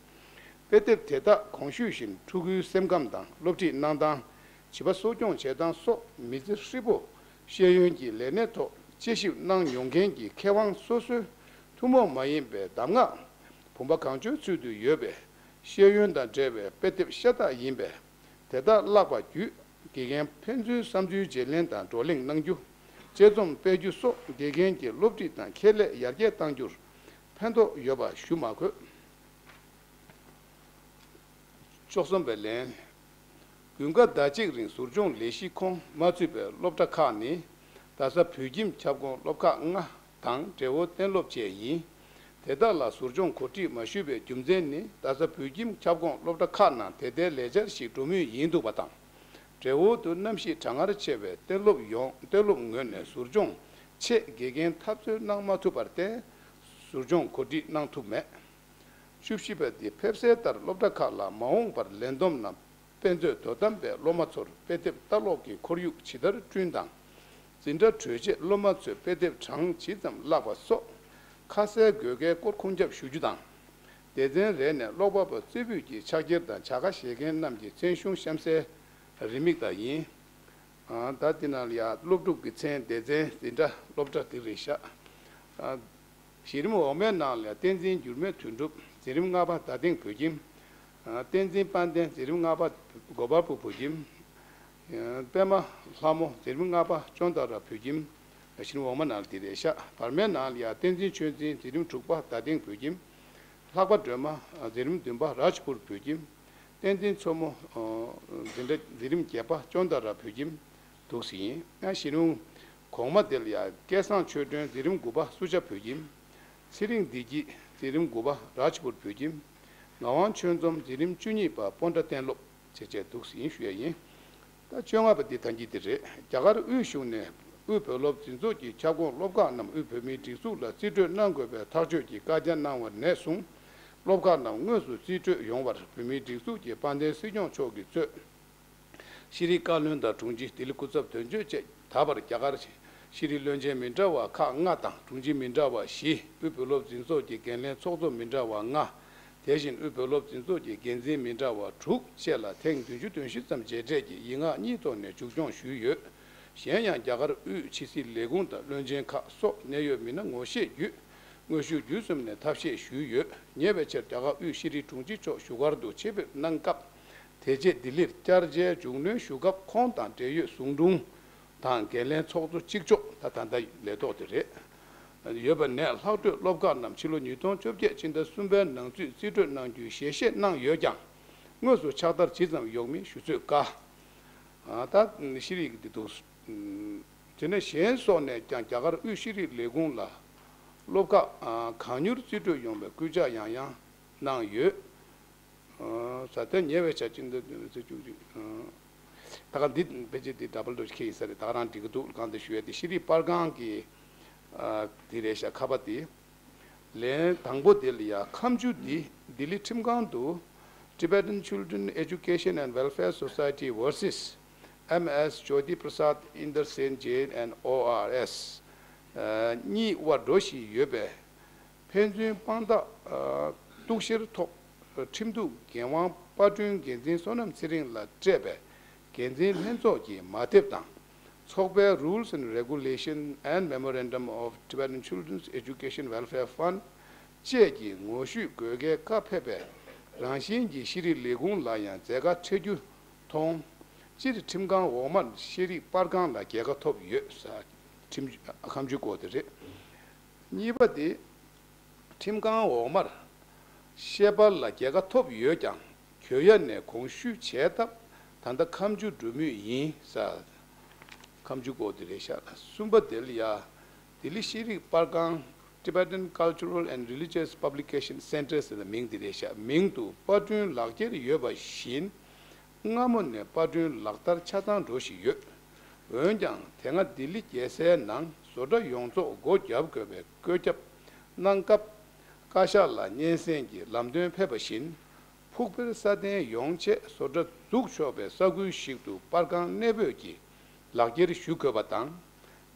དཔེ་དེབ་དེ་དག་གོང་ཞུས་བཞིན་ཕྲུ་གུའི་སེམས་ཁམས་དང་སློབ་ཁྲིད་གནང་སྟངས། བྱིས་པ་གསོ་སྐྱོང་བྱེད་སྟངས་སོགས་མི་ཚེ་ཧྲིལ་པོ་ཤེས་ཡོན་གྱི་ལས་གནས་ཐོག་དཔྱད་ཞིབ་གནང་མྱོང་མཁན་གྱི་མཁས་དབང་སོ་སོའི་ཐུན་མོང་མ་ཡིན་པའི་གདམས་ངག་བུམ་པ་གང་བྱོའི་ཚུལ་དུ་ཡོད་པའི་ཤེས་ཡོན་དང་འབྲེལ་བའི་དཔེ་དེབ་ཤ་སྟག་ཡིན་པས། དེ་དག་བཀླགས་པ་བརྒྱུད་དགེ་རྒན་ཕན་ཚུན་བསམ་ཚུལ་བརྗེ་ལེན་དང་བགྲོ་གླེང་གནང་རྒྱུ། དཔྱད་རྩོམ་སྤེལ་རྒྱུ་སོགས་དགེ་རྒན་གྱི་སློབ་ཁྲིད་དང་ཁྱད་ལས་ཡར་རྒྱས་གཏང་རྒྱུར་ཕན་ཐོགས་ཡོད་པ་ཞུ་མ་དགོས། བཅུ་གསུམ་པའི་ལན། དགུན་ཁ་ཟླ་གཅིག་རིང་ཟུར་སྦྱོང་ལས་གཞི་ཁོངས་མ་ཚུད་པའི་སློབ་གྲྭ་ཁག་ནི། རྡ་ས་བོད་ཁྱིམ་ཁྱབ་ཁོངས་སློབ་ཁག་ལྔ་དང་བྲེ་བོ་གཏན་སློབ་བཅས་ཡིན། དེ་དག་ལ་ཟུར་སྦྱོང་གོ་སྒྲིག་མ་ཞུས་པའི་རྒྱུ་མཚན་ནི། རྡ་ས་བོད་ཁྱིམ་ཁྱབ་ཁོངས་སློབ་གྲྭ་ཁག་ནང་དེ་ལྟའི་ལས་འཆར་ཞིག་འགྲོ་མུས་ཡིན་འདུག་པ་དང་། བྲེ་བོ་དུ་གནམ་གཤིས་གྲང་ངར་ཆེ་བས་གཏན་སློབ་ཡོངས་གཏན་སློབ་ངོས་ནས་ཟུར་སྦྱོང་ཆེད་དགེ་རྒན་འཐབ་རྩོད་གནང་མ་ཐུབ་པར་བརྟེན། ཟུར་སྦྱོང་གོ་སྒྲིག་གནང་ཐུབ་མེད། བཅུ་བཞི་པ་འདི་ཕེབས་གསལ་ལྟར་སློབ་གྲྭ་ཁག་ལ་མ་འོངས་པར་ལས་བསྡོམས་ནམ་དཔེ་མཛོད་དོ་དམ་པས་སློབ་མ་ཚོར་དཔེ་དེབ་ལྟ་ཀློག་གི་ཁོར་ཡུག་ཇི་ལྟར་བསྐྲུན་དང་། འཛིན་གྲྭ་གྲོལ་རྗེས་སློབ་མ་ཚོས་དཔེ་དེབ་གྲངས་ཇི་ཙམ་བཀླགས་པ་སོགས་ཁ་གསལ་དགོས་གལ་སྐོར་ཁུངས་སྐྱེལ་ཞུ་རྒྱུ་དང་། སྡེ་ཚན་རེ་ནས་ཀློག་པ་པོ་རྩེ་ཕུད་ཀྱི་ཕྱག་འཁྱེར་དང་བྱ་དགའ་བཞེས་མཁན་རྣམས་ཀྱི་མཚན་གཞུང་གཤམ་གསལ་རེའུ་མིག་ལྟར་ཡིན། ཨ། ད་དེ་ནང་ལ་ཡ་སློབ་ཕྲུག་གི་མཚན་སྡེ་ཚན་འཛིན་གྲྭ་སློབ་གྲྭ་དེ་རེད་ཤག་ཨ། གཞི་རིམ་འོག་མའི་ནང་ལ་ཡ་བསྟན་འཛིན་འགྱུར་མེད་དོན་གྲུབ། འཛིན་རིམ་ལྔ་པ་རྡ་སྟེང་བོད་ཁྱིམ། ཨ། བསྟན་འཛིན་དཔལ་ལྡན། འཛིན་རིམ་ལྔ་པ་མགོ་པར་བུ་བོད་ཁྱིམ། ཨ། པད་མ་ལྷ་མོ། འཛིན་རིམ་ལྔ་པ་ཅོན་ཏ་ར་བོད་ཁྱིམ། གཞི་རིམ་འོག་མ་ནང་ལ་དེ་རེད་ཤག་བར་མའི་ནང་ལ་ཡ་བསྟན་འཛིན་ཆོས་འཛིན། འཛིན་རིམ་དྲུག་པ་རྡ་སྟེང་བོད་ཁྱིམ། ལྷག་པ་སྒྲོལ་མ། འཛིན་རིམ་བདུན་པ་རཱཇ་པུར་བོད་ཁྱིམ། བསྟན་འཛིན་མཚོ་མོ། འཛིན་གྲྭ་འཛིན་རིམ་བརྒྱད་པ་ཅོན་ཏ་ར་བོད་ཁྱིམ་འདུག་སེ་ཡིན། ཡང་གཞི་རིམ་གོང་མ་དེ་ལ་ཡ་སྐལ་བཟང་ཆོས་སྒྲོན། འཛིན་རིམ་དགུ་པ་སུ་ཇཱ་བོད་ཁྱིམ། ཚེ་རིང་བདེ་སྐྱིད། འཛིན་རིམ་དགུ་པ་རཱཇ་པུར་བོད་ཁྱིམ། ངག་དབང་ཆོས་འཛོམས། འཛིན་རིམ་བཅུ་གཉིས་པ་སྤོན་ཊ་གཏན་སློབ་བྱས་བྱས་འདུག་སེ་ཡིན་ཞུ་ཡ་ཡིན། ད་བཅོ་ལྔ་པ་འདི་ད་གིན་དེ་རེད། རྒྱ་གར་དབུས་གཞུང་ནས་དབུས་བོད་སློབ་འཛིན་ཚོགས་ཀྱི་ཁྱབ་ཁོངས་སློབ་ཁག་རྣམས་དབུས་བོད་མིའི་སྒྲིག་འཛུགས་ལ་རྩིས་སྤྲོད་གནང་དགོས་པའི་ཐག་གཅོད་ཀྱི་བཀའ་རྒྱ་གནང་བ་ནས་བཟུང་། སློབ་ཁག་རྣམས་དངོས་སུ་རྩིས་སྤྲོད་ཡོང་བར་བོད་མིའི་སྒྲིག་འཛུགས་ཀྱི་དཔལ་ལྡན་སྲིད་སྐྱོང་མཆོག་གིས་གཙོས། ཤེས་རིག་བཀའ་བློན་དང་དྲུང་ཆེ། ལྡི་ལི་སྐུ་ཚབ་དོན་གཅོད་བཅས། ད་བར་རྒྱ་གར་ཤེས་རིག་བློན་ཆེན་མི་འདྲ་བ་ཁག་ལྔ་དང་དྲུང་ཆེ་མི་འདྲ་བ་བཞི། དབུས་བོད་སློབ་འཛིན་ཚོགས་ཀྱི་འགན་ལེན་ཚོགས་གཙོ་མི་འདྲ་བ་ལྔ། དེ་བཞིན་དབུས་བོད་སློབ་འཛིན་ཚོགས་ཀྱི་འགན་འཛིན་མི་འདྲ་བ་དྲུག་བཅས་ལ་ཐེངས་བདུན་ཅུ་དོན་བཞི་ཙམ་མཇལ་འཕྲད་ཀྱིས་ཡིག་ངག་གཉིས་ཐོག་ནས་མཇུག་སྐྱོང་ཞུས་ཡོད། གཞན་ཡང་རྒྱ་གར་དབུས་ཕྱི་སྲིད་ལས་ཁུངས་དང་བློན་ཆེན་ཁག་སོགས་གནད་ཡོད་མི་སྣ་ངོ་ཤེས་བརྒྱུད། དངོས་ཤུགས་བརྒྱུད་གསུམ་ནས་ཐབས་ཤེས་ཞུས་ཡོད། ཉེ་བའི་ཆར་རྒྱ་གར་དབུས་ཤེས་རིག་དྲུང་ཆེ་མཆོག་བཞུགས་སྒར་དུ་ཆེད་ཕེབས་གནང་སྐབས། དེ་རྗེས་ལྡི་ལིར་བཅར་འཇལ་མཇུག་གནོན་ཞུ་སྐབས། ཁོང་དང་འབྲེལ་ཡོད་ཟུང་དྲུང་དང་འགན་ལེན་ཚོགས་གཙོ་གཅིག་ལྕོགས། ད་ད་ལྟ་ལས་ཐོག་དེ་རེད། ཡོད་པ་ནས་ལྷག་འཕྲོས་སློབ་ཁག་རྣམས་ཕྱི་ལོ་ཉིས་སྟོང་བཅོ་བརྒྱད་ཕྱི་ཟླ་གསུམ་པའི་ནང་ཚུད་རྩིས་སྤྲོད་གནང་རྒྱུའི་ཞལ་བཞེས་གནང་ཡོད་ཀྱང་། དངོས་སུ་ཕྱག་བསྟར་ཇི་ཙམ་ཡོང་མིན་ཞུ་ཚོད་དཀའ། ད་ཤེས་རིག་འདི་འདུག་དེ་ནས་གཞན་སོགས་ནས་ཀྱང་རྒྱ་གར་དབུས་ཤེས་རིག་ལས་ཁུངས་ལ་སློབ་ཁག་གང་མྱུར་རྩིས་སྤྲོད་ཡོང་བའི་སྐུལ་ལྕག་ཡང་ཡང་གནང་ཡོད། ས་ཐེངས་ཉེ་བའི་ཆར་སྤྱི་ཟླ་བདུན་པའི་ཚེས་བཅུ་གཅིག་ད་ག་འདི་ཕལ་ཆེར་འདི་ཌབ་ལ་ཌོ་ཁེ་ཡིན་ས་རེད། ད་ག་རང་འགྲིག་གི་འདུག་གང་དུ་ཞུ་ཡས་དེ་ཤེས་རིག་པར་ཁང་གི་དེ་རེད་ཤག་ཁ་པར་དེ། ལན་དང་པོ་དེ་ལ་ཡ་ཁ་མཆུ་འདི་ལྡི་ལི་ཁྲིམས་ཁང་དུ་Tibetan Children Education and Welfare Society versus M S Jyoti Prasad Inder Sen Jain and O R S གཉིས་དབར་འགྲོ་བཞིན་ཡོད་པའི་ཕན་ཚུན་དཔང་རྟགས་གཏུག་བཤེར་ཐོག་ཁྲིམས་གཏུག་འགན་དབང་པར་སྐྲུན་འགན་འཛིན་བསོད་ནམས་ཚེ་རིང་ལ་སྤྲད་པའི་འགན་འཛིན་ལྷན་ཚོགས་ཀྱི་མ་དེབ་དང་། ཚོགས་པའི་Rules and Regulation and Memorandum of Tibetan Children's Education Welfare Fund བཅས་ཀྱི་ངོ་བཤུས་དགོས་གལ་བཀའ་ཕེབས་པའི་རང་བཞིན་གྱི་ཤེས་རིག་ལས་ཁུངས་ལ་ཡང་མཛད་དཀའ་འཕྲད་རྒྱུ་མཐོང་། སྤྱིར་ཁྲིམས་ཁང་འོག་མར་ཤེས་རིག་པར་ཁང་ལ་རྒྱལ་ཁ་ཐོབ་ཡོད་ས། ཁྲིམས་ཁ་མཆུ་སྐོར་དེ་རེད། གཉིས་པ་དེ། ཁྲིམས་ཁང་འོག་མར་ཤེས་པར་ལ་རྒྱལ་ཁ་ཐོབ་ཡོད་ཀྱང་། གྱོད་ཡ་ནས་གོང་ཞུས་བྱས་སྟབས་ད་ལྟ་ཁ་མཆུ་འགྲོ་མུས་ཡིན་ས། ཁ་མཆུ་སྐོར་དེ་རེད་ཤག་གསུམ་པ་དེ་ལ་ཡ། ལྡི་ལི་ཤེས་རིག་པར་ཁང་། Tibetan Cultural and Religious Publication Center ཟེར་ན་མིང་དེ་རེད་ཤག་མིང་དུ་པར་སྐྲུན་ལག་འཁྱེར་ཡོད་པ་བཞིན། སྔ་མོ་ནས་པར་སྐྲུན་ལག་བསྟར་ཆ་ཚང་འགྲོ་བཞིན་ཡོད། འོན་ཀྱང་དེ་སྔ་ལྡི་ལི་རྒྱལ་སའི་ནང་བཟོ་གྲྭ་ཡོངས་རྫོགས་སྒོ་བརྒྱབ་དགོས་པའི་བཀོད་ཁྱབ་གནང་སྐབས། བཀའ་ཤག་ལ་སྙན་སེང་གི་ལམ་སྟོན་ཕེབས་པ་བཞིན། ཕུགས་འཕེར་སྲ་བརྟན་ཡོང་ཆེད་བཟོ་གྲྭ་འཛུགས་ཆོག་པའི་ས་ཁུལ་ཞིག་ཏུ་པར་ཁང་གནས་སྤོས་ཀྱི་ལག་འཁྱེར་ཞུ་དགོས་པ་དང་།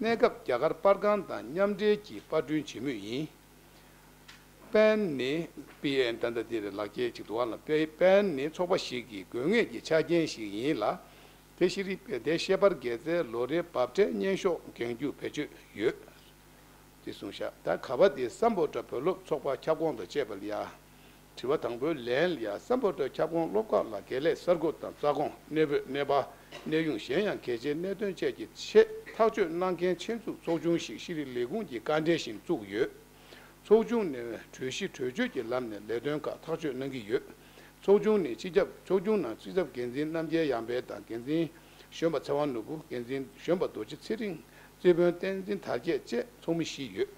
གནས་སྐབས་རྒྱ་གར་པར་ཁང་དང་མཉམ་འབྲེལ་གྱིས་པར་སྐྲུན་བྱེད་མུས་ཡིན། པན་ནི། པི་ཨེན་ད་ལྟ་འདི་རེད། ལག་འཁྱེར་གཅིག་འདུག་བ་ལ། པེ་པན་ནི་ཚོགས་པ་ཞིག་གི་དགོས་ངེས་ཀྱི་ཆ་རྐྱེན་ཞིག་ཡིན་ལ། དེ་ཤེས་རིག་དེ་ཤེས་པར་དགེ་རྩའི་ལོ་རེའི་འབབ་ཁྲལ་སྙན་ཤོག་འགེངས་རྒྱུ་བེད་སྤྱོད་ཡོད། དེ་གསུངས་ཤག་ད་ག་པ་དེ་སམ་བྷོ་ཊ་བོད་སློབ་ཚོགས་པ་ཁྱབ་ཁོངས་དང་བཅས་པ་ལ་ཡ། དྲི་བ་དང་པོའི་ལན་ལ་ཡ། སམ་བྷོ་ཊ་ཁྱབ་ཁོངས་སློབ་ཁག་ལ་དགེ་ལས་གསར་འགོད་དང་རྩ་དགོངས། གནས་སྤོས། གནས་པ། གནས་དབྱུང་། གཞན་ཡང་གལ་ཆེའི་གནད་དོན་བཅས་ཀྱི་ཆེད་ཐག་གཅོད་གནང་མཁན་ཆེད་འཛུགས་ཚོགས་ཆུང་ཞིག་ཤེས་རིག་ལས་ཁུངས་ཀྱི་བཀའ་འབྲེལ་བཞིན་བཙུགས་ཡོད། ཚོགས་ཆུང་ནས་གྲོས་གཞི་གྲོས་ཆོད་ཀྱི་ལམ་ནས་ལས་དོན་ཁག་ཐག་གཅོད་གནང་གི་ཡོད། ཚོགས་ཆུང་ནས་སྤྱི་ཁྱབ། ཚོགས་ཆུང་ནང་སྤྱི་ཁྱབ་འགན་འཛིན་རྣམ་རྒྱལ་ཡར་འཕེལ་དང་། འགན་འཛིན་གཞོན་པ་ཚེ་དབང་ནོར་བུ། འགན་འཛིན་གཞོན་པ་རྡོ་རྗེ་ཚེ་རིང་། རྩིས་དཔོན་བསྟན་འཛིན་དར་རྒྱས་བཅས་ཚོགས་མི་བཞི་ཡོད།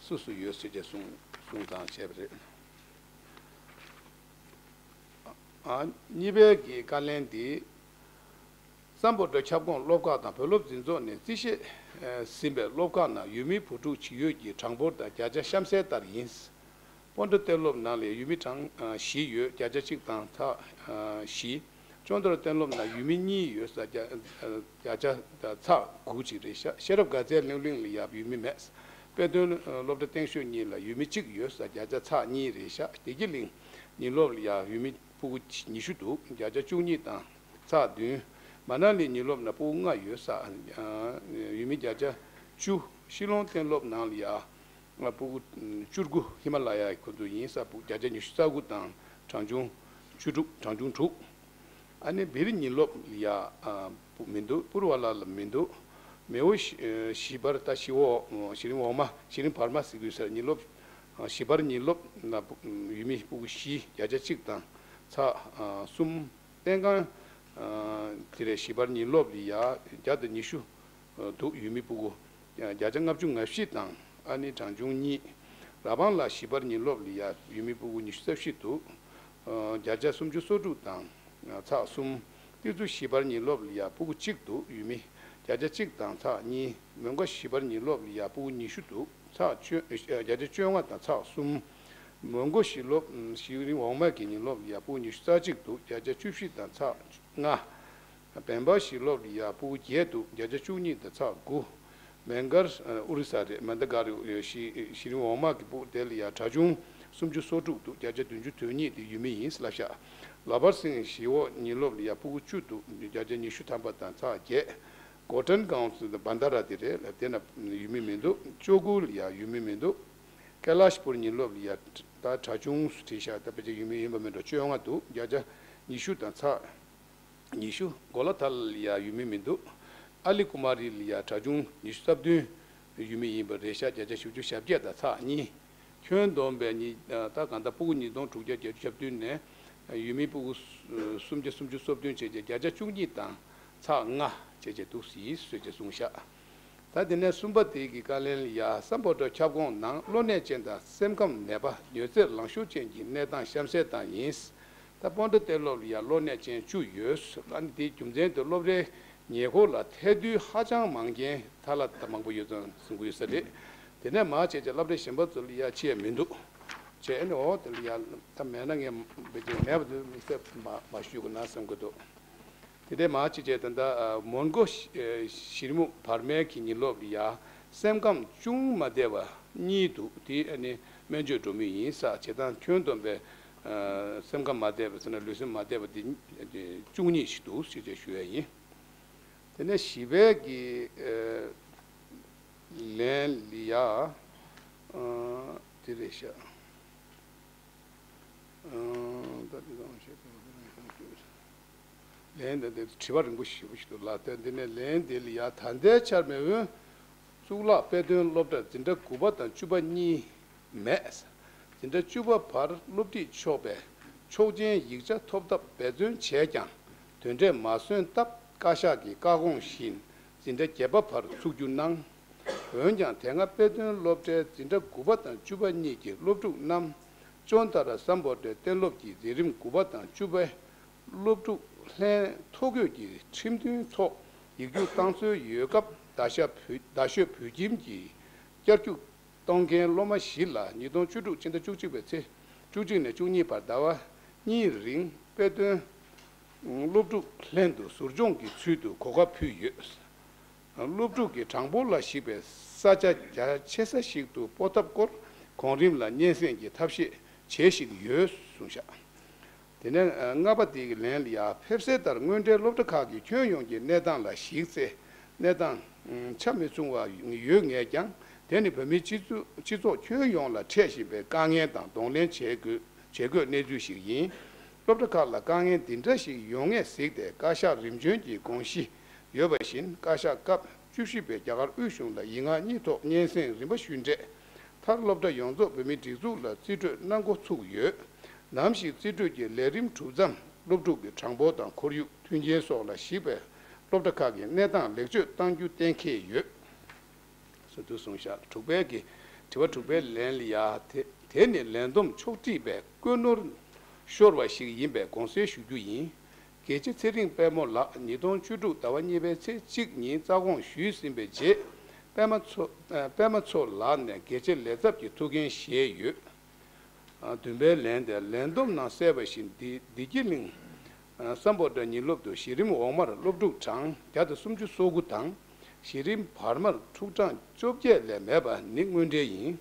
སུ་སུ་ཡོད་ཟེར་བྱས་གསུང་གསུང་སྟངས་བྱས་པ་རེད། ཨ། གཉིས་པའི་གི་བཀའ་ལན་འདི། སམ་བྷོ་ཊ་ཁྱབ་ཁོངས་སློབ་ཁག་དང་བོད་སློབ་འཛིན་ཚོགས་ནས་རྩིས་བཞེས་ཟིན་པའི་སློབ་ཁག་ནང་ཡུལ་མི་བུ་ཕྲུག་ཇི་ཡོད་ཀྱི་གྲངས་འབོར་དང་བརྒྱ་ཆ་གཤམ་གསལ་ལྟར་ཡིན། སྤོན་ཊ་གཏན་སློབ་ནང་ལ་ཡུལ་མི་གྲངས་བཞི་ཡོད། བརྒྱ་ཆ་གཅིག་དང་ཚེག་བཞི། ཅོན་ཏ་ར་གཏན་སློབ་ནང་ཡུལ་མི་གཉིས་ཡོད་ས། བརྒྱ་ཆ་ཚེག་དགུ་ཅིག་རེད་ཤག་ཤེས་རབ་དགའ་ཚལ་གླིང་གླིང་ལ་ཡབ་ཡུལ་མི་མེད། དཔེ་སྟོན་སློབ་གྲྭ་སྟེང་ཤོད་གཉིས་ལ་ཡུལ་མི་གཅིག་ཡོད་ས། བརྒྱ་ཆ་ཚེག་གཉིས་རེད་ཤག་བདེ་སྐྱིད་གླིང་ཉིན་སློབ་ལ་ཡབ་ཡུལ་མི་ཕྲུ་གུ་ཉི་ཤུ་འདུག་བརྒྱ་ཆ་བཅུ་གཉིས་དང་ཚེག་བདུན། མ་ན་ལི་ཉིན་སློབ་ན་ཕྲུ་གུ་ལྔ་ཡོད་ས། ཡུལ་མི་བརྒྱ་ཆ་བཅུ། ཤི་ལོང་གཏན་སློབ་ནང་ལ་ཡ་ཕྲུ་གུ་བཅུ་དགུ། ཧི་མ་ལ་ཡ་ཁུལ་དུ་ཡིན་ས་ཕྲུ་གུ་བརྒྱ་ཆ་ཉི་ཤུ་རྩ་དགུ་དང་གྲངས་ཆུང་བཅུ་དྲུག། གྲངས་ཆུང་དྲུག། ཨ་ནི་བིར་ཉིན་སློབ་ལ་ཡ་མི་འདུག་པུར་བ་ལ་ལ་མི་འདུག་མེའོ་ཞི་བར་ད་ཞི་འོ་ཞི་རིམ་འོག་མ་ཞི་རིམ་བར་མ་ཟེར་དགོས་ས། ཉིན་སློབ་ཞི་བར་ཉིན་སློབ་ན་ཡུལ་མི་ཕྲུ་གུ་བཞི། བརྒྱ་ཆ་གཅིག་དང་ཚེག་གསུམ། སྟེང་ཁང་དེ་རེད། ཞི་བར་ཉིན་སློབ་ལ་ཡ་བརྒྱ་དང་ཉི་ཤུ་འདུག་ཡུལ་མི་ཕྲུ་གུ་བརྒྱ་ཆ་ལྔ་བཅུ་ང་བཞི་དང་ཨ་ནི་གྲངས་ཆུང་གཉིས། ར་བང་ལ་ཞི་བར་ཉིན་སློབ་ལ་ཡ་ཡུལ་མི་ཕྲུ་གུ་ཉི་ཤུ་རྩ་བཞི་འདུག་བརྒྱ་ཆ་སུམ་ཅུ་སོ་དྲུག་དང་ཚེག་གསུམ། ཏི་ཙུ་ཞི་བར་ཉིན་སློབ་ལ་ཡ་ཕྲུ་གུ་གཅིག་འདུག་ཡུལ་མི་བརྒྱ་ཆ་གཅིག་དང་ཚེག་གཉིས། མོན་གྷོ་ཞི་བར་ཉིན་སློབ་ལ་ཡ་ཕྲུ་གུ་ཉི་ཤུ་འདུག་ཚེག་བཅོ་བརྒྱ་ཆ་བཅོ་ལྔ་དང་ཚེག་གསུམ། མོན་གྷོ་ཞི་སློབ་ཞི་རིམ་འོག་མ་གི་ཉིན་སློབ་ལ་ཡ་ཕྲུ་གུ་ཉི་ཤུ་རྩ་གཅིག་འདུག་བརྒྱ་ཆ་བཅུ་བཞི་དང་ཚེག་ལྔ། བན་པ་ཞི་སློབ་ལ་ཡ་ཕྲུ་གུ་བརྒྱད་འདུག་བརྒྱ་ཆ་བཅུ་གཉིས་དང་ཚེག་དགུ། མན་གྷར་ཨུ་རི་ས་རེད། མན་ད་གྷར་ཡོད་ཞི་ཞི་རིམ་འོག་མ་གི་ཕྲུ་གུ་དེ་ལ་ཡ་གྲངས་ཆུང་སུམ་ཅུ་སོ་དྲུག་འདུག་བརྒྱ་ཆ་བདུན་ཅུ་དོན་གཉིས་དེ་ཡུལ་མི་ཡིན་ལབ་ཤག་ལ་བར་སིང་ཞི་འོག་ཉིན་སློབ་ལ་ཡ་ཕྲུ་གུ་བཅུ་འདུག་བརྒྱ་ཆ་ཉི་ཤུ་ཐམ་པ་དང་ཚེག་བརྒྱད། གོ་ཏན་ཀའོན་སི་དང་བན་དྷ་ར་དེ་རེད་ལ། དེ་ན་ཡུལ་མི་མི་འདུག་ཅོ་གུ་ལ་ཡ་ཡུལ་མི་མི་འདུག་ཀེ་ལཱཤ་པུར་ཉིན་སློབ་ལ་ཡ་ད་གྲངས་ཆུང་སུ་བྲིས་ཤག་ད་ཕལ་ཆེར་ཡུལ་མི་ཡིན་པ་མིན་འགྲོ། བཅོ་ལྔ་འདུག་བརྒྱ་ཆ་ཉི་ཤུ་དང་ཚེག་ཉི་ཤུ། གོ་ལ་ཐ་ལ་ལ་ཡ་ཡུལ་མི་མི་འདུག་ཨ་ལི་ཀུ་མ་རི་ལ་ཡ་གྲངས་ཆུང་ཉི་ཤུ་རྩ་བདུན་ཡུལ་མི་ཡིན་པ་རེད་ཤག་བརྒྱ་ཆ་བཞི་བཅུ་ཞེ་བརྒྱད་དང་ཚེག་གཉིས། ཁྱོན་བསྡོམས་པའི་ཉི་ད་གང་ལྟར་ཕྲུ་གུ་ཉིས་སྟོང་དྲུག་བརྒྱ་བརྒྱད་ཅུ་གྱ་བདུན་ནས་ཡུལ་མི་ཕྲུ་གུ་སུམ་བརྒྱ་སུམ་ཅུ་སོ་བདུན་བྱས་རྗེས་བརྒྱ་ཆ་བཅུ་གཉིས་དང་ཚེག་ལྔ་བྱས་རྗེས་འདུག་སྲིད་ཟེར་རྗེས་གསུངས་ཤག་ད་དེ་ནས་གསུམ་པ་དེ་གི་བཀའ་ལན་ལ་ཡ་སམ་བྷོ་ཊ་ཁྱབ་ཁོངས་ནང་གློ་ནད་ཅན་དང་སེམས་ཁམས་ནད་པ་མྱོས་རྫས་ལང་ཤོར་ཅན་གྱི་གནས་སྟངས་གཤམ་གསལ་ལྟར་ཡིན། ད་སྤོན་ཊ་གཏན་སློབ་ལ་ཡ་གློ་ནད་ཅན་བཅུ་ཡོད། ཨ་ནི་དེའི་རྒྱུ་མཚན་དེ་སློབ་གྲྭའི་ཉེ་འཁོར་ལ་ཐལ་རྡུལ་ཧ་ཅང་མང་རྐྱེན་ཐ་ལ་ད་མང་པོ་ཡོད་ཙང་གསུང་གི་ཡོད་ས་རེད། དེ་ནས་མར་བྱས་རྗེས་སློབ་གྲྭ་གཞན་པ་ཚོ་ལ་ཡ་ཕྱེ་ཡ་མི་འདུག་བྱས་ནས་འོ་དེ་ལ་ཡ་ད་མེད་ན་ངས་བེད་སྤྱོད་མེད་པ་དེ་དམིགས་བསལ་མ་མ་ཞུས་དགོས་ན་བསམ་གྱི་འདུག་དེ་འདྲའི་མ་ཅི་བྱས་ད་ལྟ་མོན་གྷོ་ཞི་རི་མུ་བར་མའི་གི་ཉིན་སློབ་ལ་ཡ་སེམས་ཁམས་ཅུང་མ་བདེ་བ་གཉིས་འདུག་དེ་ཨ་ནི་སྨན་བཅོས་འགྲོ་མུས་ཡིན་ས། བྱེད་སྟངས་ཁྱོན་བསྡོམས་པའི་སེམས་ཁམས་མ་བདེ་བ་ཟེར་ན་ལུས་སེམས་མ་བདེ་བ་དེ་བཅུ་གཉིས་ཤིག་འདུག་ཅེས་བྱས་ཞུ་ཡ་ཡིན། དེ་ནས་བཞི་པའི་གི་ལན་ལ་ཡ་དེ་རེད་ཤག་ལན་དེ་དེ་དྲི་བ་རིང་པོ་ཞེ་པོ་ཞིག་འདུག་ལ། དེ་འདི་ནས་ལན་དེ་ལ་ཡ་ད་ལྟའི་ཆར་མེས་དབོན་གཙུག་ལག་དཔེ་སྟོན་སློབ་གྲྭར་འཛིན་གྲྭ་དགུ་པ་དང་བཅུ་པ་གཉིས་མེད། འཛིན་གྲྭ་བཅུ་པ་བར་སློབ་ཁྲིད་ཆོག་པའི་ཆོག་མཆན་ཡིག་ཆ་ཐོབ་ཐབས་འབད་བརྩོན་བྱས་ཀྱང་དོན་འབྲས་མ་སོན་སྟབས་བཀའ་ཤག་གི་བཀའ་དགོངས་བཞིན་འཛིན་གྲྭ་བརྒྱད་པ་བར་ཚུགས་རྒྱུ་གནང་། འོན་ཀྱང་དེ་སྔ་དཔེ་སྟོན་སློབ་གྲྭའི་འཛིན་གྲྭ་དགུ་པ་དང་བཅུ་པ་གཉིས་ཀྱི་སློབ་ཕྲུག་རྣམས་ཅོན་ཏ་ར་སམ་བྷོ་ཊའི་གཏན་སློབ་ཀྱི་འཛིན་རིམ་དགུ་པ་དང་བཅུ་པའི་སློབ་ཕྲུག་ལྷན་ཐོ་འགོད་ཀྱི་ཁྲིམས་མཐུན་ཐོག་ཡིག་རྒྱུགས་བཏང་སྲོལ་ཡོད་སྐབས་རྡ་ཤ་བོད་རྡ་ཤོད་བོད་ཁྱིམ་གྱི་བསྐྱར་རྒྱུགས་གཏོང་མཁན་སློབ་མ་བཞི་ལ་ཉིས་སྟོང་བཅུ་དྲུག་ཕྱི་ཟླ་བཅུ་གཅིག་པའི་ཚེས་བཅུ་གཅིག་ནས་བཅུ་གཉིས་བར་ཟླ་བ་གཉིས་རིང་དཔེ་སྟོན་སློབ་ཕྲུག་ལྷན་དུ་ཟུར་སྦྱོང་གི་ཚུལ་དུ་གོ་སྐབས་ཕུལ་ཡོད། སློབ་ཕྲུག་གི་གྲངས་འབོར་ལ་གཞིགས་པའི་ས་ཆ་རྒྱ་ཆེ་ས་ཞིག་ཏུ་སྤོ་ཐབས་སྐོར་གོང་རིམ་ལ་སྙན་སེང་གི་ཐབས་ཤེས་བྱེད་བཞིན་ཡོད་གསུངས་ཤག་དེ་ནས་ལྔ་པ་དེ་གི་ལན་ལ་ཡ་ཕེབས་གསལ་ལྟར་དངོས་འབྲེལ་སློབ་གྲྭ་ཁག་གི་ཁྱོན་ཡོངས་ཀྱི་གནས་སྟངས་ལ་གཞིགས་ཚེ་གནས་སྟངས་ཆ་མི་ཚང་བ་ཡོད་ངེས་ཀྱང་དེ་ནི་བོད་མིའི་སྤྱི་ཚོགས་སྤྱི་ཚོགས་ཁྱོན་ཡོངས་ལ་འཕྲད་བཞིན་པའི་དཀའ་ངལ་དང་གདོང་ལེན་བྱེད་དགོས་བྱེད་དགོས་གནས་ཚུལ་ཞིག་ཡིན། སློབ་གྲྭ་ཁག་ལ་དཀའ་ངལ་འདི་འདྲ་ཞིག་ཡོང་ངེས་གཟིགས་ཏེ་བཀའ་ཤག་རིམ་བྱོན་གྱི་དགོངས་གཞི་ཡོད་པ་བཞིན་བཀའ་ཤག་སྐབས་བཅུ་བཞི་པའི་རྒྱ་གར་དབུས་གཞུང་ལ་ཡིག་ངག་གཉིས་ཐོག་སྙན་སེང་རིམ་པ་ཞུས་འབྲས། མཐར་སློབ་གྲྭ་ཡོངས་རྫོགས་བོད་མིའི་སྒྲིག་འཛུགས་ལ་རྩིས་སྤྲོད་གནང་འགོ་ཚུགས་ཡོད། ནམ་ཞིག་རྩིས་སྤྲོད་ཀྱི་ལས་རིམ་གྲུབ་མཚམས་སློབ་ཕྲུག་གི་གྲངས་འབོར་དང་ཁོར་ཡུག་མཐུན་རྐྱེན་སོགས་ལ་གཞིགས་པའི་སློབ་གྲྭ་ཁག་གི་གནས་སྟངས་ལེགས་བཅོས་གཏང་རྒྱུ་གཏན་འཁེལ་ཡོད། ཟེར་དུ་གསུངས་ཤག་དྲུག་པའི་གི་དྲི་བ་དྲུག་པའི་ལན་ལ་ཡ་དེ་དེ་ནི་ལས་བསྡོམས་ཕྱོགས་སྒྲིག་པའི་བཀོད་ནོར་ཤོར་བ་ཞིག་ཡིན་པའི་དགོངས་སེལ་ཞུ་རྒྱུ་ཡིན། དགེ་བཤེས་ཚེ་རིང་དཔལ་མོ་ལགས་ཉིས་སྟོང་བཅུ་དྲུག་ཟླ་བ་གཉིས་པའི་ཚེས་གཅིག་ཉིན་རྩ་དགོངས་ཞུས་ཟིན་པའི་རྗེས་པད་མ་མཚོ་པད་མ་མཚོ་ལགས་ནས་དགེ་བཤེས་ལས་ཚབ་ཀྱི་ཐུགས་འགན་བཞེས་ཡོད། བདུན་པའི་ལན་དེ་ལན་བསྡོམས་ནང་གསལ་བ་བཞིན་འདི་བདེ་སྐྱིད་གླིང་སམ་བྷོ་ཊ་ཉིན་སློབ་ཏུ་གཞི་རིམ་འོག་མར་སློབ་ཕྲུག་གྲངས་བརྒྱ་དང་སུམ་ཅུ་སོ་དགུ་དང་། གཞི་རིམ་བར་མར་ཕྲུག་གྲངས་བཅོ་བརྒྱད་ལས་མེད་པ་ནི་དངོས་འབྲེལ་ཡིན།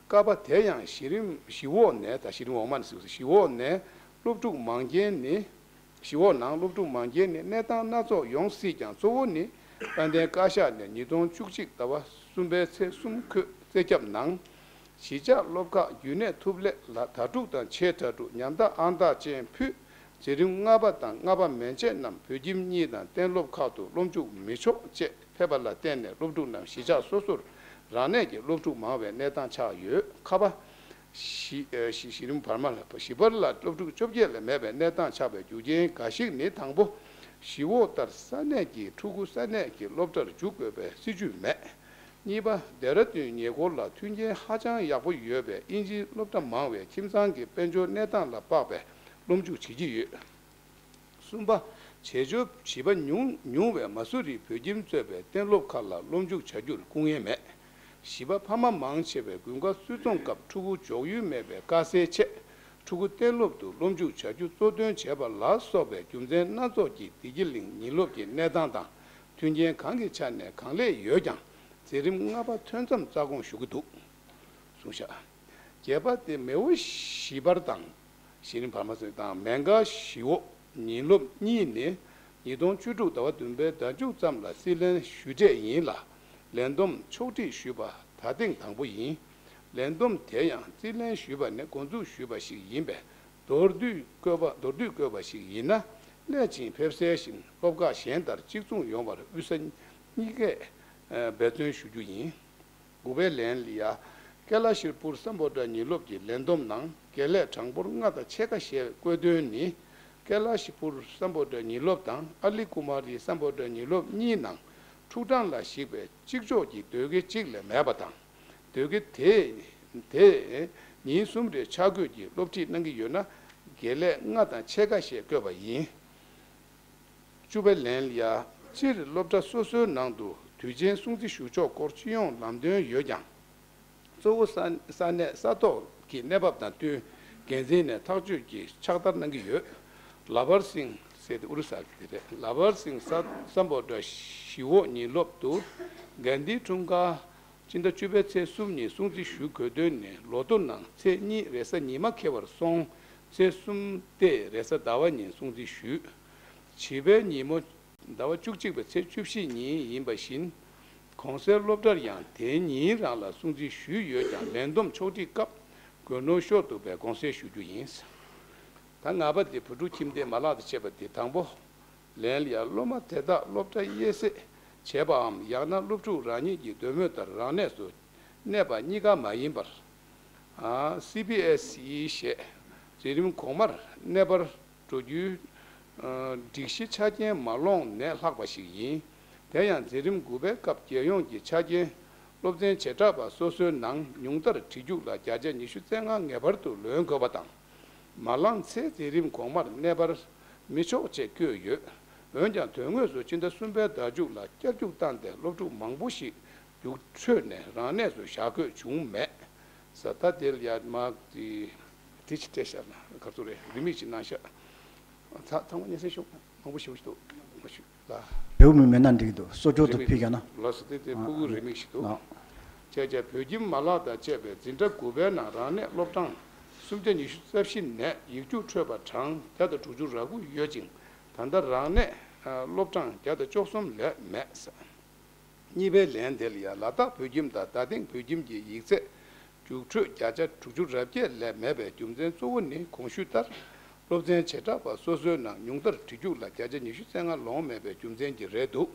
ཀ་པ་དེ་ཡང་གཞི་རིམ་གཞི་འོག་ནས་ད་གཞི་རིམ་འོག་མ་ནས་གཞི་འོག་ནས་སློབ་ཕྲུག་མང་རྐྱེན་ནི་ ཞི་འོག་ནང་སློབ་ཕྲུག་མང་རྐྱེན་ནི་གནས་སྟངས་སྣ་ཚོགས་ཡོང་སྲིད་ཀྱང་། གཙོ་བོ་ནི་དཔལ་ལྡན་བཀའ་ཤག་ནས་ཉིས་སྟོང་བཅུ་གཅིག་ཟླ་བ་གསུམ་པའི་ཚེས་གསུམ་འཁོད་བཙན་ཁྱབ་ནང་གཞིས་ཆགས་སློབ་ཁག་རྒྱུན་གནས་ཐུབ་སླད་ལ་དྭ་ཕྲུག་དང་ཆེ་དྭ་ཕྲུག་ཉམ་ཐག་ཨང་རྟགས་ཅན་ཕུད་འཛིན་རིམ་ལྔ་པ་དང་ལྔ་པ་མན་ཆད་རྣམས་བོད་ཁྱིམ་གཉིས་དང་གཏན་སློབ་ཁག་ཏུ་སློབ་འཇུག་མི་ཆོག་ཅེས་ཕེབས་པ་ལ་བརྟེན་ནས་སློབ་ཕྲུག་རྣམས་གཞིས་ཆགས་སོ་སོར་རང་གནས་ཀྱི་སློབ་ཕྲུག་མང་བའི་གནས་སྟངས་ཆགས་ཡོད། ཁ་པ། གཞིས་གཞིས་གཞིས་རིམ་བར་མ་ལ་བཞི་བར་ལ་སློབ་ཕྲུག་བཅོ་བརྒྱད་ལས་མེད་པའི་གནས་སྟངས་ཆགས་པའི་རྒྱུ་རྐྱེན་འགའ་ཞིག་ནི། དང་པོ། གཞིས་འོག་ལྟར་ས་གནས་ཀྱི་ཕྲུ་གུ་ས་གནས་ཀྱི་སློབ་གྲྭར་འཇུག་དགོས་པའི་སྲིད་ཇུས་མེད། གཉིས་པ། ལྡེ་ར་ལྡུན་ཉེ་འཁོར་ལ་མཐུན་རྐྱེན་ཧ་ཅང་ཡག་པོ་ཡོད་པས་དབྱིན་ཇིའི་སློབ་གྲྭ་མང་བས་ཁྱིམ་ཚང་གི་དཔལ་འབྱོར་གནས་སྟངས་ལ་དཔག་པའི་སློབ་འཇུག་བྱེད་ཀྱི་ཡོད། གསུམ་པ། བྱེས་འབྱོར་བྱིས་པ་ཉུང་ཉུང་བས་མ་སུ་རི་བོད་ཁྱིམ་གཙོས་པའི་གཏན་སློབ་ཁག་ལ་སློབ་འཇུག་བྱ་རྒྱུར་སྐུ་ངལ་མེད། བཞི་པ། ཕ་མ་མང་ཆེ་བས་དགུན་ཁ་སུད་ཚོང་སྐབས་ཕྲུ་གུ་འཇོག་ཡུལ་མེད་པའི་དཀའ་སེལ་ཆེད་ཕྲུ་གུ་གཏན་སློབ་ཏུ་སློབ་འཇུག་བྱ་རྒྱུ་གཙོ་འདོན་བྱས་པ་ལ་སོགས་པའི་རྒྱུ་མཚན་སྣ་ཚོགས་ཀྱིས་བདེ་སྐྱིད་གླིང་ཉིན་སློབ་ཀྱི་གནས་སྟངས་དང་མཐུན་རྐྱེན་གང་གི་ཆ་ནས་གང་ལེགས་ཡོད་ཀྱང་། འཛིན་རིམ་ལྔ་པ་ཐོན་མཚམས་རྩ་དགོངས་ཞུ་གི་འདུག་གསུངས་བཞག་བརྒྱད་པ་སྟེ། མེའོ་གཞིས་སྤར་དང་། གཞི་རིམ་བར་མ་ཟེར་དང་མེང་སྒར་གཞིས་འོག་ཉིན་སློབ་གཉིས་ནི་ཉིས་སྟོང་བཅུ་དྲུག་ཟླ་བ་བདུན་པའི་ཟླ་མཇུག་ཙམ་ལ་སྲིད་བློན་ཞུ་གྲས་ཡིན་ལ། ལས་བསྡོམས་ཕྱོགས་སྒྲིག་ཞུས་པ་ད་ཐེངས་དང་པོ་ཡིན། ལས་བསྡོམས་དེ་ཡང་སྲིད་བློན་ཞུས་པ་ནས་འགོ་འཛུགས་ཞུས་པ་ཞིག་ཡིན་པས། མདོར་བསྡུས་བཀོད་པ་མདོར་བསྡུས་བཀོད་པ་ཞིག་ཡིན་ན། སླད་ཕྱིན་ཕེབས་གསལ་བཞིན་སློབ་ཁག་གཞན་ལྟར་གཅིག་མཚུངས་ཡོང་བར་དབུས་ས་གཉིས་ཀས་འབད་བརྩོན་ཞུ་རྒྱུ་ཡིན། དགུ་པའི་ལན་ལ་ཡ། ཀེ་ལ་ཤི་པུར་སམ་བྷོ་ཊ་ཉིན་སློབ་ཀྱི་ལས་བསྡོམས་ནང་དགེ་ལས་གྲངས་འབོར་ལྔ་དང་ཕྱེད་ཀ་ཞེས་བཀོད་དོན་ནི། ཀེ་ལ་ཤི་པུར་སམ་བྷོ་ཊ་ཉིན་སློབ་དང་ཨ་ལི་ཀུ་མ་རི་སམ་བྷོ་ཊ་ཉིན་སློབ་གཉིས་ནང་ཕྲུག་གྲངས་ལ་གཞིགས་པའི་གཅིག་ལྕོགས་ཀྱི་ཟློས་དགེ་གཅིག་ལས་མེད་པ་དང་། ཟློས་དགེ་དེ་དེ་ཉིན་གསུམ་རེ་ཆ་བགོས་ཀྱིས་སློབ་ཁྲིད་གནང་གི་ཡོད་ན། དགེ་ལས་ལྔ་དང་ཕྱེད་ཀ་ཞེས་བཀོད་པ་ཡིན། བཅུ་པའི་ལན་ལ་ཡ། སྤྱིར་སློབ་གྲྭ་སོ་སོའི་ནང་དུ་དུས་ཆེན་སྲུང་བརྩི་ཞུ་ཕྱོགས་སྐོར་སྤྱི་ཡོངས་ལམ་སྟོན་ཡོད་ཀྱང་། གཙོ་བོ་ས་ས་གནས་ས་ཐོག་གི་གནས་བབ་དང་བསྟུན་འགན་འཛིན་ནས་ཐག་གཅོད་ཀྱིས་ཕྱག་བསྟར་གནང་གི་ཡོད། ལ་བར་སིང་ཟེར་ཏེ་ཨུ་རི་ས་གི་དེ་རེད། ལ་བར་སིང་ས་སམ་བྷོ་ཊ་ཞི་འོག་ཉིན་སློབ་ཏུ་གན་དྷི་འཁྲུངས་སྐར་སྤྱི་ཟླ་བཅུ་པའི་ཚེས་གསུམ་ཉིན་སྲུང་བརྩི་ཞུ་དགོས་དོན་ནི། ལོ་ཐོ་ནང་ཚེས་གཉིས་རེས་གཟའ་ཉི་མ་འཁེལ་བར་སོང་། ཚེས་གསུམ་སྟེ་རེས་གཟའ་ཟླ་བ་ཉིན་སྲུང་བརྩི་ཞུས། བྱིས་པའི་ཉིན་མོ་ཟླ་བ་བཅུ་གཅིག་པའི་ཚེས་བཅུ་བཞི་ཉིན་ཡིན་པ་བཞིན། གོང་གསལ་སློབ་གྲྭར་ཡང་དེ་ཉིན་རང་ལ་སྲུང་བརྩི་ཞུས་ཡོད་ཀྱང་ལས་བསྡོམས་ཕྱོགས་སྒྲིག་སྐབས་དགོས་ནོར་ཤོར་འདུག་པས་དགོངས་སེལ་ཞུ་རྒྱུ་ཡིན། ད་ལྔ་པ་དེ་བུ་ཕྲུག་ཁྱིམ་སྡེའི་མ་ལག་དང་བཅས་པ་དེ་དང་པོ། ལན་ལ་ཡ། སློབ་མ་དེ་དག་སློབ་གྲྭ་དབྱེ་གསེས་བྱས་པའམ་ཡང་ན་སློབ་ཕྲུག་རང་ཉིད་ཀྱི་འདོད་མོས་ལྟར་རང་གནས་སུ་གནས་པ་གཉིས་ཀ་མ་ཡིན་པར། ཨ། སི་བི་ཨེ་སི་ཨི་ཞེས་འཛིན་རིམ་གོང་མར་གནས་པར་འགྲོ་རྒྱུའི་ཨ་སྒྲིག་གཞི་ཆ་རྐྱེན་མ་ལོངས་ནས་ལྷག་པ་ཞིག་ཡིན། དེ་ཡང་འཛིན་རིམ་དགུ་པའི་སྐབས་རྒྱལ་ཡོངས་ཀྱི་ཆ་རྐྱེན་སློབ་ཚན་བྱེ་བྲག་པ་སོ་སོའི་ནང་ཉུང་མཐར་བྲིས་རྒྱུགས་ལ་བརྒྱ་ཆ་ཉི་ཤུ་རྩ་ལྔ་ངེས་པར་དུ་ལོན་དགོས་པ་དང་། མ་བླངས་ཚེ་འཛིན་རིམ་གོང་མར་གནས་པར་མི་ཆོག་ཅེས་བཀོད་ཡོད། འོན་ཀྱང་དོན་དངོས་སུ་སྤྱི་ཟླ་གསུམ་པའི་ཟླ་མཇུག་ལ་བསྐྱར་རྒྱུགས་བཏང་སྟེ་སློབ་ཕྲུག་མང་པོ་ཞིག་རྒྱུགས་འཕྲོད་ནས་རང་གནས་སུ་བཞག་དགོས་བྱུང་མེད། ས་ད་དེ་ལ་ཡ་མ་དེ་དེ་ཅི་སྤྲད་བཞག་ན་ག་ཚོད་རེད། རི་མིག་ཅིག་གནང་ཤག་ཚ་ཚང་མ་སྙན་སེང་ཞུ། མང་པོ་ཞེ་པོ་ཞིག་འདུག་མ་ཞུ་ལ། བེའུ་མི་མེད་ན་འགྲིག་གི་འདུག་གསོ་སྐྱོར་དུ་ཕུལ་ཡ་ན། ལགས་སོ། དེ་དེ་ཕྲུ་གུ་རི་མིག་ཞིག་འདུག་ཨ། བྱས་བྱས་བོད་ཁྱིམ་མ་ལག་དང་བཅས་པའི་འཛིན་གྲྭ་དགུ་པའི་ནང་རང་གནས་སློབ་གྲངས་སུམ་བརྒྱ་ཉི་ཤུ་རྩ་བཞི་ནས་ཡིག་རྒྱུགས་འཕྲོད་པ་གྲངས་བརྒྱ་དང་དྲུག་ཅུ་རེ་དགུ་ཡོད་ཅིང་། ད་ལྟ་རང་གནས་སློབ་གྲངས་བརྒྱ་དང་བཅུ་གསུམ་ལས་མེད། གཉིས་པའི་ལན་དེ་ལ་ཡང་ལ་དྭགས་བོད་ཁྱིམ་དང་རྡ་སྟེང་བོད་ཁྱིམ་གྱི་ཡིག་ཚད་རྒྱུགས་འཕྲོད་བརྒྱ་ཆ་དྲུག་ཅུ་རེ་བརྒྱད་ལས་མེད་པའི་རྒྱུ་མཚན་གཙོ་བོ་ནི་གོང་ཞུས་ལྟར་སློབ་ཚན་བྱེ་བྲག་པ་སོ་སོའི་ནང་ཉུང་མཐར་བྲིས་རྒྱུགས་ལ་བརྒྱ་ཆ་ཉི་ཤུ་རྩ་ལྔ་ལོངས་མེད་པའི་རྒྱུ་མཚན་གྱིས་རེད་འདུག་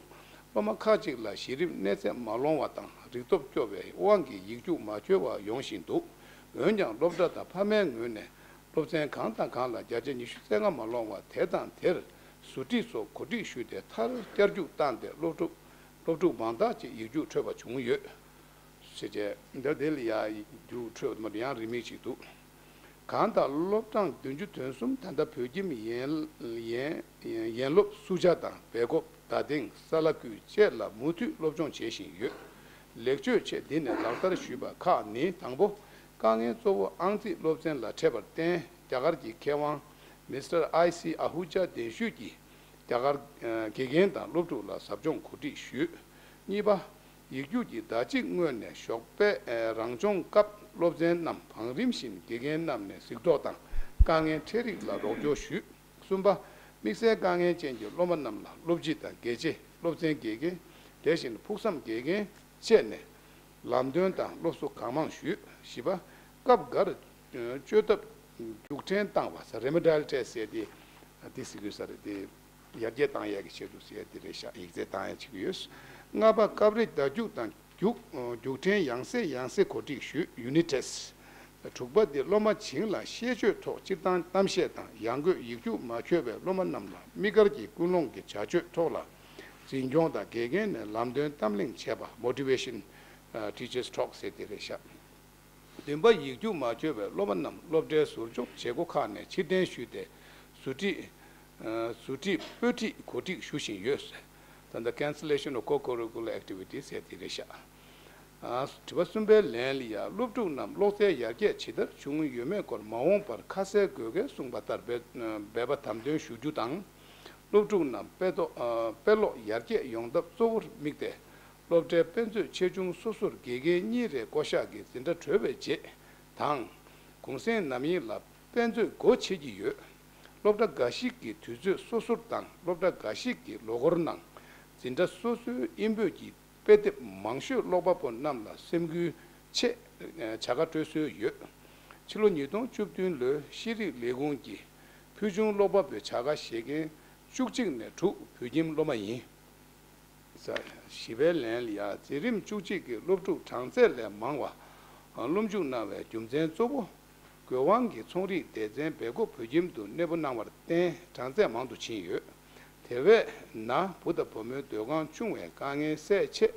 སློབ་མ་ཁག་ཅིག་ལ་གཞི་རིམ་གནས་ཚད་མ་ལོངས་པ་དང་རིག་སྟོབས་སྐྱོ་བའི་དབང་གིས་ཡིག་རྒྱུགས་མ་འཁྱོལ་བ་ཡོང་བཞིན་འདུག་འོན་ཀྱང་སློབ་གྲྭ་དང་ཕ་མའི་ངོས་ནས་སློབ་ཚན་གང་དང་གང་ལ་བརྒྱ་ཆ་ཉི་ཤུ་རྩ་ལྔ་མ་ལོངས་པ་དེ་དང་དེར་ཟུར་ཁྲིད་སོགས་གོ་སྒྲིག་ཞུས་ཏེ་མཐར་བསྐྱར་རྒྱུགས་བཏང་སྟེ་སློབ་ཕྲུག་སློབ་ཕྲུག་མང་དག་ཅིག་ཡིག་རྒྱུགས་འཕྲོད་པ་བྱུང་ཡོད། ཟེར་བྱས་འདི་དེ་ལ་ཡང་ཡིག་རྒྱུགས་འཕྲོད་མ་ཡང་རི་མིག་ཅིག་འདུག་གང་ལྟར་སློབ་གྲངས་བདུན་ཅུ་དོན་གསུམ་ད་ལྟ་བོད་ཁྱིམ་ཡན་ཡན་ཡན་སློབ་སུ་ཇཱ་དང་སྦེལ་ཀོབ། རྡ་སྟེང་། ས་ལ་ཀུ་བཅས་ལ་མུ་མཐུད་སློབ་སྦྱོང་བྱེད་བཞིན་ཡོད། ལེགས་བཅོས་ཆེད་འདི་ནས་ལག་བསྟར་ཞུས་པ་ཁག་ནི། དང་པོ། དཀའ་ངལ་གཙོ་བོ་ཨང་རྩིས་སློབ་ཚན་ལ་འཕྲད་པར་བརྟེན་རྒྱ་གར་གྱི་མཁས་དབང་Mister I C Ahuja གདན་ཞུས་ཀྱིས་རྒྱ་གར་དགེ་རྒན་དང་སློབ་ཕྲུག་ལ་ཟབ་སྦྱོང་གོ་སྒྲིག་ཞུས། གཉིས་པ། ཡིག་རྒྱུགས་ཀྱི་ཟླ་གཅིག་སྔོན་ནས་ཞོགས་པའི་རང་སྦྱོང་སྐབས་སློབ་ཚན་རྣམས་བང་རིམ་བཞིན་དགེ་རྒན་རྣམས་ནས་གཟིགས་རྟོག་དང་དཀའ་ངལ་འཕྲད་རིགས་ལ་རོགས་སྐྱོར་ཞུས། གསུམ་པ། དམིགས་བསལ་དཀའ་ངལ་ཅན་གྱི་སློབ་མ་རྣམས་ལ་སློབ་སྤྱི་དང་དགེ་ཆེ། སློབ་ཚན་དགེ་རྒན། དེ་བཞིན་ཕུགས་བསམ་དགེ་རྒན་བཅས་ནས་ལམ་སྟོན་དང་སློབ་གསོ་གང་མང་ཞུས། བཞི་པ། སྐབས་འགར་བཅོས་ཐབས་རྒྱུགས་འཕྲིན་བཏང་བ་ས་remedial test ཟེར་ཏེ་འདི་ཟེར་དགོས་ས་རེད་དེ། ཡར་རྒྱས་བཏང་ཡག་གི་ཆེད་དུ་ཟེར་དེ་རེད་ཤག་ཡིག་ཚད་བཏང་ཡག་བྱེད་ཀྱི་ཡོད། ལྔ་པ། སྐབས་རེ་བརྡ་རྒྱུགས་དང་རྒྱུགས་རྒྱུགས་འཕྲིན་ཡང་སེ་ཡང་སེ་གོ་སྒྲིག་ཞུས། unit test། དྲུག་པ། འདི་སློབ་མ་བྱིངས་ལ་ཤེས་བརྗོད་ཐོག་སྤྱིར་བཏང་གཏམ་བཤད་དང་ཡང་སྒོས་ཡིག་རྒྱུགས་མ་འཁྱོལ་བའི་སློབ་མ་རྣམས་ལ་དམིགས་བཀར་གྱི་ཀུན་སློང་གི་བྱ་སྤྱོད་ཐོག་ལ་འཛིན་སྐྱོང་དང་དགེ་རྒན་ནས་ལམ་སྟོན་གཏམ་གླེང་བྱས་པ་motivation teachers talk ཟེར་དེ་རེད་ཤག་བདུན་པ། ཡིག་རྒྱུགས་མ་འཁྱོལ་བའི་སློབ་མ་རྣམས་སློབ་གྲྭའི་ཟུར་སྦྱོང་བྱེད་སྒོ་ཁག་ནས་ཕྱིར་འཐེན་ཞུས་ཏེ་ཟུར་ཁྲིད། ཟུར་ཁྲིད་སྤོས་ཁྲིད་གོ་སྒྲིག་ཞུ་བཞིན་ཡོད། ད་ལྟ་cancellation of co-curricular activities ཟེར་དེ་རེད་ཤག་དྲི་བ་གསུམ་པའི་ལན་ལ་ཡ། སློབ་ཕྲུག་རྣམས་སློབ་ཚན་ཡར་རྒྱས་ཇི་ལྟར་བྱུང་ཡོད་མེད་སྐོར་མ་འོངས་པར་ཁ་གསལ་དགོས་གལ་གསུངས་པ་ལྟར་འབད་འབད་པ་དམ་དོན་ཞུ་རྒྱུ་དང་། སློབ་ཕྲུག་རྣམས་དཔེ་ཐོ་ཨ་དཔེ་ཀློག་ཡར་རྒྱས་ཡོང་ཐབས་གཙོ་བོར་དམིགས་ཏེ། སློབ་གྲྭའི་དཔེ་མཛོད་ཆེ་ཆུང་སོ་སོར་དགེ་རྒན་གཉིས་རེ་བསྐོ་གཞག་གིས་འཛིན་གྲྭ་གྲོལ་བའི་རྗེས་དང་། གུང་སེང་ནམ་ཡིན་ལ་དཔེ་མཛོད་སྒོ་ཕྱེ་གི་ཡོད། སློབ་གྲྭ་འགའ་ཞིག་གི་དུས་ཚོད་སོ་སོར་དང་སློབ་གྲྭ་འགའ་ཞིག་གི་ལོ་འཁོར་ནང་འཛིན་གྲྭ་སོ་སོའི་དབྱིན་བོད་ཀྱི་དཔེ་དེབ་མང་ཤོས་ཀློག་པ་པོ་རྣམས་ལ་སེམས་འགུལ་ཆེད་བྱ་དགའ་སྤྲོད་སྲོལ་ཡོད། ཕྱི་ལོ་ཉིས་སྟོང་བཅུ་བདུན་ལོའི་ཤེས་རིག་ལས་ཁུངས་ཀྱིས་ཕུལ་བྱུང་ཀློག་པ་པོའི་བྱ་དགའ་བཞེས་མཁན་བཅུ་གཅིག་ནས་དྲུག་བོད་ཁྱིམ་སློབ་མ་ཡིན། བཞི་པའི་ལན་ལ་ཡ། འཛིན་རིམ་བཅུ་གཅིག་གི་སློབ་ཕྲུག་གྲངས་ཚད་ལས་མང་བ་སློབ་འཇུག་གནང་བའི་རྒྱུ་མཚན་གཙོ་བོ། དགོས་དབང་གིས་ཚོང་རིག་སྡེ་ཚན་སྦེལ་ཀོབ་བོད་ཁྱིམ་དུ་གནས་སྤོ་གནང་བར་བརྟེན་གྲངས་ཚད་མང་དུ་ཕྱིན་ཡོད། དེ་བས་ན་བུ་དང་བུ་མོའི་སྡོད་ཁང་ཆུང་བའི་དཀའ་ངལ་སེལ་ཆེད།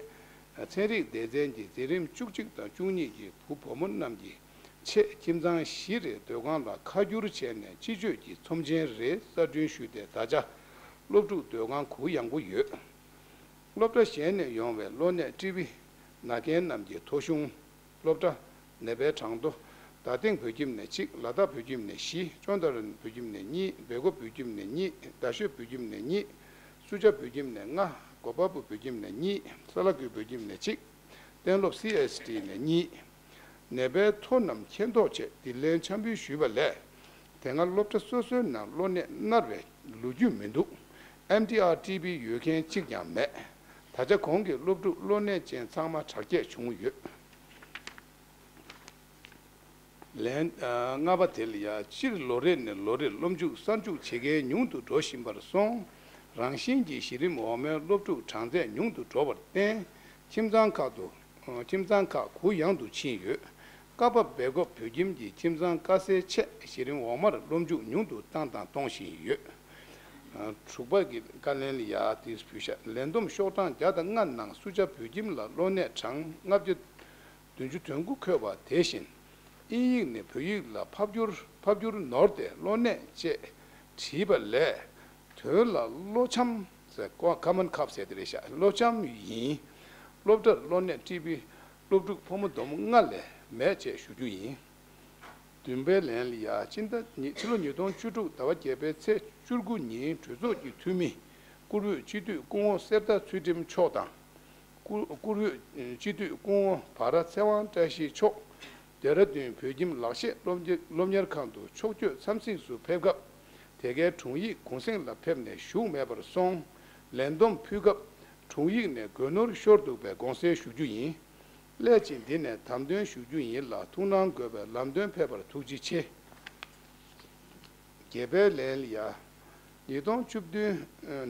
ཚན་རིག་སྡེ་ཚན་གྱིས་འཛིན་རིམ་བཅུ་གཅིག་དང་བཅུ་གཉིས་ཀྱི་བུ་བུ་མོ་རྣམས་ཀྱི་ཆེད་ཁྱིམ་ཚང་བཞི་རེའི་སྡོད་ཁང་ལ་ཁ་བསྒྱུར་བྱས་ནས་སྤྱི་སྤྱོད་ཀྱི་ཚོམས་ཆེན་རེ་གསར་སྐྲུན་ཞུས་ཏེ་ད་ཆ་སློབ་ཕྲུག་སྡོད་ཁང་གུ་ཡངས་པོ་ཡོད། སློབ་གྲྭ་གཞན་ནས་ཡོང་བའི་གློ་ནད་ཊི་བི་ན་མཁན་རྣམས་ཀྱི་ཐོ་གཞུང་། སློབ་གྲྭ། ནད་པའི་གྲངས་ཐོ། རྡ་སྟེང་བོད་ཁྱིམ་ནས་གཅིག་ལ་དྭགས་བོད་ཁྱིམ་ནས་བཞི། ཅོན་ཏ་རན་བོད་ཁྱིམ་ནས་གཉིས། སྦེལ་ཀོབ་བོད་ཁྱིམ་ནས་གཉིས། རྡ་ཤོད་བོད་ཁྱིམ་ནས་གཉིས། སུ་ཇཱ་བོད་ཁྱིམ་ནས་ལྔ། གོ་པལ་པུར་བོད་ཁྱིམ་ནས་གཉིས། ས་ལ་ཁུལ་བོད་ཁྱིམ་ནས་གཅིག་གཏན་སློབ་སི་ཨེས་ཊི་ནས་གཉིས། ནད་པའི་ཐོ་རྣམས་མཁྱེན་རྟོགས་ཆེད་དྲིན་ལན་འཆམ་འབུལ་ཞུས་པ་ལས། དེ་སྔ་སློབ་གྲྭ་སོ་སོའི་ནང་གློ་ནད་མནར་བའི་ལོ་རྒྱུས་མི་འདུག་ཨེམ་ཊི་ཨར་ཊི་བི་ཡོད་མཁན་གཅིག་ཀྱང་མེད། ད་ཆ་གོང་གི་སློབ་ཕྲུག་གློ་ནད་ཅན་ཚང་མ་དྲག་སྐྱེད་བྱུང་ཡོད། ལན། ལྔ་པ་དེ་ལ་ཡ། སྤྱིར་ལོ་རེ་ནས་ལོ་རེར་སློབ་འཇུག་གསར་འཇུག་བྱེད་མཁན་ཉུང་དུ་འགྲོ་བཞིན་པར་སོང་། རང་བཞིན་གྱིས་གཞི་རིམ་འོག་མའི་སློབ་ཕྲུག་གྲངས་ཚད་ཉུང་དུ་འགྲོ་བར་བརྟེན། ཁྱིམ་ཚང་ཁག་ཏུ། ཁྱིམ་ཚང་ཁག་གུ་ཡངས་དུ་ཕྱིན་ཡོད། ཀ་པ་སྦེལ་ཀོབ་བོད་ཁྱིམ་གྱི་ཁྱིམ་ཚང་དཀའ་སེལ་ཆེད་གཞི་རིམ་འོག་མར་སློབ་འཇུག་ཉུང་དུ་བཏང་དང་གཏོང་བཞིན་ཡོད། དྲུག་པ་གི་བཀའ་ལན་ལ་ཡ། དེ་ཕུལ་ཤག་ལས་བསྡོམས་ཤོག་གྲངས་བརྒྱ་དང་ལྔ་ནང་སུ་ཇཱ་བོད་ཁྱིམ་ལ་གློ་ནད་གྲངས་ལྔ་བརྒྱ་བདུན་ཅུ་དོན་དགུ་འཁོད་པ་དེ་བཞིན། དབྱིན་ཡིག་ནས་བོད་ཡིག་ལ་ཕབ་བསྒྱུར་ཕབ་བསྒྱུར་ནོར་ཏེ་གློ་ནད་ཅེས་བྲིས་པ་ལས། དོན་ལ་གློ་ཆམ་ཟེར་ཀོ་ཁ་མན་ཁབ་ཟེར་དེ་རེད་ཤག་གློ་ཆམ་ཡིན། སློབ་གྲྭར་གློ་ནད་ཊི་བི་སློབ་ཕྲུག་ཕོ་མོ་བསྡོམས་ལྔ་ལས་མེད་ཅེས་ཞུ་རྒྱུ་ཡིན། བདུན་པའི་ལན་ལ་ཡ། སྤྱི་ཟླ་ཉི་ཕྱི་ལོ་ཉིས་སྟོང་བཅུ་དྲུག་ཟླ་བ་བརྒྱད་པའི་ཚེས་བཅུ་དགུ་ཉིན་གྲོས་ཚོགས་ཀྱི་འཐུས་མི་བཀུར་འོས་སྤྱི་འཐུས་སྐུ་ངོ་གསེར་རྟ་ཚུལ་ཁྲིམས་མཆོག་དང་། བཀུར་བཀུར་འོས་སྤྱི་འཐུས་སྐུ་ངོ་བྷ་ར་ཚེ་དབང་བཀྲ་ཤིས་མཆོག་དེ་ར་དུན་བོད་ཁྱིམ་ལག་ཤེས་སློབ་གཉེར་སློབ་གཉེར་ཁང་དུ་ཕྱོགས་བསྐྱོད་འཚམས་གཟིགས་སུ་ཕེབས་སྐབས། དེ་གའི་དྲུང་ཡིག་གུང་སེང་ལ་ཕེབས་ནས་བཞུགས་མེད་པར་སོང་། ལན་བསྡོམས་ཕུལ་སྐབས། དྲུང་ཡིག་ནས་དགོས་ནོར་ཤོར་འདུག་པའི་དགོངས་སེལ་ཞུ་རྒྱུ་ཡིན། སླད་ཕྱིན་འདི་ནས་དམ་དོན་ཞུ་རྒྱུ་ཡིན་ལ་ཐུགས་སྣང་དགོས་པའི་ལམ་སྟོན་ཕེབས་པར་ཐུགས་རྗེ་ཆེ། བརྒྱད་པའི་ལན་ལ་ཡ། ཉིས་སྟོང་བཅུ་བདུན་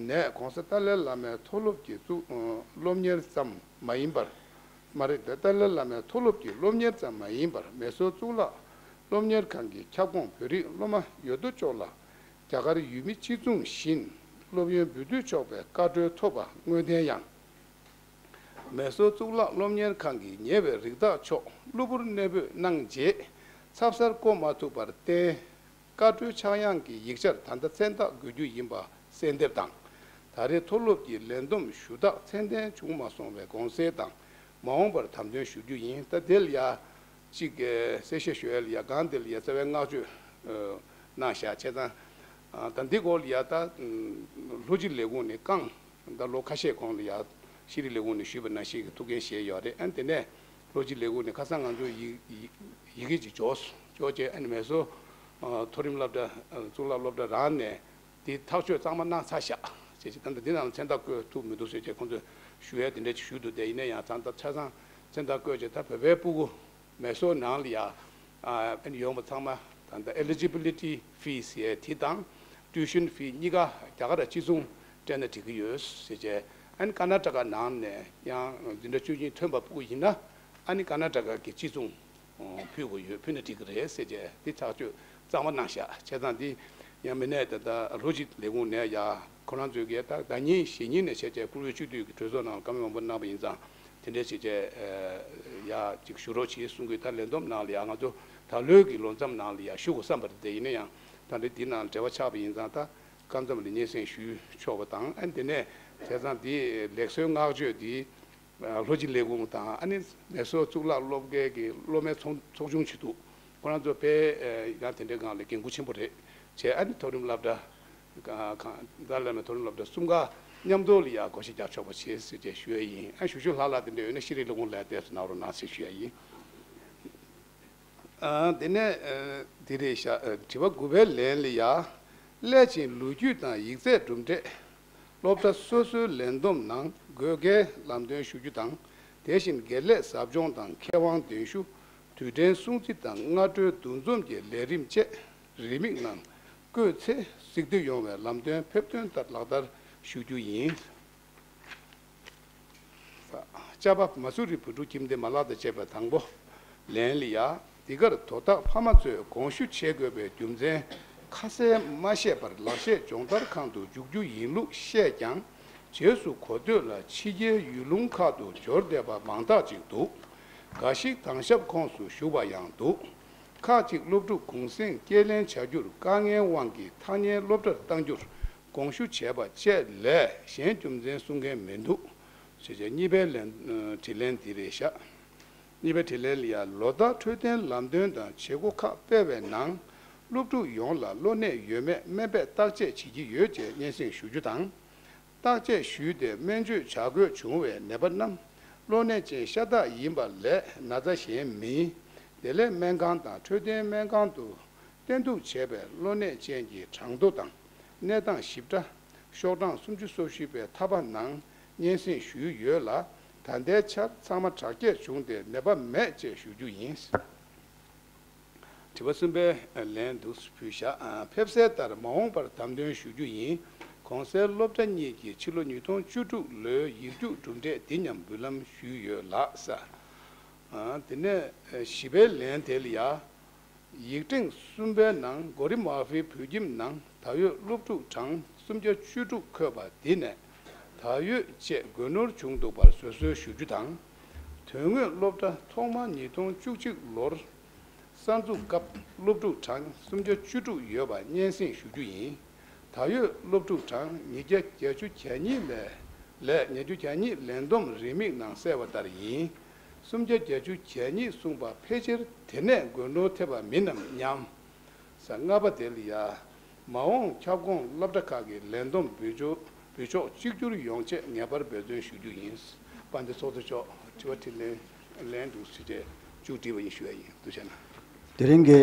ནས་༸གོང་ས་ཏཱ་ལའི་བླ་མའི་མཐོ་སློབ་ཀྱི་གཙུག་སློབ་གཉེར་ཙམ་མ་ཡིན་པར། མ་རེད། ཏཱ་ལའི་བླ་མའི་མཐོ་སློབ་ཀྱི་སློབ་གཉེར་ཙམ་མ་ཡིན་པར་མེ་སོར་གཙུག་ལག་སློབ་གཉེར་ཁང་གི་ཁྱབ་ཁོངས་བོད་རིགས་སློབ་མ་ཡོད་དོ་ཅོག་ལ་རྒྱ་གར་ཡུལ་མི་སྤྱི་མཚུངས་བཞིན་སློབ་ཡོན་འབུལ་སྡུད་ཆོག་པའི་བཀའ་འཁྲོལ་ཐོབ་པ་དངོས་བདེན་ཡང་། མེ་སོར་གཙུག་ལག་སློབ་གཉེར་ཁང་གིས་ཉེ་བའི་རིགས་བདག་མཆོག་གློ་བུར་གནས་སྤོས་གནང་རྗེས་ཚབ་གསར་བསྐོ་མ་ཐུབ་པར་བརྟེན། བཀའ་འཁྲོལ་ཆག་ཡང་གི་ཡིག་ཆར་ད་ལྟ་མཚན་རྟགས་དགོས་རྒྱུ་ཡིན་པ་གསལ་འདེབས་དང་། ད་རེས་མཐོ་སློབ་ཀྱི་ལས་བསྡོམས་ཞུ་དག་ཚད་ལྡན་བྱུང་མ་སོང་བའི་དགོངས་སེལ་དང་མ་འོངས་པར་དམ་དོན་ཞུ་རྒྱུ་ཡིན། ད་དེ་ལ་ཡ་གཅིག་གསལ་བཤད་ཞུ་ཡ་ལ་ཡ་སྒང་དེ་ལ་ཡ་རྩ་བའི་བསྔགས་བརྗོད་གནང་བཞག་བྱས་ཙང་། ད་འདི་སྐོར་ལ་ཡ་ད་ལྷོ་སྤྱི་ལས་ཁུངས་ནས་བསྐངས། ད་ལོ་ཁ་ཤས་གོང་ལ་ཡ་ཤེས་རིག་ལས་ཁུངས་ནས་ཞུས་པ་ནང་བཞིན་གྱི་ཐུགས་འགན་བཞེས་ཡོད་རེད། ཨ་ནི་དེ་ནས་ལྷོ་སྤྱི་ལས་ཁུངས་ནས་ཁ་སང་ང་ཚོ་ཡི་ཡི་ཡི་གེ་ཅིག་འབྱོར་སོང་། འབྱོར་རྗེས་ཨ་ནི་མེ་སོར་མཐོ་རིམ་སློབ་གྲྭ་གཙུག་ལག་སློབ་གྲྭ་རང་ནས་ དེ་ཐག་གཅོད་གཙང་མ་གནང་ཚར་ཤག་ཅེས་ཅིག་ད་ལྟ་འདི་ནང་ལ་མཚན་རྟགས་བཀོད་ཐུབ་མི་འདུག་ཟེར་བྱས་ཁོང་ཚོས་ཞུ་ཡས་དེ་འདྲ་ཅིག་ཞུས་འདུག་དེ་ཡིན་ན་ཡང་ད་ལྟ་ཆ་ཚང་མཚན་རྟགས་བཀོད་བྱས་ད་བོད་པའི་སྤུ་གུ་མེ་སོར་ནང་ལ་ཡ་ཨ་ཡོང་བ་ཚང་མ་ད་ལྟ་eligibility fees ཡས་དེ་དང་tuition fee གཉིས་ཀ་རྒྱ་གར་གཅིག་མཚུངས་སྤྲད་ན་འགྲིག་གི་ཡོད་ཟེར་བྱས། ཨ་ནི་ཀར་ན་ཊ་ཀ་ནང་ནས་ཡང་འཛིན་གྲྭ་བཅུ་གཉིས་ཐོན་པ་སྤུ་གུ་ཡིན་ན་ཨ་ནི་ཀར་ན་ཊ་ཀ་གི་གཅིག་མཚུངས་ཕུལ་དགོས་ཡོད། ཕུལ་ན་འགྲིག་གི་རེད་ཟེར་བྱས་དེ་ཐག་གཅོད་གཙང་མ་གནང་ཤག་བྱས་ཙང་འདི་ཡང་མི་སྣས་ད་ལྟ་ལྷོ་སྤྱི་ལས་ཁུངས་ནས་ཡ་ཁོ་རང་ཚོའི་གི་ད་ཟླ་ཉིན་གཞེས་ཉིན་ནས་བྱས་བྱས་བཀུར་འོས་སྤྱི་འཐུས་ཀྱི་གྲོས་ཚོགས་ནང་བཀའ་མོལ་མང་པོ་གནང་བ་ཡིན་ཙང་དེ་འདྲས་བྱས་བྱས་ཡ་ཅིག་ཞུ་རོགས་བྱེད་གསུང་གི་ད་ལས་བསྡོམས་ནང་ལ་ཡ་ང་ཚོ་ད་ལོའི་གི་ལོ་མཚམས་ནང་ལ་ཡ་ཞུ་དགོས་བསམ་པ་རེད། དེ་ཡིན་ན་ཡང་ད་འདི་འདི་ནང་འབྲེལ་བ་ཆགས་པ་ཡིན་ཙང་ད་སྐབས་མཚམས་ལ་སྙན་སེང་ཞུ་ཆོག་པ་དང་ཨ་འདི་ནས་བྱས་ཙང་འདི་ལེགས་གསོལ་བསྔགས་བརྗོད་འདི། ལྷོ་སྤྱི་ལས་ཁུངས་དང་ཨ་ནི་མེ་སོར་གཙུག་ལག་སློབ་དགེ་གི་སློབ་མའི་ཚོགས་ཚོགས་ཆུང་ཅིག་འདུག་ཁོ་རང་ཚོ་དཔེ་ཡང་དེ་འདྲའི་སྒང་ལ་འགན་ཁུར་ཆེན་པོ་རེད་བྱས། ཨ་ནི་མཐོ་རིམ་སློབ་གྲྭ་ཁང་ཏཱ་ལའི་བླ་མའི་མཐོ་རིམ་སློབ་གྲྭ་གསུམ་ཀ་མཉམ་དུ་ལ་ཡང་བགོ་བཤའ་རྒྱག་ཆོག་པ་བྱས་ཟེར་བྱས་ཞུ་ཡ་ཡིན། ཨ་ཞུ་ཞུ་ལྷག་ལྷག་དེ་འདྲ་ཡོད་ན་ཤེས་རིག་སློབ་ཁང་ལ་བལྟས་སུ་གནང་རོགས་གནང་ཟེར་ཞུ་ཡ་ཡིན། དེ་ནས་དེ་རེད་ཤག་དྲི་བ་དགུ་པའི་ལན་ལ་ཡ། སླད་ཕྱིན་ལོ་རྒྱུས་དང་ཡིག་ཚད་གྲུབ་འབྲས། སློབ་གྲྭ་སོ་སོའི་ལས་བསྡོམས་ནང་དགོས་གལ་ལམ་སྟོན་ཞུ་རྒྱུ་དང་། དེ་བཞིན་དགེ་ལས་ཟབ་སྦྱོང་དང་མཁས་དབང་གདན་ཞུ། དུས་དྲན་སྲུང་བརྩི་དང་སྔ་དྲོའི་འདུ་འཛོམས་ཀྱི་ལས་རིམ་བཅས་རེའུ་མིག་ནང་བཀོད་ཚེ་གཟིགས་འདོད་ཡོང་བའི་ལམ་སྟོན་ཕེབས་ཐོན་ལྟར་ལག་བསྟར་ཞུ་རྒྱུ་ཡིན། ལྕགས་པ་མ་སུ་རི་བོད་ཕྲུག་ཁྱིམ་སྡེ་མ་ལག་དང་བཅས་པའི་དང་པོ་ལན་ལ་ཡ། འདི་གར་དོ་བདག་ཕ་མ་ཚོས་དགོངས་ཞུ་བྱེད་དགོས་པའི་རྒྱུ་མཚན་ཁ་གསལ་མ་བཤད་པར་ལག་ཤེས་སྦྱོང་བརྡར་ཁང་དུ་འཇུག་རྒྱུ་ཡིན་ལུགས་བཤད་ཀྱང་རྗེས་སུ་གོ་ཐོས་ལ་ཕྱི་རྒྱལ་ཡུལ་ལུང་ཁག་ཏུ་འབྱོར་བསྡད་པ་མང་དག་ཅིག་འདུག་འགའ་ཞིག་དྭང་ཞབས་ཁོངས་སུ་ཞུགས་པ་ཡང་འདུག་ཁག་ཅིག་སློབ་ཕྲུག་གུང་སེང་སྐྱེས་ལེན་བྱ་རྒྱུར་དཀའ་ངལ་དབང་གིས་ཐག་ཉེའི་སློབ་གྲྭར་གཏང་རྒྱུར་དགོངས་ཞུ་བྱས་པ་བཅས་ལས་གཞན་རྒྱུ་མཚན་གསུང་མཁན་མི་འདུག་ཞེས་བྱས་གཉིས་པའི་ལན་དྲིས་ལན་འདི་རེད་ཤག་གཉིས་པའི་དྲིས་ལན་ལ་ཡང་ལོ་ལྟར་འཕྲོད་བསྟེན་ལམ་སྟོན་དང་བྱེད་སྒོ་ཁག་སྤེལ་བའི་ནང་སློབ་ཕྲུག་ཡོངས་ལ་གློ་ནད་ཡོད་མེད་སྨན་པས་བརྟག་དཔྱད་བྱེད་ཀྱི་ཡོད་ཅེས་སྙན་སེང་ཞུ་རྒྱུ་དང་། བརྟག་དཔྱད་ཞུས་ཏེ་སྨན་བཅོས་བྱ་དགོས་བྱུང་བའི་ནད་པ་རྣམས་གློ་ནད་ཅན་ཤ་སྟག་ཡིན་པ་ལས་ན་ཚ་གཞན་མིན། བདེ་ལེགས་སྨན་ཁང་དང་འཕྲོད་བསྟེན་སྨན་ཁང་དུ་བསྟེན་གཏུགས་བྱས་པས་གློ་ནད་ཅན་གྱི་གྲངས་ཐོ་དང་གནས་སྟངས་ཞིབ་ཕྲ་ཤོག་གྲངས་སུམ་ཅུ་སོ་བཞི་པའི་ཐ་པ་ནང་སྙན་སེང་ཞུས་ཡོད་ལ། ད་ལྟའི་ཆར་ཚང་མ་དྲག་སྐྱེད་བྱུང་སྟེ་ནད་པ་མེད་ཅེས་ཞུ་རྒྱུ་ཡིན། དྲི་བ་གསུམ་པའི་ལན་འདུག་སེ་ཕུལ་བཞག་ཕེབས་གསལ་ལྟར་མ་འོངས་པར་བདམས་ཐོན་ཞུ་རྒྱུ་ཡིན། གོང་གསལ་སློབ་གྲྭ་གཉིས་ཀྱིས་ཕྱི་ལོ་ཉིས་སྟོང་བཅུ་དྲུག་ལོའི་ཡིག་རྒྱུགས་གྲུབ་འབྲས་འདི་མཉམ་འབུལ་ལམ་ཞུས་ཡོད་ལགས། དེ་ནས་བཞི་པའི་ལན་དེ་ལ་ཡ། ཡིག་ཕྲེང་གསུམ་པའི་ནང་གོ་རི་མ་ཧྥིའི་བོད་ཁྱིམ་ནང་ད་ཡོད་སློབ་ཕྲུག་གྲངས་སུམ་བརྒྱ་བཅུ་དྲུག་འཁོད་པ་འདི་ནས་ད་ཡོད་ཅེས་དགོས་ནོར་བྱུང་འདུག་པར་བཟོད་གསོལ་ཞུ་རྒྱུ་དང་། དོན་དངོས་སློབ་གྲྭ་ཐོག་མ་ཉིས་སྟོང་བཅུ་གཅིག་ལོར་གསར་འཛུགས་སྐབས་སློབ་ཕྲུག་གྲངས་སུམ་བརྒྱ་བཅུ་དྲུག་ཡོད་པ་སྙན་སེང་ཞུ་རྒྱུ་ཡིན། ད་ཡོད་སློབ་ཕྲུག་གྲངས་ཉིས་བརྒྱ་བརྒྱད་ཅུ་གྱ་གཉིས་ལས་ལས་ཉིས་བརྒྱ་གྱ་གཉིས་ལས་བསྡོམས་རེའུ་མིག་ནང་གསལ་བ་ལྟར་ཡིན། སུམ་བརྒྱ་བརྒྱད་ཅུ་གྱ་གཉིས་གསུངས་པ་ཕལ་ཆེར་དེ་ནས་དགོས་ནོར་ཐེབས་པ་མིན་ནམ་སྙམ། ས་ལྔ་པ་དེ་ལ་ཡ། མ་འོངས་ཁྱབ་ཁོངས་སློབ་གྲྭ་ཁག་གི་ལས་བསྡོམས་འབུལ་ཕྱོགས་འབུལ་ཕྱོགས་གཅིག་གྱུར་ཡོང་ཆེད་ངེས་པར་འབད་བརྩོན་ཞུ་རྒྱུ་ཡིན། དཔལ་ལྡན་ཚོགས་གཙོ་མཆོག་དྲི་བ་དྲིས་ལན་ལན་འདུག་ཞུ་རྒྱུ་མཇུག་སྒྲིལ་བ་ཡིན་ཞུ་ཡ་ཡིན། ཐུགས་རྗེ་གནང་། དེ་རིང་གི་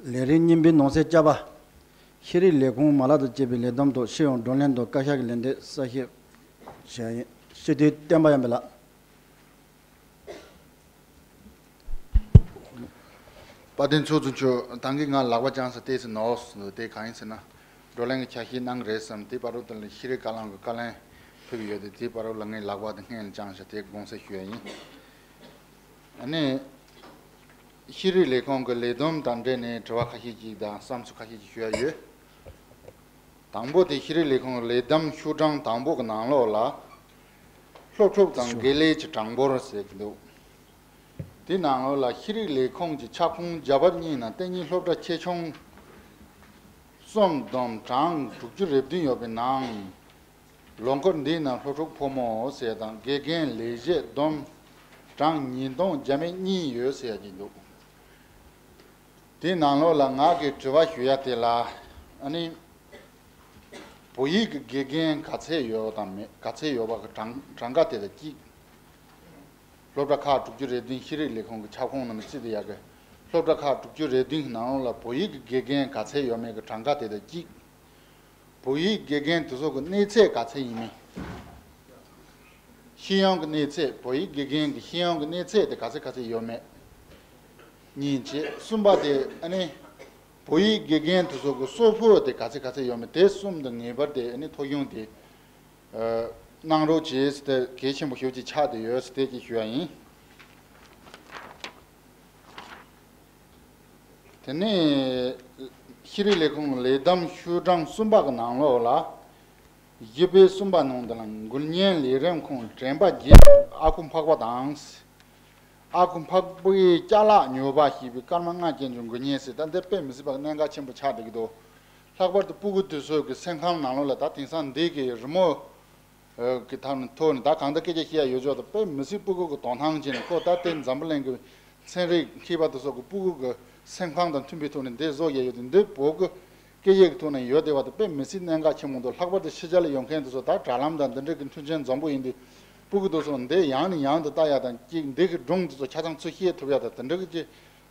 ལས་རིམ་གཉིས་པའི་ནང་གསེས་བཅའ་བ། ཤེས་རིག་ལས་ཁུངས་མ་ལག་དང་བཅས་པའི་ལས་བསྡོམས་ཐོག་སྤྱི་ཡོངས་བགྲོ་གླེང་དང་བཀའ་ཤག་གི་ལན་འདེབས་གསལ་བཤད་བྱས་ཡིན། སྤྱི་འཐུས་བསྟན་པ་ཡར་འཕེལ་ལགས། དཔལ་ལྡན་ཚོགས་གཙོ་མཆོག་ད་གིན་ང་ལག་པ་བརྐྱངས་ས་ཏོག་ཙམ་ནོར་སོང་། དེ་གང་ཡིན་ཟེར་ན། བགྲོ་གླེང་གི་ཆ་ཤས་གནང་གི་རེད་བསམ། དེ་བར་དུ་ལ་ཤེས་རིག་བཀའ་བློན་གྱི་བཀའ་ལན་ཕེབས་ཡོད་དེ། དེ་བར་དུ་ལ་ངས་ལག་པ་དེ་སྔོན་ལ་བརྐྱངས་ཤག་དེ་དགོངས་སེལ་ཞུ་ཡ་ཡིན། ཨ་ནི། ཤེས་རིག་ལས་ཁུངས་ཀྱི་ལས་བསྡོམས་དང་འབྲེལ་ནས་དྲི་བ་ཁ་ཤས་ཅིག་དང་བསམ་ཚུལ་ཁ་ཤས་ཅིག་ཞུ་ཡ་ཡོད། དང་པོ་དེ་ཤེས་རིག་ལས་ཁུངས་ཀྱི་ལས་བསྡོམས་ཤོག་གྲངས་དང་པོ་གི་ནང་ལོགས་ལ། སློབ་ཕྲུག་དང་དགེ་ལས་ཀྱི་གྲངས་འབོར་ཟེར་གྱི་འདུག་དེ་ནང་ལོགས་ལ་ཤེས་རིག་ལས་ཁུངས་ཀྱི་ཁྱབ་ཁོངས་རྒྱ་བལ་གཉིས་ནང་གཏན་ཉིན་སློབ་གྲྭ་ཆེ་ཆུང་གསུམ་བསྡོམས་གྲངས་དྲུག་ཅུ་རེ་བདུན་ཡོད་པའི་ནང་། ལོ་འཁོར་འདིའི་ནང་སློབ་ཕྲུག་ཕོ་མོ་ཟེར་དང་དགེ་རྒན་ལས་བྱེད་བསྡོམས་གྲངས་ཉིས་སྟོང་བརྒྱ་མེད་གཉིས་ཡོད་ཟེར་ཡ་གྱི་འདུག་དེའི་ནང་ལོགས་ལ་ང་གི་དྲི་བ་ཞུ་ཡ་དེ་ལ། ཨ་ནི། བོད་ཡིག་གི་དགེ་རྒན་ག་ཚད་ཡོད་དང་མེད། ག་ཚད་ཡོད་པ་གི་གྲངས་གྲངས་ཀ་དེ་དང་གཅིག་སློབ་གྲྭ་ཁག་དྲུག་ཅུ་རེ་བདུན་ཤེས་རིག་ལས་ཁུངས་ཀྱི་ཁྱབ་ཁོངས་ནང་བརྩིས་ཏེ་ཡ་གི། སློབ་གྲྭ་ཁག་དྲུག་ཅུ་རེ་བདུན་གྱི་ནང་ལོགས་ལ་བོད་ཡིག་གི་དགེ་རྒན་ག་ཚད་ཡོད་མེད་ཀྱི་གྲངས་ཀ་དེ་དང་གཅིག་བོད་ཡིག་དགེ་རྒན་དེ་ཚོ་གི་གནས་ཚད་ག་ཚད་ཡིན་མིན། ཤེས་ཡོན་གྱི་གནས་ཚད། བོད་ཡིག་དགེ་རྒན་གྱི་ཤེས་ཡོན་གྱི་གནས་ཚད་དེ་ག་ཚད་ག་ཚད་ཡོད་མེད། གཉིས་བྱས། གསུམ་པ་དེ་ཨ་ནི་བོད་ཡིག་དགེ་རྒན་དེ་ཚོ་གི་གསོལ་ཕོགས་དེ་ག་ཚད་ག་ཚད་ཡོད་མེད། དེ་གསུམ་དེ་ངེས་པར་དེ་ཨ་ནི་ཐོ་གཞུང་དེ་གནང་རོགས་བྱེད་ཟེར་ཏེ་གལ་ཆེན་པོ་ཞེ་པོ་ཅིག་ཆགས་བསྡད་ཡོད་ཟེར་དེ་ཅིག་ཞུ་ཡ་ཡིན། དེ་ནས་ཤེས་རིག་ལས་ཁུངས་ལས་བསྡོམས་ཤོག་གྲངས་གསུམ་པ་གི་ནང་ལོགས་ལ། བཞི་པའི་གསུམ་པ་ནང་དུ་ལ་འགུལ་བརྙན་ལས་རིམ་ཁོངས་དྲན་པ་བརྗེད་ཨ་ཁུ་འཕགས་པ་དང་། ཨ་ཁུ་འཕགས་པའི་ཅ་ལག་ཉོ་བ་ཞེས་པའི་སྐར་མ་ལྔ་ཅན་གྱི་འགུལ་བརྙན་ཟེར། ད་འདི་དཔེ་མི་སྲིད་པ་གནད་འགག་ཆེན་པོ་ཆགས་བསྡད་ཀྱི་འདུག་ལྷག་པར་དུ་སྤུ་གུ་དེ་ཚོ་གི་སེམས་ཁམས་ནང་ལོགས་ལ་ད་དེང་སང་འདི་གི་རི་མོ་གི་ཐོག་ནས་ད་གང་ལྟར་སྐད་ཆ་བཤད་ཡ་ཡོད་ཆོག་ད་དཔེ་མི་སྲིད་སྤུ་གུ་གི་དོ་སྣང་བྱས་ནས་ཁོ་ད་ལྟའི་འཛམ་བུ་གླིང་གི་ཚན་རིག་མཁས་པ་དེ་ཚོ་གི་སྤུ་གུ་གི་སེམས་ཁམས་དང་མཐུན་པའི་ཐོག་ནས་འདི་བཟོ་ཡ་ཡོད་དེ། འདི་བོད་གི་སྐད་ཡིག་གི་ཐོག་ནས་ཡོད་བསྡད་པ་དེ་དཔེ་མི་སྲིད་གནད་འགག་ཆེན་པོ་འདུག་ལྷག་པར་དུ་ཕྱི་རྒྱལ་ལ་ཡོད་མཁན་དེ་ཚོ་ད་དྲ་ལམ་དང་འདི་འདྲ་གི་མཐུན་རྐྱེན་འཛོམས་པོ་ཡིན་དུས་སྤུ་གུ་དེ་ཚོ་འདི་ཡང་ནས་ཡང་དུ་ལྟ་ཡ་དང་གཅིག་འདི་གི་སྒྲུང་དེ་ཚོ་ཆ་ཚང་ཚུར་ཤེས་ཐུབ་ཡ་དང་དེ་འདྲ་གི་ཅིག་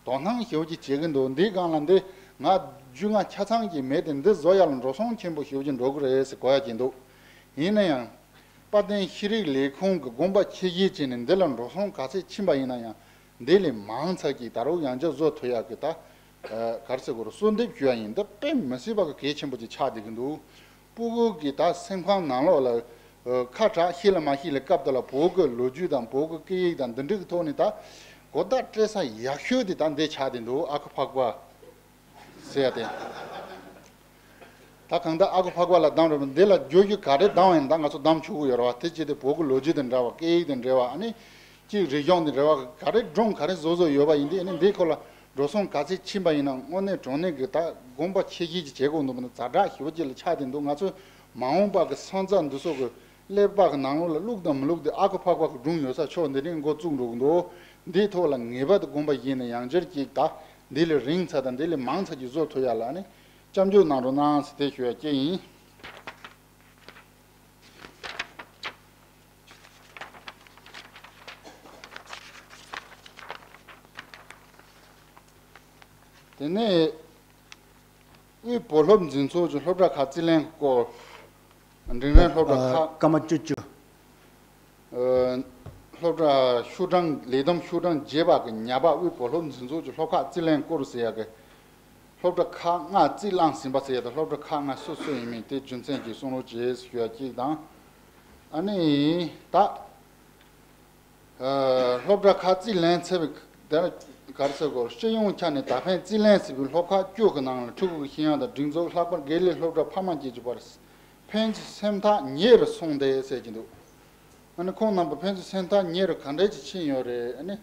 དོ་སྣང་ཞེ་པོ་ཅིག་བྱེད་ཀྱི་འདུག་འདིའི་སྒང་ལ་འདི་ང་རྒྱུས་མངའ་ཆ་ཚང་གིས་མེད་དེ། འདི་བཟོ་ཡ་ལ་འགྲོ་སོང་ཆེན་པོ་ཞེ་པོ་ཅིག་འགྲོ་གི་རེད་ཟེར་གོ་ཡ་ཅིག་འདུག་ཡིན་ན་ཡང་དཔལ་ལྡན་ཤེས་རིག་ལས་ཁུངས་ཀྱི་དགོངས་པ་ཆེ་བཞེས་བྱས་ནས་འདི་ལ་འགྲོ་སོང་ག་ཚད་ཕྱིན་པ་ཡིན་ན་ཡང་འདི་ལས་མང་ཙམ་ཅིག་ད་རུང་ཡང་བསྐྱར་བཟོ་ཐུབ་ཡ་གི་ད་ག་རེ་ཟེར་དགོས་རེད། གསོལ་འདེབས་ཞུ་ཡ་ཡིན། འདི་དཔེ་མི་སྲིད་པ་གི་གལ་ཆེན་པོ་ཅིག་ཆགས་བསྡད་ཀྱི་འདུག་སྤུ་གུ་གི་ད་སེམས་ཁམས་ནང་ལོགས་ལ་ཨ་ཁ་གྲག་ཤེས་ལ་མ་ཤེས་ལ་སྐབས་དེ་ལ་བོད་ཀྱི་ལོ་རྒྱུས་དང་བོད་ཀྱི་སྐད་ཡིག་དང་འདི་འདྲ་གི་ཐོག་ནས་ད་གོ་བརྡ་སྤྲད་ས་ཡག་ཤོས་དེ་ད་འདི་ཆགས་བསྡད་འདུག་ཨ་ཁུ་འཕགས་པ་ཟེར་ཡ་དེ། ད་གང་ལྟར་ཨ་ཁུ་འཕགས་པ་ལ་གདམས་རེད་པ། འདི་ལ་བརྗོད་རྒྱུ་ག་རེ་གདམས་ཡིན་ད་ང་ཚོ་གདམས་ཆོག་གི་ཡོད་རེད་པ། དེ་བྱས་ཏེ་བོད་ཀྱི་ལོ་རྒྱུས་དང་འདྲ་བ། སྐད་ཡིག་དང་འབྲེལ་བ། ཨ་ནི་གཅིག་རིག་གཞུང་དང་འབྲེལ་བ། ག་རེ་སྒྲུང་ག་རེ་བཟོ་བཟོ་ཡོད་པ་ཡིན་དུས། ཨ་ནི་འདིའི་སྐོར་ལ་འགྲོ་སོང་ག་ཚད་ཕྱིན་པ་ཡིན་ན་དངོས་གནས་དྲང་གནས་ཀྱི་ད་དགོངས་པ་ཆེ་བཞེས་ཀྱི་བྱེད་དགོས་འདུག་པ་ན་ཛ་དྲག་ཞེ་པོ་ཅིག་ལ་ཆགས་བསྡད་འདུག་ང་ཚོ་མ་འོངས་པ་གི་སོང་ཙང་འདི་ཚོ་གི་ཀླད་པ་གི་ནང་ལོགས་ལ་བླུགས་དང་མི་བླུགས་དེ་ཨ་ཁུ་འཕགས་པ་གི་སྒྲུང་ཡོད་ས་ཕྱོགས་འདི་ནས་འགོ་བཙུགས་འགྲོ་གི་འདུག་འདིའི་ཐོག་ལ་ངེས་པར་དུ་དགོངས་པ་བཞེས་ནས་ཡང་བསྐྱར་ཅིག་ད་འདི་ལས་རིང་ཚད་དང་འདི་ལས་མང་ཚད་ཀྱི་བཟོ་ཐུབ་ཡ་ལ་ནི་སྐྱབས་འཇུག་གནང་རོགས་གནང་ཟེར་དེ་ཞུ་ཡ་སྐྱེ་ཡིན། དེ་ནས་དབུས་བོད་སློབ་འཛིན་ཚོགས་ཀྱི་སློབ་གྲྭ་ཁག་རྩིས་ལེན་སྐོར། འབྲིང་རིམ་སློབ་གྲྭ་ཁག་སྐར་མ་བཅུ་བཅུ། ཨ་སློབ་གྲྭ་ཤོག་གྲངས་ལས་བསྡོམས་ཤོག་གྲངས་བརྒྱད་པ་གི་ཉ་པ་དབུས་བོད་སློབ་འཛིན་ཚོགས་ཀྱི་སློབ་ཁག་རྩིས་ལེན་སྐོར་ཟེར་ཡ་གི་སློབ་གྲྭ་ཁག་ལྔ་རྩིས་བླངས་ཟིན་པ་ཟེར་ཡ་དང་། སློབ་གྲྭ་ཁག་ལྔ་སུ་སུ་ཡིན་མིན་དེ་རྒྱུ་མཚན་གྱིས་གསུང་རོགས་བྱེད་ཞུ་ཡ་གཅིག་དང་། ཨ་ནི་ད་ཨ་སློབ་གྲྭ་ཁག་རྩིས་ལེན་ཚར་བའི་དེར་ག་རེ་ཟེར་དགོས། སྤྱི་ཡོངས་ཆ་ནས་ད་ཕན་རྩིས་ལེན་ཟིན་པའི་སློབ་ཁག་བཅུ་གི་ནང་ལ་ཕྲུ་གུ་གི་ཤེས་ཡོན་དང་སྒྲིག་འཛུགས། ལྷག་པར་དགེ་ལས་སློབ་གྲྭ་ཕ་མ་བཅས་ཀྱི་བར་ཕན་ཚུན་སེམས་ཐག་ཉེ་རུ་སོང་སྟེ་ཟེར་གྱི་འདུག་ཨ་ནི་ཁོང་རྣམ་པ་ཕན་ཚུན་སེམས་ཐག་ཉེ་རུ་ག་འདྲས་ཀྱིས་ཕྱིན་ཡོད་རེད། ཨ་ནི་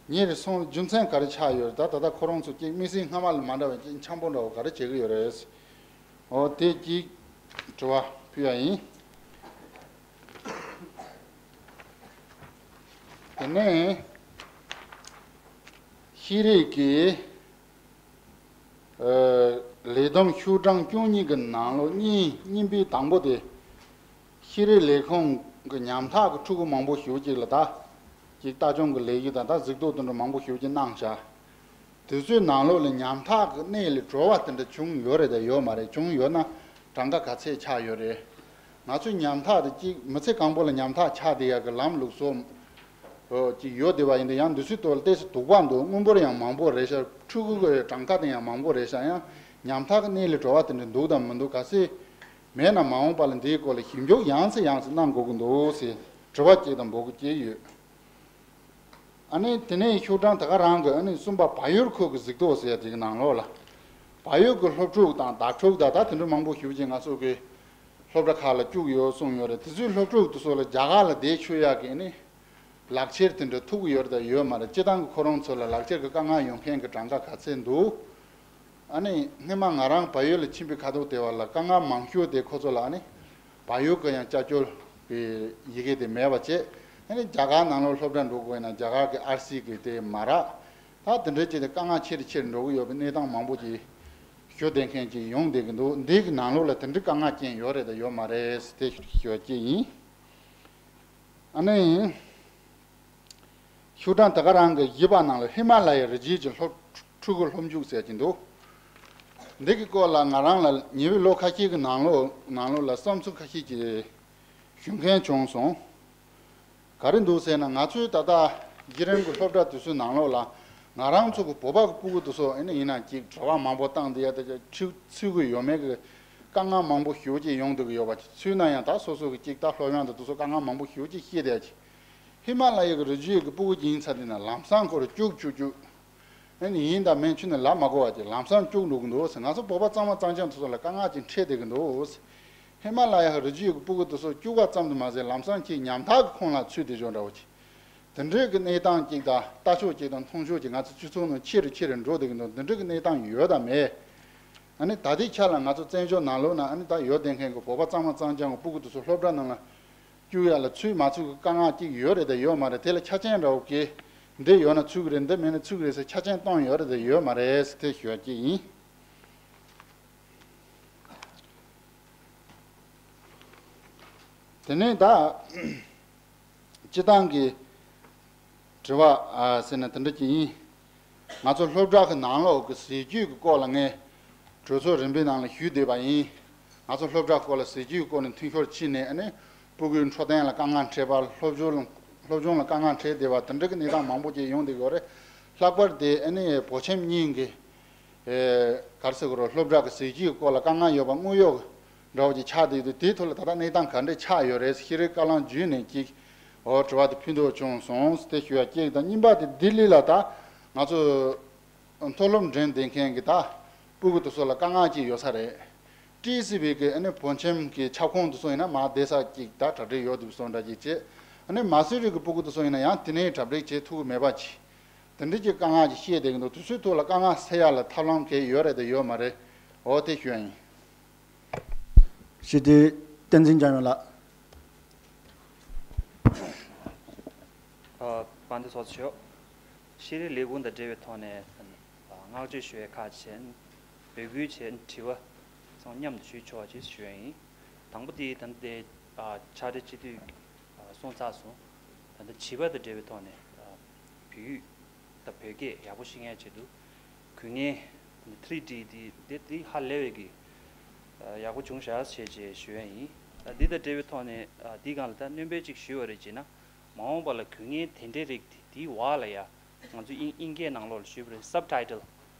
ཉེ་རུ་སོང་རྒྱུ་མཚན་ག་རེ་ཆགས་ཡོད་རེད། ད་ད་ལྟ་ཁོ་རང་ཚོ་གཅིག་དམིགས་བསལ་སྔ་མ་ལ་མ་འདྲ་བའི་གཅིག་འཆམ་པོ་འདྲ་བོ་ག་རེ་བྱེད་ཀྱི་ཡོད་རེད། འོ་དེ་གཅིག་དྲི་བ་ཕུལ་ཡ་ཡིན། དེ་ནས་ཤེས་རིག་གི་ཨ་ལས་བསྡོམས་ཤོག་གྲངས་བཅུ་གཉིས་ཀྱི་ནང་ལོགས་གཉིས། གཉིས་པའི་དང་པོ་དེ་ཤེས་རིག་ལས་ཁུངས་ཀྱི་ཉམ་ཐག་གི་ཕྲུ་གུ་མང་པོ་ཞེ་པོ་ཅིག་ལ་ད་ཅིག་ལྟ་སྐྱོང་གི་ལས་གཞི་དང་ད་གཟིགས་རྟོག་དེ་འདྲ་མང་པོ་ཞེ་པོ་ཅིག་གནང་བཞག་དེ་ཚོའི་ནང་ལོགས་ལ་ཉམ་ཐག་གི་གནས་ལས་གྲོལ་བ་དེ་འདྲ་བྱུང་ཡོད་རེད་དང་ཡོད་མ་རེད། བྱུང་ཡོད་ན་གྲངས་ཀ་ག་ཚད་ཆགས་ཡོད་རེད། ང་ཚོའི་ཉམ་ཐག་དེ་གཅིག་མི་ཚེ་གང་པོ་ལ་ཉམ་ཐག་ཆགས་བསྡད་ཡག་གི་ལམ་ལུགས་སོགས་ཅིག་ཡོད་བསྡད་པ་ཡིན་དུས། ཡང་འདི་ཚོའི་ཐོག་ལ་ཏོག་ཙམ་དོགས་པ་འདུག་དངུལ་འབོར་ཡང་མང་པོ་རེད་ཤག་ཕྲུ་གུ་གི་གྲངས་ཀ་དེ་ཡང་མང་པོ་རེད་ཤག་ཡང་ཉམ་ཐག་གི་གནས་ལས་གྲོལ་བ་དེ་འདྲ་འདུག་དང་མི་འདུག་གལ་སྲིད་མེད་ན་མ་འོངས་པ་ལ་འདིའི་སྐོར་ལ་ཞིབ་འཇུག་ཡང་སེ་ཡང་སེ་གནང་དགོས་ཀྱི་འདུག་ཟེར་དྲི་བ་གཅིག་དང་འབོད་སྐུལ་བྱས་ཡོད། ཨ་ནི་དེ་ནས་ཤོག་གྲངས་ད་ག་རང་གི་ཨ་ནི་གསུམ་པ་བལ་ཡུལ་ཁུལ་གྱི་གཟིགས་རྟོག་ཟེར་ཡ་དེ་གི་ནང་ལོགས་ལ། བལ་ཡུལ་གྱི་སློབ་ཕྲུག་དང་དྭ་ཕྲུག་དང་ད་དེ་འདྲ་མང་པོ་ཞེ་པོ་ཅིག་ང་ཚོ་གི་སློབ་གྲྭ་ཁག་ལ་བཅུག་ཡོད་གསུངས་ཡོད་རེད། དེ་ཚོའི་སློབ་ཕྲུག་དེ་ཚོ་ལ་རྒྱ་གར་ལ་བསྡད་ཆོག་ཡག་གི་ཨ་ནི་ལག་འཁྱེར་དེ་འདྲ་ཐོབ་ཀྱི་ཡོད་རེད་དང་ཡོད་མ་རེད། སྤྱིར་བཏང་གི་ཁོ་རང་ཚོ་ལ་ལག་འཁྱེར་གྱི་དཀའ་ངལ་ཡོད་མཁན་གྱི་གྲངས་ཀ་ག་ཚད་འདུག་ཨ་ནི་སྔོན་མ་ང་རང་བལ་ཡུལ་ལ་ཕྱིན་པའི་ཁ་ཐུག་དེ་བར་ལ་དཀའ་ངལ་མང་ཤོས་དེ་ཁོ་ཚོ་ལ་ཨ་ནི་བལ་ཡུལ་གྱི་ཡང་སྐྱབས་བཅོལ་བའི་ཡི་གེ་དེ་མེད་པ་བྱས། ཨ་ནི་རྒྱ་གར་ནང་ལོགས་སློབ་གྲྭ་འགྲོ་དགོས་ན་རྒྱ་གར་གྱི་ཨར་སི་གི་དེ་མ་རག་ད་དེ་འདྲ་བྱས་ཏེ་དཀའ་ངལ་ཆེ་རུ་ཆེ་རུ་འགྲོ་གི་ཡོད་པའི་གནས་སྟངས་མང་པོ་ཅིག་ཞུ་བསྡད་མཁན་ཅིག་ཡོང་བསྡད་ཀྱི་འདུག་འདི་གི་ནང་ལོགས་ལ་དེ་འདྲའི་དཀའ་ངལ་ཅན་ཡོད་རེད་དང་ཡོད་མ་རེད་དེ་ཞུ་བ་ཅིག་ཡིན། ཨ་ནི། ཤོག་གྲངས་ད་ག་རང་གི་བཞི་པ་ནང་ལ་ཧི་མ་ལ་ཡའི་རི་རྒྱུད་ཀྱི་སློབ་ཕྲུ་གུ་སློབ་འཇུག་ཟེར་གྱི་འདུག་འདི་གི་སྐོར་ལ་ང་རང་ལ་ཉེ་བའི་ལོ་ཁ་ཤས་ཀྱི་ནང་ལོགས་ནང་ལོགས་ལ་བསམ་ཚུལ་ཁ་ཤས་ཀྱི་ཞུ་མཁན་བྱུང་སོང་། ག་རེ་འདུག་ཟེར་ན། ང་ཚོའི་ད་ལྟ་བརྒྱུད་རིམ་གྱི་སློབ་གྲྭ་དེ་ཚོའི་ནང་ལོགས་ལ་ང་རང་ཚོ་གི་བོད་པ་གི་སྤུ་གུ་དེ་ཚོ་ཨེ་ནི་ཡིན་ན་ཅིག་དྲི་བ་མང་པོ་བཏང་བསྡད་ཡ་དེ་ཚོ་ཚུད་ཚུད་ཀྱི་ཡོད་མེད་ཀྱི་དཀའ་ངལ་མང་པོ་ཞེ་པོ་ཅིག་ཡོང་སྡོད་ཀྱི་ཡོད་པ་ཚུད་ན་ཡང་། ད་སོ་སོ་གི་ཅིག་ད་སློབ་ཡོན་དང་དེ་ཚོ་དཀའ་ངལ་མང་པོ་ཞེ་པོ་ཅིག་སྐྱེས་བསྡད་ཡ་ཅིག་ཧི་མ་ལ་ཡ་གི་རི་རྒྱུད་ཀྱི་སྤུ་གུ་ཅིག་ཡིན་ཚར་དུས་ན་ལམ་སང་ཁོ་རང་སྐྱུག་སྐྱུག་སྐྱུག་ཨེ་ནི་ཡིན་དང་མིན་ཆུ་ནི་ལབ་མ་དགོས་པ་ཅིག་ལམ་སང་སྐྱུག་འགྲོ་གི་འདུག་ཟེར། ང་ཚོ་བོད་པ་གཙང་མ་གཙང་རྐྱང་དེ་ཚོ་ལ་དཀའ་ངལ་ཅིག་འཕྲད་བསྡད་ཀྱི་འདུག་ཟེར། ཧི་མ་ལ་ཡ་རི་རྒྱུད་ཀྱི་སྤུ་གུ་དེ་ཚོ་སྐྱུག་པ་ཙམ་དུ་མ་ཟད་ལམ་སང་ཁྱེད་ཉམ་ཐག་གི་ཁོངས་ལ་ཚུད་བསྡད་འཇོག་འདྲ་བོ་ཅིག་དེ་འདྲའི་གི་གནས་སྟངས་ཅིག་དང་ལྟ་ཕྱོགས་ཅིག་དང་མཐོང་ཕྱོགས་ཅིག་ང་ཚོ་སྤྱི་ཚོགས་ནང་ཆེ་རུ་ཆེ་རུ་འགྲོ་བསྡད་ཀྱི་འདུག་དེ་འདྲའི་གི་གནས་སྟངས་ཡོད་དམ་མེད། ཨ་ནི་ད་ལྟའི་ཆ་ལ་ང་ཚོ་བཙན་བྱོལ་ནང་ལོགས་ན་ཨ་ནི་ད་ཡོད་བསྡད་མཁན་གྱི་བོད་པ་གཙང་མ་གཙང་རྐྱང་གི་སྤུ་གུ་དེ་ཚོ་སློབ་གྲྭ་ནང་ལ་བཅུག་ཡ་ལ་ཚུད་མ་ཚུད་ཀྱི་དཀའ་ངལ་ཅིག་ཡོད་རེད་དང་ཡོད་མ་རེད། དེ་ལ་ཆ་རྐྱེན་འདྲ་བོ་གི་འདི་ཡོད་ན་ཚུད་ཀྱི་རེད། འདི་མེད་ན་ཚུད་ཀྱི་རེད་ཟེར་ཆ་རྐྱེན་གཏོང་ཡོད་རེད་དང་ཡོད་མ་རེད་ཟེར་དེ་ཞུ་ཡ་ཅིག་ཡིན། དེ་ནས་ད་སྤྱི་བཏང་གི་དྲི་བ་ཟེར་ན་དེ་འདྲ་ཅིག་ཡིན། ང་ཚོ་སློབ་གྲྭ་གི་ནང་ལོགས་ཀྱི་ཟས་བཅུད་ཀྱི་སྐོར་ལ་ངས་གྲོས་ཚོགས་རིམ་པའི་ནང་ལ་ཞུས་བསྡད་པ་ཡིན། ང་ཚོ་སློབ་གྲྭ་སྐོར་ལ་ཟས་བཅུད་ཀྱི་སྐོར་ནས་མཐུན་སྦྱོར་བྱས་ནས། ཨ་ནི་སྤུ་གུའི་འཕྲོད་བསྟེན་ལ་དཀའ་ངལ་འཕྲད་པ། སློབ་སྦྱོང་ལ་སློབ་སྦྱོང་ལ་དཀའ་ངལ་འཕྲད་བསྡད་པ་དེ་འདྲ་གི་གནས་སྟངས་མང་པོ་ཅིག་ཡོང་བསྡད་ཀྱི་ཡོད་རེད། ལྷག་པར་དེ་ཨ་ནི་བོད་ཁྱིམ་གཉིས་ཀྱི་ཨེ་ག་རེ་ཟེར་དགོས་རེད། སློབ་གྲྭ་གི་ཟས་བཅུད་སྐོར་ལ་དཀའ་ངལ་ཡོད་པ་དངོས་ཡོད་འདྲ་བོ་ཅིག་ཆགས་བསྡད་འདུག་དེའི་ཐོག་ལ་ད་ལྟ་གནས་སྟངས་ག་འདྲས་ཆགས་ཡོད་རེད། ཤེས་རིག་བཀའ་བློན་བརྒྱུད་ནས་ཅིག་འོ་དྲི་བ་དེ་ཕུལ་འདོད་བྱུང་སོང་ཟེར་དེ་ཞུ་ཡ་གཅིག་དང་། གཉིས་པ་དེ་ལྡི་ལི་ལ་ད་ང་ཚོ་མཐོ་སློབ་འགྲིམས་བསྡད་མཁན་གྱི་ད་སྤུ་གུ་དེ་ཚོ་ལ་དཀའ་ངལ་ཅིག་ཡོད་ས་རེད། ཊི་སི་བི་གི་ཨ་ནི་བོད་ཁྱིམ་གྱི་ཁྱབ་ཁོངས་དེ་ཚོ་ཡིན་ན་མར་བསྡད་ས་ཅིག་ད་གྲ་སྒྲིག་ཡོད་འདུག་བཟོ་འདྲ་ཅིག་བྱས། ཨ་ནི་མ་སི་རི་གི་སྤུ་གུ་དེ་ཚོ་ཡིན་ན་ཡང་དེ་ནས་གྲ་སྒྲིག་བྱེད་ཐུབ་ཀྱི་མེད་པ་ཅིག་དེ་འདྲ་ཅིག་དཀའ་ངལ་ཅིག་བཤད་བསྡད་ཀྱི་འདུག་དེ་ཚོའི་ཐོག་ལ་དཀའ་ངལ་སེལ་ཡ་ལ་ཐབས་ལམ་གང་ཡོད་རེད་དང་ཡོད་མ་རེད། འོ་དེ་ཞུ་ཡ་ཡིན། ཞི་བདེ་བསྟན་འཛིན་འཇམ་དབྱངས་ལགས། ཨ། དཔལ་ལྡན་ཚོགས་གཙོ་མཆོག་ཤེས་རིག་ལས་ཁུངས་དང་འབྲེལ་བའི་ཐོག་ནས་བསྔགས་བརྗོད་ཞུ་བའི་ཁག་ཆེ། འབོད་སྐུལ་བྱས། དྲི་བ་ཚང་མཉམ་དུ་ཞུས་ཆོག་ཅེས་ཞུ་ཡ་ཡིན། དང་པོ་དེ་ད་ལྟའི་ཕྱག་སྦྲེལ་སྤྱི་འཐུས་གསུངས་ཚར་སོང་། ད་ལྟ་བྱིས་པ་དང་འབྲེལ་བའི་ཐོག་ནས་བོད་ཡིག་དང་བོད་སྐད་ཡག་པོ་ཤེས་མཁན་ཆེད་དུ་དགོས་ངེས་ཐི་རི་ཌི་དེ་དེ་དེ་ཧ་ལས་པའི་གི་ཡག་པོ་བྱུང་ཤག་ཞེས་ཞེས་ཞུ་ཡ་ཡིན། འདི་དང་འབྲེལ་བའི་ཐོག་ནས་འདི་སྒང་ལ་ད་སྣོན་པ་གཅིག་ཞུས་པ་རེད་ཅེ་ན། མ་འོངས་པ་ལ་དགོས་ངེས་དེ་འདྲའི་རིགས་དེ་དེའི་འོག་ལ་ཡ་ང་ཚོ་དབྱིན་དབྱིན་སྐད་ནང་ལོགས་ལ་ཞུས་པ་རེད། སབ་ཊའི་ཊལ།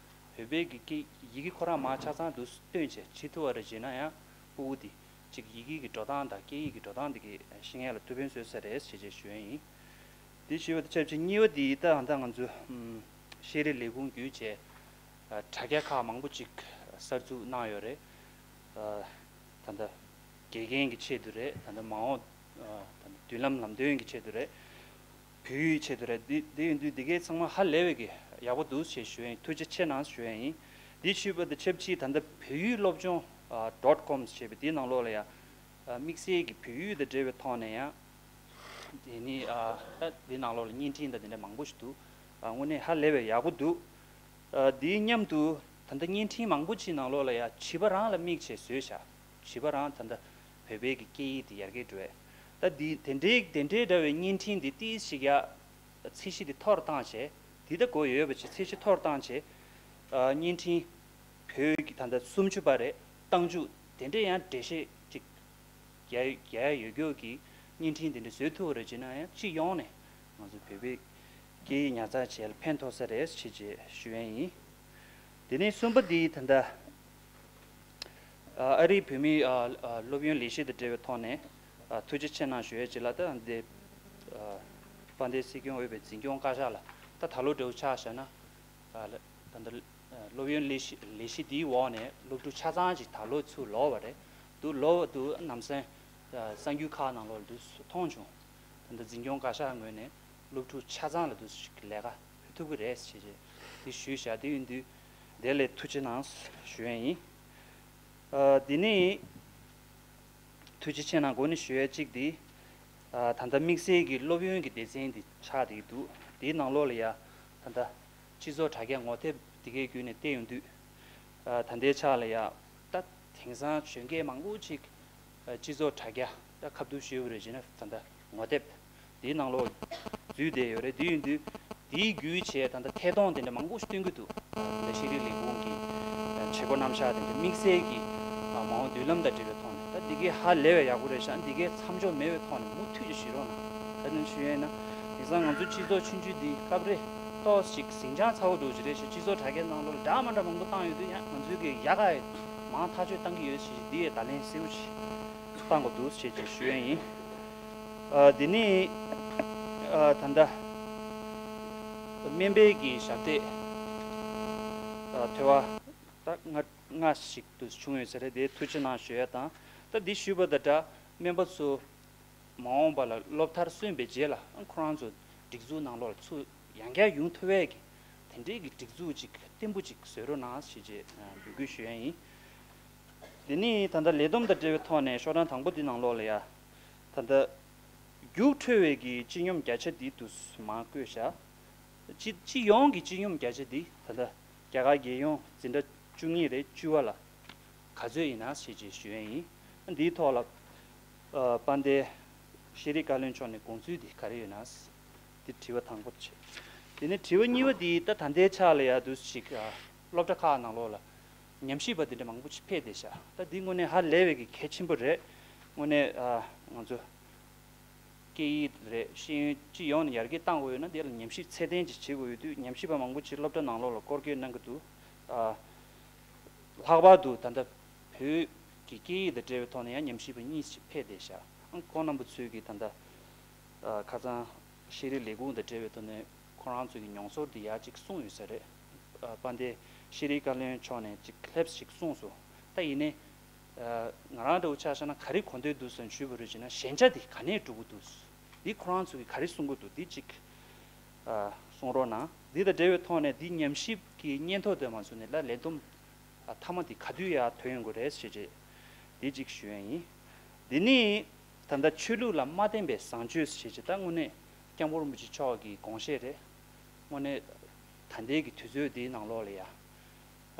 བོད་པའི་གི་སྐད་ཡི་གེ་ཁོ་རང་མར་ཆ་ཚང་དུ་སྟོན་བྱས་བྱེད་ཐུབ་པ་རེད་ཅེ་ན་ཡང་སྤུ་གུ་དེ་གཅིག་ཡི་གེ་གི་འགྲོ་སྟངས་དང་སྐད་ཡིག་གི་འགྲོ་སྟངས་དེ་གི་ཤེས་མཁན་ལ་ཐུགས་ཕན་གསོས་ས་རེད་ཞེས་བྱས་ཞུ་ཡ་ཡིན། དེ་ཞུས་པ་དང་ཆབས་ཅིག་གཉིས་པ་དེ་ད་ད་ང་ཚོ་ཤེས་རིག་ལས་ཁུངས་བརྒྱུད་བྱས་དྲ་རྒྱ་ཁག་མང་པོ་ཅིག་གསར་འཛུགས་གནང་ཡོད་རེད། ད་ལྟ་དགེ་རྒན་གྱི་ཆེད་དུ་རེད། ད་ལྟ་མ་འོངས་ད་ལྟ་མདུན་ལམ་ལམ་སྟོན་གྱི་ཆེད་དུ་རེད། བོད་ཡིག་ཆེད་དུ་རེད། འདི་འདི་ཡིན་དུས་འདི་གའི་ཚང་མ་ཧ་ལས་པའི་གི་ཡག་པོ་འདུག་ཞེས་ཞུ་ཡ་ཡིན། ཐུགས་རྗེ་ཆེ་གནང་ཞུ་ཡ་ཡིན། འདི་ཞུས་པ་དང་ཆབས་ཅིག་ད་ལྟ་བོད་ཡིག་སློབ་སྦྱོང་ཌོཊ་ཀོམ་ཞེས་པའི་འདིའི་ནང་ལོགས་ལ་ཡ་དམིགས་བསལ་གྱི་བོད་ཡིག་དང་འབྲེལ་བའི་ཐོག་ནས་ཡང་དེ་ནི་ད་འདི་ནང་ལོགས་ལ་བརྙན་འཕྲིན་དང་དེ་འདྲ་མང་པོ་ཞིག་འདུག་དངོས་གནས་ཧ་ལས་པའི་ཡག་པོ་འདུག་དེའི་མཉམ་དུ་ད་ལྟ་བརྙན་འཕྲིན་མང་པོ་ཅིག་ནང་ལོགས་ལ་ཡ་བྱིས་པ་རང་ལ་དམིགས་བྱས་བཟོས་བཞག་བྱིས་པ་རང་ད་ལྟ་བོད་པའི་གི་སྐད་ཡིག་དེ་ཡར་རྒྱས་འགྲོ་བས། ད་འདི་དེ་འདྲའི་དེ་འདྲའི་འདྲ་བའི་བརྙན་འཕྲིན་འདི་ཏིས་ཞིག་ཡ་ཚད་གཞི་དེ་མཐོ་རུ་བཏང་བྱས། དེ་ད་གོ་ཡོད་པ་ཅིག་ཚད་གཞི་མཐོ་རུ་བཏང་བྱས། བརྙན་འཕྲིན་བོད་ཀྱི་ད་ལྟ་སུམ་ཅུ་པ་རེད། རྟགས་འཇུག་དེ་འདྲའི་ཡང་འགྲེལ་བཤད་ཅིག་རྒྱག་རྒྱག་ཡ་ཡོད་རྒྱུ་གི་བརྙན་འཕྲིན་དེ་འདྲ་བཟོས་ཐུབ་པ་རེད་ཅེ་ན་ཡང་སྤྱི་ཡོངས་ནས་ང་ཚོ་བོད་པའི་སྐད་ཡིག་ཉར་ཚགས་བྱས་ལ་ཕན་ཐོགས་ས་རེད་ཅེས་ཅེས་ཞུ་ཡ་ཡིན། དེ་ནས་གསུམ་པ་འདི་ད་ལྟ་ཨ་རིའི་བོད་མིའི་སློབ་ཡོན་ལས་གཞི་དང་འབྲེལ་བའི་ཐོག་ནས་ཐུགས་རྗེ་ཆེ་གནང་ཞུ་ཡ་ཅིག་ལ། ད་འདི་དཔལ་ལྡན་སྲིད་སྐྱོང་འོས་པའི་འཛིན་སྐྱོང་བཀའ་ཤག་ལ་ད་ད་ལོ་འདྲ་བོ་ཆ་བཞག་ན། ད་ལྟ་སློབ་ཡོན་ལས་གཞི་ལས་གཞི་འདིའི་འོག་ནས་སློབ་ཕྲུག་ཆ་ཚང་ཅིག་ད་ལོ་ཚུར་ལོག་པ་རེད་འདུག་ལོག་པ་འདུག་ནམ་སེང་གསར་འགྱུར་ཁག་ནང་ལོགས་འདུག་མཐོང་བྱུང་། ད་ལྟ་འཛིན་སྐྱོང་བཀའ་ཤག་ངོས་ནས་སློབ་ཕྲུག་ཆ་ཚང་ལ་འདུག་ལས་ཀ་ཕུལ་ཐུབ་ཀྱི་རེད་ཅེས་འདི་ཞུས་བཞག་དེ་ཡིན་དུས་དེ་ལས་ཐུགས་རྗེ་གནང་ཞུ་ཡ་ཡིན། ཨ། འདི་ནི་ཐུགས་རྗེ་ཆེ་གནང་འགོ་ནས་ཞུ་ཡ་གཅིག་འདི། ཨ། ད་ལྟ་དམིགས་བསལ་གྱི་སློབ་ཡོན་གྱི་སྡེ་ཚན་འདི་ཆགས་བསྡད་འདུག་དེའི་ནང་ལོགས་ལ་ཡ་ད་ལྟ་སྤྱི་ཚོགས་དྲ་རྒྱ་ངོ་དེབ་འདི་གའི་བརྒྱུད་ནས་བལྟས་ཡོང་དུས། ཨ། ད་ལྟའི་ཆ་ལ་ཡ་ད་དེང་སང་གཞོན་སྐྱེས་མང་པོ་ཅིག་ཨ། སྤྱི་ཚོགས་དྲ་རྒྱ་ད་ཁ་བསྡུར་ཞུས་པ་རེད་ཅེ་ན་ད་ལྟ་ངོ་དེབ་དེའི་ནང་ལོགས་འཛུལ་བསྡད་ཡོད་རེད། དེ་ཡིན་དུས་དེའི་བརྒྱུད་བྱས་ད་ལྟ་ཐད་གཏོང་དེ་འདྲ་མང་པོ་ཞིག་སྟོན་གྱི་འདུག་ད་ལྟ་ཤེས་རིག་ལས་ཁུངས་ཀྱི་ བྱེད་སྒོ་རྣམ་གཞག་དེ་འདྲ་དམིགས་བསལ་གྱི་མ་འོངས་མདུན་ལམ་དང་འབྲེལ་བའི་ཐོག་ནས་ད་འདི་གའི་ཧ་ལས་པའི་ཡག་པོ་རེད་ཤག་འདི་གའི་མཚམས་འཇོག་མེད་པའི་ཐོག་ནས་མུ་མཐུད་ཀྱི་ཞུ་རོགས་གནང་། ད་ནི་ཞུ་ཡས་ཡིན་ན་དེང་སང་ང་ཚོའི་སྤྱི་ཚོགས་ཆུང་ཆུང་འདི་སྐབས་རེ་ཏོག་ཙམ་ཞིག་ཟིང་ཆ་ཚ་བོ་འདུག་ཅི་རེད་ཞེས་སྤྱི་ཚོགས་དྲ་རྒྱའི་ནང་ལོགས་ལ་འདྲ་མ་འདྲ་མང་པོ་བཏང་ཡོད་དུས་ཡང་ང་ཚོའི་གི་ཡག་ག་མང་ཐག་གཅོད་བཏང་གི་ཡོད་ཞེས་འདི་ཡས་བརྡ་ལན་གསལ་པོ་ཞིག་བཏང་དགོས་འདུག་ཞེས་ཅིག་ཞུ་ཡས་ཡིན། ཨ་དེ་ནི་ཨ་ད་ལྟ་སྨན་པའི་གི་ཞབས་སྟེགས་ཨ་ཐོས་པ་ད་ལྔ་ལྔ་ཞིག་ཏུ་བྱུང་ཡོད་ས་རེད། དེ་ཐུགས་རྗེ་གནང་ཞུ་ཡ་དང་། ད་འདི་ཞུས་པ་དང་སྦྲགས་སྨན་པ་ཚོ་མ་འོངས་པ་ལ་སློབ་མཐར་སོན་པའི་རྗེས་ལ་ཁོ་རང་ཚོ་སྒྲིག་འཛུགས་ནང་ལོགས་ལ་ཚུར་ཡང་བསྐྱར་ཡོང་ཐུབ་པའི་གི་དེ་འདྲའི་གི་སྒྲིག་འཛུགས་ཅིག་བརྟན་པོ་ཅིག་བཟོས་རོགས་གནང་ཞེས་བཅས་འབོད་སྐུལ་ཞུ་ཡ་ཡིན། དེ་ནི་ད་ལྟ་ལས་བསྡོམས་དང་འབྲེལ་བའི་ཐོག་ནས་ཤོག་གྲངས་དང་པོ་འདི་ནང་ལོགས་ལ་ཡ། ད་ལྟ་རྒྱུགས་འཕྲོད་པའི་གི་སྤྱི་སྙོམས་བརྒྱ་ཆ་འདི་དུ་མར་བཀོད་བཞག་སྤྱི་སྤྱི་ཡོངས་ཀྱི་སྤྱི་སྙོམས་བརྒྱ་ཆ་འདི་ད་ལྟ་རྒྱ་གར་རྒྱལ་ཡོངས་འཛིན་གྲྭ་བཅུ་གཉིས་རེད་བཅུ་པ་ལ་ག་ཚོད་ཡིན་ན་ཞེས་བཅས་ཞུ་ཡས་ཡིན། འདིའི་ཐོག་ལ་ཨ་དཔལ་ལྡན་ཤེས་རིག་བཀའ་བློན་མཆོག་ནས་དགོངས་ཚུལ་འདི་ག་རེ་ཡོད་ན། འདི་དྲི་བ་དང་པོ་བྱས། དེ་ནས་དྲི་བ་གཉིས་པ་འདི་ད་ད་ལྟའི་ཆ་ལ་ཡ་འདུག་ཅིག་ཨ་སློབ་གྲྭ་ཁག་ནང་ལོགས་ལ་ཉམས་ཞིབ་པ་འདི་འདྲ་མང་པོ་ཅིག་ཕེབས་བསྡད་ཤག་ད་འདི་དངོས་གནས་ཧ་ལས་པའི་གི་གལ་ཆེན་པོ་རེད། དངོས་གནས་ཨ་ང་ཚོ་སྐད་ཡིག་རེད་ཤེས་ཡོན་སྤྱི་ཡོངས་ནས་ཡར་རྒྱས་བཏང་དགོས་ཡོད་ན་འདི་ལ་ཉམས་ཞིབ་ཚད་ལྡན་ཅིག་བྱེད་དགོས་ཡོད་དུས་ཉམས་ཞིབ་པ་མང་པོ་ཅིག་སློབ་གྲྭ་ནང་ལོགས་ལ་སྐོར་སྐྱོད་གནང་གི་འདུག་ཨ་ལྷག་པར་དུ་ད་ལྟ་བོད་ཀྱི་སྐད་ཡིག་དང་འབྲེལ་བའི་ཐོག་ནས་ཡང་ཉམས་ཞིབ་པ་གཉིས་ཤིག་ཕེབས་བསྡད་ཤག་ཨང་ཁོང་རྣམ་པ་ཚོས་ཀྱིས་ད་ལྟ་ཨ་ཁ་སང་ཤེས་རིག་ལས་ཁུངས་དང་འབྲེལ་བའི་ཐོག་ནས་ཁོ་རང་ཚོ་གི་མྱོང་ཚོར་འདི་ཡག་ཅིག་གསུངས་ཡོད་ས་རེད། ཨ་དཔལ་ལྡན་ཤེས་རིག་བཀའ་བློན་མཆོག་ནས་ཅིག་ལྷེབས་ཤིག་གསུངས་སོང་། ད་ཡིན་ནའི་ཨ་ང་རང་འདྲ་བོ་ཆ་བཞག་ན་ག་རེ་གོ་འདོད་འདུག་ཟེར་ཞུས་པ་རེད་ཅེ་ན་ཞན་ཆ་འདི་ག་ནས་འགྲོ་གི་འདུག་འདི་ཁོ་རང་ཚོ་གིས་ག་རེ་གསུང་གི་འདུག་འདི་ཅིག་ཨ་གསུང་རོགས་གནང་། འདི་དང་འབྲེལ་བའི་ཐོག་ནས་འདི་ཉམས་ཞིབ་ཀྱི་སྙན་ཐོ་དེ་མ་བཟོས་ནས་ལ་ལས་བསྡོམས་ཨ་མཐའ་མ་འདི་ག་དུས་ཡར་ཐོན་ཡོང་གི་རེད་ཞེས་བྱས་འདི་གཅིག་ཞུ་ཡ་ཡིན། འདི་ནི་ད་ལྟ་ཆོས་ལུགས་ལ་མ་བརྟེན་པའི་བཟང་སྤྱོད་ཞེས་བྱས་ད་དངོས་གནས་སྐྱབས་མགོན་རིན་པོ་ཆེ་མཆོག་གི་དགོངས་བཞེད་རེད། དངོས་གནས་ད་ལྟའི་གི་དུས་ཚོད་འདིའི་ནང་ལོགས་ལ་ཡ།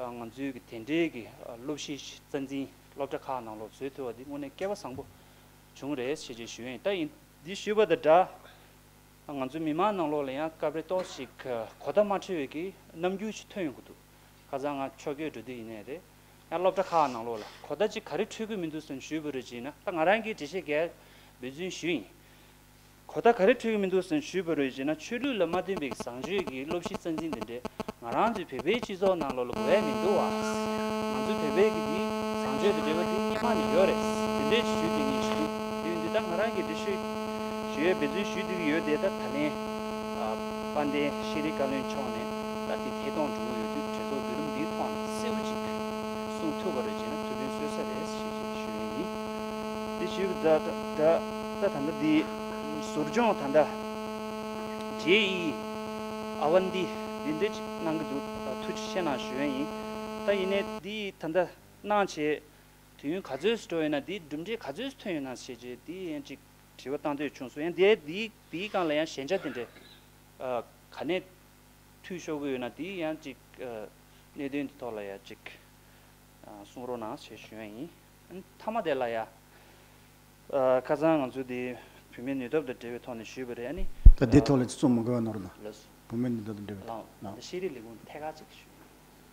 ང་ཚོའི་གི་དེ་འབྲེལ་གི་སློབ་གཞི་རྩ་འཛིན་སློབ་གྲྭ་ཁག་ནང་ལོགས་བཟོས་ཐུབ་པ་འདི་དངོས་གནས་སྐལ་བ་བཟང་པོ་བྱུང་རེད་ཞེས་བྱས་ཞུ་ཡིན། ད་ཡིན་འདི་ཞུས་པ་དང་འདྲ། ང་ཚོའི་མི་མང་ནང་ལོགས་ལ་ཡང་སྐབས་རེ་ཏོག་ཙམ་ཞིག་གོ་བརྡ་མ་འཕྲོད་པའི་གི་རྣམ་འགྱུར་ཞིག་ཐོན་ཡོང་གི་འདུག་ཁ་སང་ང་ཕྱོགས་བསྐྱོད་འགྲོ་དུས་ཡིན་ནའི་རེད། ཡང་སློབ་གྲྭ་ཁག་ནང་ལོགས་ལ་གོ་བརྡ་ཅིག་ག་རེ་འཕྲོད་ཀྱི་མི་འདུག་ཟེར་ཞུས་པ་རེད་ཅེ་ན་ད་ང་རང་གིས་འགྲེལ་བཤད་རྒྱག་འབད་བརྩོན་ཞུས་ཡིན། གོ་བརྡ་ག་རེ་འཕྲོད་ཀྱི་མི་འདུག་ཟེར་ཞུས་པ་རེད་ཅེ་ན་ཆོས་ལུགས་ལ་མ་བརྟེན་པའི་བཟང་སྤྱོད་ཀྱི་སློབ་གཞི་རྩ་འཛིན་དེ་འདྲས་ང་རང་ཚོའི་བོད་པའི་སྤྱི་ཚོགས་ནང་ལོགས་ལ་དགོས་ཡ་མི་འདུག་བ། ང་ཚོའི་བོད་པའི་གི་འདི་བཟང་སྤྱོད་དང་འབྲེལ་བ་དེ་སྔོན་མ་ནས་ཡོད་རེད། དེ་འདྲས་ཞུས་དེ་ངས་ཞུས་འདུག་དེ་ཡིན་དུས་ད་ང་རང་གིས་འགྲེལ་བཤད་ཞུ་ཡའི་འབད་བརྩོན་ཞུས་བསྡད་ཀྱི་ཡོད་དེ་ད་ད་ལན་དཔལ་ལྡན་ཤེས་རིག་བཀའ་བློན་མཆོག་ནས་ད་དེ་ཐད་གཏོང་འགྲོ་གི་ཡོད་དུས་གྲོས་ཚོགས་བརྒྱུད་ལམ་འདིའི་ཐོག་ནས་གསལ་པོ་ཅིག་གསུང་ཐུབ་པ་རེད་ཅེ་ན་ཐུགས་ཕན་གསོས་ས་རེད་ཞེས་ཞུ་ཡ་ཡིན། དེ་ཞུས་པ་ད་ད་ད་ད་ད་འདི་ཟུར་སྦྱོང་ད་ད་ཇེ་ཨི་ཨ་ཝན་ཏི་འདི་འདྲ་ཅིག་གནང་གི་འདུག་ཐུགས་རྗེ་ཆེ་གནང་ཞུ་ཡ་ཡིན། ད་ཡིན་ནའི་འདི་ད་ད་གནང་བྱས་དུས་ཡུན་ག་ཚོད་འགྲོ་ཡོད་ན་འདི་གྲུབ་འབྲས་ག་ཚོད་ཐོན་ཡོད་ན་ཞེས་བྱས་འདི་ཡང་ཅིག་དྲི་བ་བཏང་འདོད་བྱུང་སོང་། ཡང་འདི་འདི་འདིའི་སྒང་ལ་ཡང་ཞན་ཆ་དེ་འདྲ་ག་ནས་འཐུས་ཤོར་གི་ཡོད་ན་འདི་ཡང་ཅིག་གནད་དོན་འདི་ཐོག་ལ་ཡང་ཅིག་གསུང་རོགས་གནང་ཞེས་ཞུ་ཡ་ཡིན། མཐའ་མ་དེ་ལ་ཡ། ཨ་ཁ་སང་ང་ཚོ་དེ་བུད་མེད་ནུས་སྟོབས་དང་འབྲེལ་བའི་ཐོག་ནས་ཞུས་པ་རེད། ཨ་ནི། ད་འདི་ཐོག་ལ་ཅི་གསུང་མ་དགོས་པ་ནོར་ན། ལགས་སོ། བུད་མེད་ནུས་སྟོབས་དང་འབྲེལ་བའི་ཐོག་ལགས། ལགས། ཤེས་རིག་ལས་ཁུངས་ཐད་ཀར་ཅིག་ཞུ།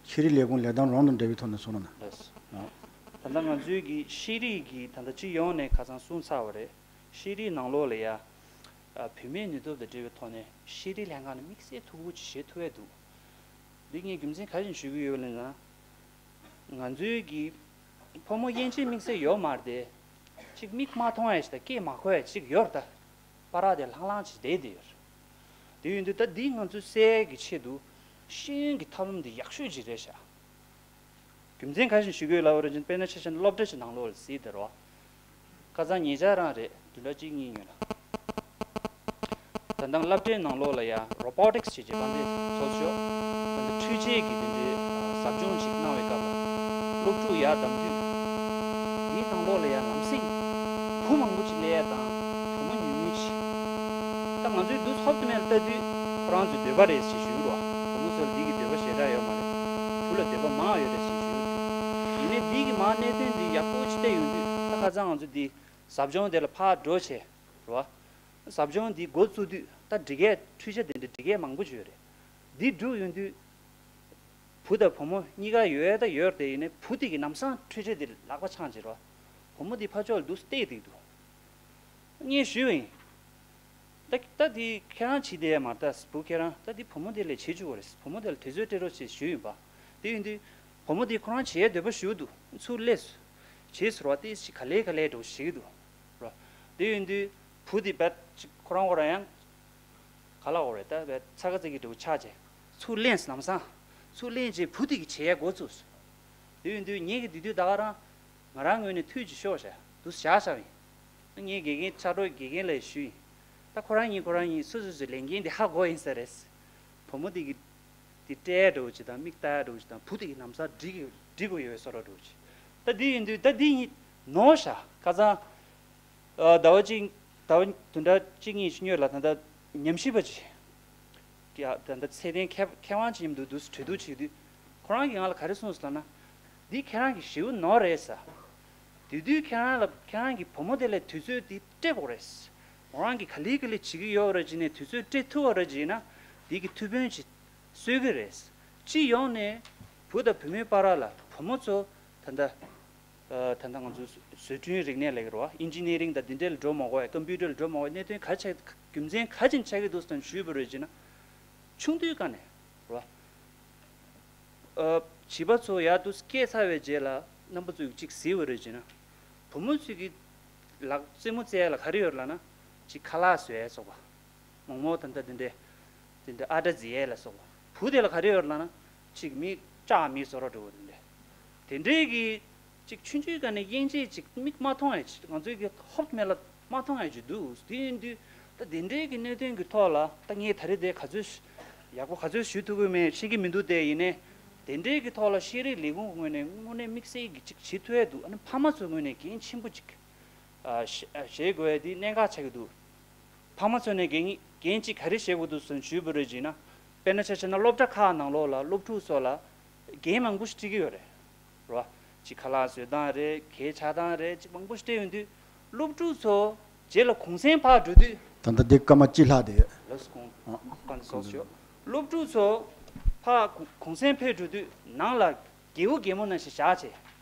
ཤེས་རིག་ལས་ཁུངས་ལས་དོན་རང་དང་འབྲེལ་བའི་ཐོག་ནས་གསུང་རོགས་གནང་། ལགས་སོ། ལགས། ད་ལྟ་ང་ཚོའི་གི་ཤེས་རིག་གི་ད་ལྟ་སྤྱི་ཡོངས་ནས་ཁ་སང་གསུངས་ཚར་བ་རེད། ཤེས་རིག་ནང་ལོགས་ལ་ཡ། ཨ་བུད་མེད་ནུས་སྟོབས་དང་འབྲེལ་བའི་ཐོག་ནས་ཤེས་རིག་ལྷན་ཁང་ནས་དམིགས་བསལ་ཐུགས་ཁུར་ཅིག་བཞེས་ཐུབ་ཡས་འདུག་འདི་ངས་རྒྱུ་མཚན་ག་རེ་བྱས་ནས་ཞུ་གི་ཡོད་ལབ་ན། ང་ཚོའི་གི་ཕོ་མོ་དབྱེ་འབྱེད་དམིགས་བསལ་ཡོད་མ་རེད་དེ། གཅིག་མིག་མ་མཐོང་ཡ་ཞིག་དང་སྐད་མ་གོ་ཡ་གཅིག་ཡོད་རེད་ད། བར་དེ་ལྷང་ལྷང་ཅིག་བསྡད་དེ་ཡོད་རེད། དེ་ཡིན་དུས་ད་འདི་ང་ཚོས་སེལ་ཡ་གི་ཆེད་དུ་ཤེས་ཡོན་གྱི་ཐབས་ལམ་འདི་ཡག་ཤོས་ཅིག་རེད་ཤག་རྒྱུ་མཚན་ག་རེ་བྱས་ནས་ཞུ་གི་ཡོད་ལབ་པ་རེད་ཅེ་ན་དཔེར་ན་ཆ་བཞག་ན་སློབ་གྲྭ་ཞིག་ནང་ལོགས་ལ་གཟིགས་དེ་རེད་བ། ཁ་སང་ཉེ་ཆར་རང་རེད་བདུན་ཕྲག་གཅིག་གཉིས་སྔོན་ལ། ད་ལྟ་སློབ་གྲྭའི་ནང་ལོགས་ལ་ཡང་robotics་ཞེས་བྱས་པ་འདི་ཚོགས་ཆོག་ད་ལྟ་འཕྲུལ་ཆས་ཀྱི་དེ་འདྲའི་ཟབ་སྦྱོང་ཞིག་གནང་བའི་སྐབས་ལ་སློབ་ཕྲུག་ཡར་བདམས་དུས། དེའི་ནང་ལོགས་ལ་ཡང་ལམ་སེང་བུ་མང་པོ་ཅིག་སླེབས་ཡ་དང་བུ་མོ་ཉུང་ཉུང་ཅིག་ད་ང་ཚོའི་འདུག་ཧོབ་ཏེ་མེད་ལ་ལྟ་དུས་ཁོ་རང་ཚོའི་འདོད་པ་རེད་ཞེས་ཞུ་རོགས། བུ་མོ་ཚོར་འདི་གི་འདོད་པ་ཞེ་དྲག་ཡོད་མ་རེད། བུ་ལ་འདོད་པ་མང་ཡོད་རེད་ཞེས་ཞུ་རོགས། ཡིན་ནའི་འདི་གི་མ་གནད་དོན་འདི་ཡག་པོ་ཅིག་བལྟས་ཡོང་དུས་ད་ཁ་སང་ང་ཚོ་འདི། ཟབ་སྦྱོང་དེ་ལ་ཕར་འགྲོ་བྱས། རེད་བ། ཟབ་སྦྱོང་འདི་འགོ་བཙུགས་དུས་ད་སྒྲིག་ཡས་འཕྲུལ་ཆས་དེ་འདྲ་སྒྲིག་ཡས་མང་པོ་ཅིག་ཡོད་རེད། འདི་བསྒྲུགས་ཡོང་དུས། བུ་དང་བུ་མོ་གཉིས་ཀ་ཡོད་ད་ཡོད་དེ་ཡིན་ནའི་བུ་དེ་གི་ལམ་སང་འཕྲུལ་ཆས་དེ་ལག་པ་འཆང་བྱེད་རོགས། བུ་མོ་དེ་ཕར་ཕྱོགས་ལ་འདུག་བལྟས་བསྡད་འདུག་ངས་ཞུས་པ་ཡིན། ད་ད་དེ་ཁྱེད་རང་བྱེད་དེ་མ་ད་བུ་ཁྱེད་རང་ད་དེ་བུ་མོ་དེ་ལས་བྱེད་བཅུག་པ་རེད། བུ་མོ་དེ་ལ་དུས་ཚོད་སྤྲད་རོགས་ཞེས་ཞུས་ཡིན་པ། དེ་ཡིན་དུས་བུ་མོ་དེ་ཁོ་རང་བྱེད་ཡས་འདོད་པ་ཞུ་འདུག་ཚུར་སླེབས་སོང་། བྱེད་ཟེར་བ་དེ་ཞིག་ག་ལེ་ག་ལེ་འགྲོ་ཞིག་འདུག་རོ། དེ་ཡིན་དུས་བུ་དེ་བད་ཅིག་ཁོ་རང་ཁོ་རང་ཡང་ག་ལ་འོ་རེད། ད་བད་ཚ་ག་ཚ་གི་འགྲོ་ཆགས་བྱས་ཚུར་ལེན་ལམ་སང་ཚུར་ལེན་བྱས་བུ་དེ་གི་བྱེད་ཡས་འགོ་བཙུགས་སོང་། དེ་ཡིན་དུས་ངེད་ཀྱི་དུས་དུས་ད་ག་རང་ང་རང་ངོས་ནས་ཐུགས་ཀྱི་ཤོག་བྱ་འདུག་བཞག་བཞག་ཡིན། ངས་དགེ་རྒན་ཕྱག་རོགས་དགེ་རྒན་ལ་ཞུས་ཡིན། ད་ཁོ་རང་གཉིས་ཁོ་རང་གཉིས་སོ་སོ་སོའི་ལས་འགན་དེ་ཧ་གོ་ཡིན་ས་རེད། བུ་མོ་དེ་གི་དེ་སྤྲད་འགྲོ་ཅིག་དང་མིག་ལྟ་འགྲོ་ཅིག་དང་བུ་དེ་གི་ལམ་སང་འགྲིག་གི་འགྲིག་གི་ཡོད་བཟོ་འགྲོ་ཅིག་ད་དེ་ཡིན་དུས་ད་དེ་ཡིན་ནོ་ཤ་ཁ་སང་ཟླ་བ་གཅིག་ཟླ་བ་བདུན་ཕྲག་གཅིག་གཉིས་སྔོན་ལ་ད་ལྟ་ཉམས་ཞིབ་པ་ཅིག་ཡ་ད་ལྟ་ཚད་ལྡན་མཁས་མཁས་དབང་ཅིག་མཉམ་དུ་འདུག་གྲོས་བསྡུར་བྱེད་དུས་ཁོ་རང་གིས་ང་ལ་ག་རེ་གསུངས་སོང་ལབ་ན། འདི་ཁྱེད་རང་གི་ཞེའུ་ནོར་རེད་ས། དེ་དུས་ཁྱེད་རང་ལ་ཁྱེད་རང་གི་བུ་མོ་དེ་ལ་དུས་ཚོད་འདི་སྤྲད་དགོས་རེད། ཁོ་རང་གིས་ག་ལེ་ག་ལེ་བྱེད་ཀྱི་ཡོད་རེད་ཅེས་ནས་དུས་ཚོད་སྤྲད་ཐུབ་པ་རེད་ཅེས་ན་འདི་གི་ཐུགས་ཕན་ཅིག་གསོས་ཀྱི་རེད། སྤྱི་ཡོངས་ནས་བུ་དང་བུད་མེད་བར་ལ་བུ་མོ་ཚོ་ད་ལྟ། ད་ལྟ་ང་ཚོ་བཟོ་སྐྲུན་རིག་གནས་ལ་ཡོད་རེད་བ། ཨིན་ཇི་ནི་ཡ་རིང་དང་འདི་འདྲའི་ལ་འགྲོ་མ་དགོས་པའི་ཀམ་པུ་ཊར་ལ་འགྲོ་མ་དགོས་པའི་གནད་དོན་ག་ཆགས་རྒྱུ་མཚན་ག་ཅིག་ཆགས་ཀྱི་འདུག་ཟེར་ན་ཞུས་པ་རེད་ཅེ་ན། ཆུང་དུས་ཀ་ནས་རེད་བ། བྱིས་པ་ཚོ་ཡར་དུ་སྐྱེས་ཚར་བའི་རྗེས་ལ་རྣམ་པ་ཚོས་གཅིག་གཟིགས་པ་རེད་ཅེ་ན། བུ་མོ་ཚོས་ཀྱི་ལག་རྩེད་མོ་རྩེ་ཡ་ལ་ག་རེ་ཡོད་ལབ་ན་གཅིག་ཁ་ལག་བཟོ་ཡ་སོགས་པ། མོག་མོག་ད་ལྟ་དེ་འདྲས། དེ་འདྲས་ཨ་ཏྲ་རྫི་ཡས་ལ་སོགས་པ། བུ་དེ་ལ་ག་རེ་ཡོད་ལབ་ན། གཅིག་མི་ལྕགས་མི་བཟོ་རོགས་འགྲོ་བ་དེ་འདྲས། དེ་འདྲས་ཀྱི་གཅིག་ཆུང་ཆུང་སྒང་ནས་དབྱེ་འབྱེད་ཅིག་མིག་མ་མཐོང་ཡ་ཅིག་ང་ཚོའི་གི་ཧོབ་མེ་ལ་མ་མཐོང་ཡ་ཅིག་འདུག་དེ་ཡིན་དུས་ད་དེ་འདྲས་ཀྱི་གནད་དོན་གྱི་ཐོག་ལ་ད་ངས་ད་རེས་དེ་ག་ཚོད་ཡག་པོ་ག་ཚོད་ཞུ་ཐུབ་ཀྱི་མེད་ཤེས་ཀྱི་མི་འདུག་དེ་ཡིན་ནའི། དེ་འདྲས་ཀྱི་ཐོག་ལ་ཤེས་རིག་ལས་ཁུངས་ངོས་ནས་དངོས་གནས་དམིགས་བསལ་གྱི་ཅིག་བྱེད་ཐུབ་ཡ་འདུག་ཨ་ནི་ཕ་མ་ཚོའི་ངོས་ནས་འགན་ཆེན་པོ་ཅིག་ཨ་བཞེས་དགོས་ཡ་དེ་གནད་འགག་ཆགས་ཀྱི་འདུག་ཕ་མ་ཚོ་ནས་འགན་འགན་གཅིག་ག་རེ་བཞེས་དགོས་འདུག་ཟེར་ཞུས་པ་རེད་ཅེ་ན། དཔེར་ན་ཆ་བཞག་ན་སློབ་གྲྭ་ཁག་ནང་ལོགས་ལ་སློབ་ཕྲུག་ཚོ་ལ་འགན་མང་པོ་ཞིག་སྤྲད་ཀྱི་ཡོད་རེད། རེད་བ། གཅིག་ཁ་ལག་བཟོ་སྟངས་རེད། གད་ཆག་སྟངས་རེད། གཅིག་མང་པོ་སྤྲད་ཡོང་དུས་སློབ་ཕྲུག་ཚོ་རྗེས་ལ་གུང་སེང་ཕར་འགྲོ་དུས། ད་ལྟ་འདི་སྐར་མ་གཅིག་ལྷག་དེ། ལགས་སོ། གུང་ཨ་གང་ཟོག་ཞོག་སློབ་ཕྲུག་ཚོ་ཕར་གུང་གུང་སེང་ཕེབས་འགྲོ་དུས་ནང་ལ་རྒྱལ་བུ་རྒྱལ་མོ་ནང་བཞིན་བཞག་བྱས།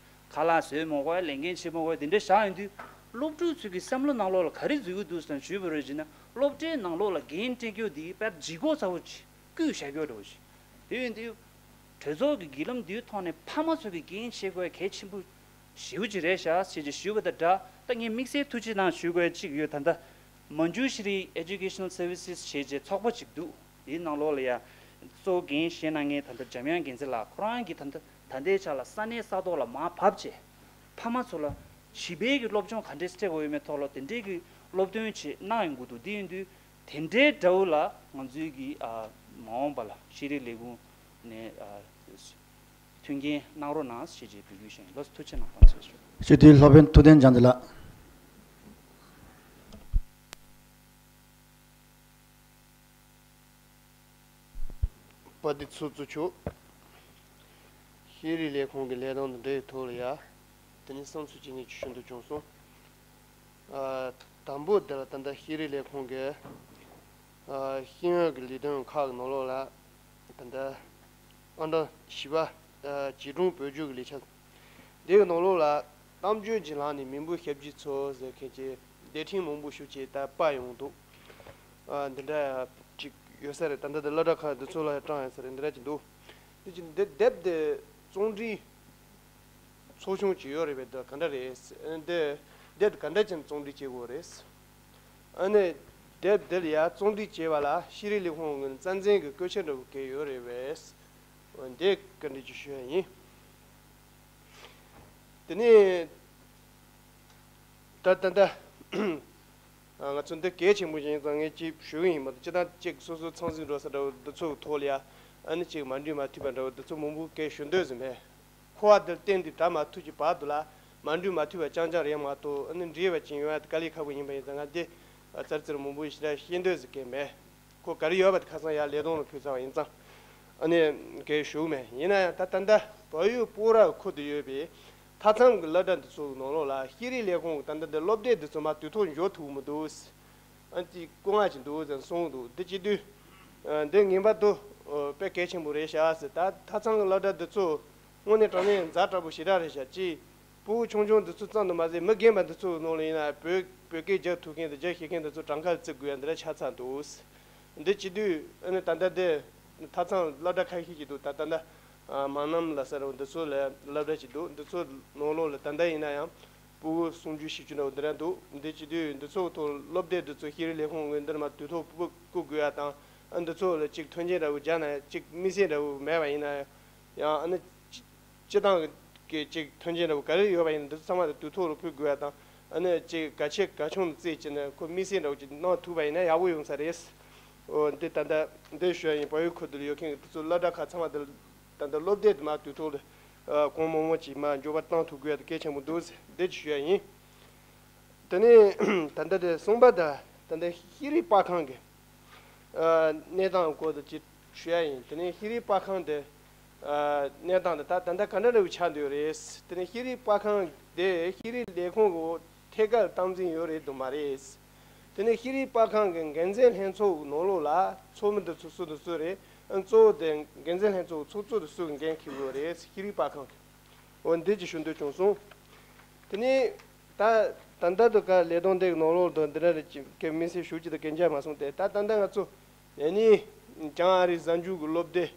ཁ་ལག་བཟོས་མ་དགོས། ལས་འགན་བྱེད་མ་དགོས། དེ་འདྲ་བཞག་ཡོང་དུས་སློབ་ཕྲུག་ཚོ་གི་བསམ་བློ་ནང་ལོགས་ལ་ག་རེ་འཛུལ་གྱི་འདུག་ཟེར་ཞུས་པ་རེད་ཅེ་ན། སློབ་གྲྭའི་ནང་ལོགས་ལ་འགན་འཁྲི་རྒྱུ་དེ་དཔེ་ལྗིད་ཁོག་ཚ་བོ་ཅིག་བསྐུལ་བཞག་རྒྱུ་འདྲ་བོ་ཞིག་དེ་ཡིན་དུས་གྲོས་ཚོགས་ཀྱི་བརྒྱུད་ལམ་འདིའི་ཐོག་ནས་ཕ་མ་ཚོ་གི་འགན་བཞེས་དགོས་གལ་ཆེན་པོ་ཞེ་པོ་ཅིག་རེད་ཤག་ཅེས་ཅིག་ཞུས་པ་དང་སྦྲགས། ད་ངས་དམིགས་བསལ་ཐུགས་ཆེ་གནང་ཞུ་དགོས་ཅིག་ཡོད། ད་ལྟ་མན་ཇུ་ཤི་རི་Educational Services་ཞེས་བྱས་ཚོགས་པ་ཅིག་འདུག་དེའི་ནང་ལོགས་ལ་ཡ་གཙོ་བོ་འགན་བཞེས་གནང་མཁན་ད་ལྟ་འཇམ་དབྱངས་རྒྱལ་མཚན་ལགས་ཁོ་རང་གིས་ད་ལྟ་ད་ལྟའི་ཆ་ལ་ས་གནས་ས་ཐོག་ལ་མར་བབས་བྱས་ཕ་མ་ཚོ་ལ་བྱིས་པའི་གི་སློབ་སྦྱོང་ག་འདྲས་སྤྲད་དགོས་ཡོད་མེད་ཐོག་ལ་དེ་འདྲའི་གི་སློབ་སྟོན་བྱེད་གནང་ཡོང་གི་འདུག་དེ་ཡིན་དུས་དེ་འདྲའི་འདྲ་བོ་ལ་ང་ཚོའི་གི་ཨ་མ་འོངས་པ་ལ་ཤེས་རིག་ལས་ཁུངས་ནས་ཨ་མཐུན་རྐྱེན་གནང་རོགས་གནང་ཞེས་བྱས་འབོད་སྐུལ་ཞུ་ཡིན། ལགས་སོ། ཐུགས་རྗེ་གནང་། ཕན་ཚུན་ཞུ། སྤྱི་འཐུས་སློབ་དཔོན་ཐུབ་བསྟན་རྒྱ་མཚོ་ལགས། པ་འདི་ཚོ་གཙོ་ཆུ། ཤེས་རིག་ལས་ཁུངས་ཀྱི་ལས་དོན་དང་འབྲེལ་བའི་ཐོག་ལ་ཡ། དེ་ནི་བསམ་ཚུལ་ཅིག་ངས་ཞུ་འདོད་བྱུང་སོང་། ཨ། དང་པོ་དེ་ལ་ད་ལྟ་ཤེས་རིག་ལས་ཁུངས་ཀྱི་ཨ་ཤེས་ཡོན་གྱི་ལས་དོན་ཁག་གི་ནང་ལོགས་ལ་ད་ལྟ་ཨང་གྲངས་བཞི་པ་ཨ་བྱིས་སྒྲུང་བོད་བསྒྱུར་གྱི་ལས་འཆར་འདི་གི་ནང་ལོགས་ལ་གཏམ་བརྗོད་ཀྱི་ལམ་ནས་མི་འབོར་ཞབས་ཕྱི་ཚོ་ཟེར་མཁན་གྱི་སྡེ་ཕྲན་མང་པོ་ཞིག་ཅིག་ད་པར་ཡོང་འདུག་ཨ་འདི་འདྲ་ཅིག་ཡོད་ས་རེད། ད་ལྟ་འདི་སློབ་གྲྭ་ཁག་འདི་ཚོ་ལ་ཡང་བཀྲམ་ཡོད་ས་རེད། འདི་འདྲ་ཅིག་འདུག་འདི་ཅིག་འདི་དེབ་འདི་བརྩོན་འགྲུས་ཚོགས་ཆུང་ཅིག་ཡོད་རེད་པས། འདི་ག་འདྲ་རེད། འདི་དེབ་འདི་ག་འདྲ་ཅིག་བརྩོན་འགྲུས་བྱེད་དགོས་རེད། ཨ་ནི་དེབ་འདི་ལ་ཡ་བརྩོན་འགྲུས་བྱེད་པ་ལ་ཤེས་རིག་ལས་ཁུངས་ཀྱི་རྩ་འཛིན་གྱི་བཀོད་ཁྱབ་འདྲ་བོ་གལ་ཡོད་རེད་པས། འདི་བཀའ་འདྲི་ཅིག་ཞུ་ཡ་ཡིན། དེ་ནས་ད་ད་ལྟ་ང་ཚོ་འདི་གལ་ཆེན་པོ་ཞིག་ཡིན་ཙང་ངས་ཅིག་ཞུ་གི་ཡིན་མ་གཏོགས། སྤྱིར་བཏང་ཅིག་སོ་སོ་ཚང་འཛིན་འགྲོ་ས་འདྲ་བོ་འདི་ཚོ་གི་ཐོག་ལ་ཡ་ཨ་ནི་ཅིག་མ་འགྲིག་མ་འཐུས་པ་འདྲ་བོ་འདི་ཚོ་མང་པོ་སྐད་ཞུ་འདོད་ཟིན་པས། འཁོར་བ་འདིར་བརྟེན་ཏེ་ད་མ་ཐུག་གི་བར་དུ་ལ་མ་འགྲིག་མ་འཐུས་པ་རྐྱང་རྐྱང་རེད་མ་གཏོགས། ཨ་ནི་འགྲིག་པ་ཅིག་ཡོང་ཡ་དེ་དཀའ་ལས་ཁག་པོ་ཡིན་པ་ཡིན་ཙང་། ང་འདི་ཙར་ཙིར་མང་པོ་ཞེ་དྲག་བཤད་འདོད་ཟེར་མཁན་མེད། ཁོ་ག་རེ་ཡོད་པ་དེ་ཁ་སང་ཡར་ལས་དོན་ལ་ཕུལ་ཚར་བ་ཡིན་ཙང་། ཨ་ནི་གས་ཞུ་གི་མེད། ཡིན་ན་ཡང་ད་ད་ལྟ་བལ་ཡུལ་སྤོག་ར་ཁུལ་དུ་ཡོད་པའི་མཐའ་མཚམས་ཀྱི་སློབ་གྲྭ་འདི་ཚོ་གི་ནང་ལོགས་ལ་ཤེས་རིག་ལས་ཁུངས་ཀྱི་ད་ལྟ་འདི་སློབ་དེབ་འདི་ཚོ་མར་དུས་ཐོག་འབྱོར་ཐུབ་མི་འདུག་ཨ་ནི་ཅིག་སྐུ་ངལ་ཅིག་འདུག་ཟེར་གསུངས་འདུག་འདི་བྱེད་དུས་འདི་ངེས་པར་དུ་ དཔེ་གལ་ཆེན་པོ་རེད་ཤག་ཟེར། ད་ཐབ་ཚང་གི་སློབ་གྲྭ་འདི་ཚོ་དངོས་གནས་དྲང་གནས་ཛ་དྲག་པོ་ཞེ་དྲག་རེད་ཤག་ཅིག་ཕྲུ་གུ་ཆུང་ཆུང་འདི་ཚོ་ཙམ་དུ་མ་ཟད། མི་རྒན་པ་འདི་ཚོའི་ནང་ལ་ཡིན་ན་བོད་བོད་སྐད་རྒྱག་ཐུབ་མཁན་དང་རྒྱག་ཤེས་མཁན་འདི་ཚོ་གྲངས་ཀ་བརྩི་དགོས་ཡ་འདི་འདྲ་ཆགས་ཚར་འདུག་འདི་བྱེད་དུས་ཨ་ནི་ད་ལྟ་འདི་ཐབ་ཚང་སློབ་གྲྭ་ཁ་ཤས་ཤིག་འདུག་ད་ལྟ་འདི་མང་ནམ་ལ་ཟེར་བ་འདི་ཚོ་ལ་སློབ་གྲྭ་ཞིག་འདུག་འདི་ཚོ་ནང་ལོགས་ལ་ད་ལྟ་ཡིན་ན་ཡང་ཕྲུ་གུ་སུམ་ཅུ་བཞི་བཅུ་འདྲ་བོ་འདི་འདྲ་འདུག་འདི་བྱེད་དུས་འདི་ཚོ་ཐོག་སློབ་དེབ་འདི་ཚོ་ཤེས་རིག་ལས་ཁུངས་ངོས་འདི་མར་དུས་ཐོག་བསྐུར་དགོས་ཡ་དང་། ཨ་འདི་ཚོ་ལ་ཅིག་མཐུན་རྐྱེན་འདྲ་བོ་སྦྱར་ན་ཡང་ཅིག་དམིགས་བསལ་འདྲ་བོ་མེད་པ་ཡིན་ན་ཡང་། ཨ་ནི་སྤྱི་སྤྱི་བཏང་གི་ཅིག་མཐུན་རྐྱེན་འདྲ་བོ་ག་རེ་ཡོད་པ་ཡིན་ན་འདི་ཚོ་ཚང་མ་ལ་དུས་ཐོག་ལ་ཕུལ་དགོས་ཡ་དང་། ཨ་ནི་ཅིག་གལ་ཆེ་གལ་ཆུང་ལ་བརྩིས་བྱས་ནས་ཁོ་དམིགས་བསལ་འདྲ་བོ་ཅིག་གནང་ཐུབ་པ་ཡིན་ན་ཡག་པོ་ཡོང་ས་རེད། འོ་འདི་ད་ལྟ་འདི་ཞུ་ཡ་ཡིན། བལ་ཡུལ་ཁུལ་དུ་ཡོད་མཁན་གྱི་དེ་ཚོ་སློབ་གྲྭ་ཁག་ཚང་མ་དེ་ད་ལྟ་སློབ་དེབ་དེ་མར་དུས་ཐོག་ལ་ཨ་གང་མང་མང་ཅིག་མར་འབྱོར་པ་བཏང་ཐུབ་དགོས་ཡ་དེ་གལ་ཆེན་པོ་འདུག་ཟེར་འདི་ཅིག་ཞུ་ཡ་ཡིན། དེ་ནས་ད་ལྟ་དེ་གསུམ་པ་དང་ད་ལྟ་ཤེས་རིག་པར་ཁང་གི་ཨ་གནས་སྟངས་སྐོར་དུ་ཅིག་ཞུ་ཡ་ཡིན། དེ་ནས་ཤེས་རིག་པར་ཁང་དེ་ཨ་གནས་སྟངས་དེ་ད་ད་ལྟ་ག་འདྲ་འདྲ་བོ་ཆགས་བསྡད་ཡོད་རེད། དེ་ནས་ཤེས་རིག་པར་ཁང་དེ་ཤེས་རིག་ལས་ཁུངས་ཀྱི་འོག་ཐད་ཀར་སྟངས་འཛིན་ཡོད་རེད་དམ་མ་རེད། དེ་ནས་ཤེས་རིག་པར་ཁང་གི་འགན་འཛིན་ལྷན་ཚོགས་ནང་ལོགས་ལ་ཚོགས་མི་འདི་ཚོ་སུ་དང་སུ་རེད། ཨ་གཙོ་བོ་དེ་འགན་འཛིན་ལྷན་ཚོགས་ཚོགས་གཙོ་དེ་སུ་གི་འགན་འཁྱེར་གྱི་ཡོད་རེད། ཤེས་རིག་པར་ཁང་གི། འོ་འདི་ཅིག་ཞུ་འདོད་བྱུང་སོང་། དེ་ནས་ད་ད་ལྟ་དུ་ག་ལས་དོན་འདི་གི་ནང་ལོགས་དུ་འདི་འདྲ་རེ་ཅིག་གི་དམིགས་བསལ་ཞུ་རྒྱུ་དང་གན་རྒྱ་མ་སོང་སྟེ། ད་ད་ལྟ་ང་ཚོ་ཨ་ནི་བྱང་ཨ་རིའི་གཟའ་མཇུག་གི་སློབ་དེབ་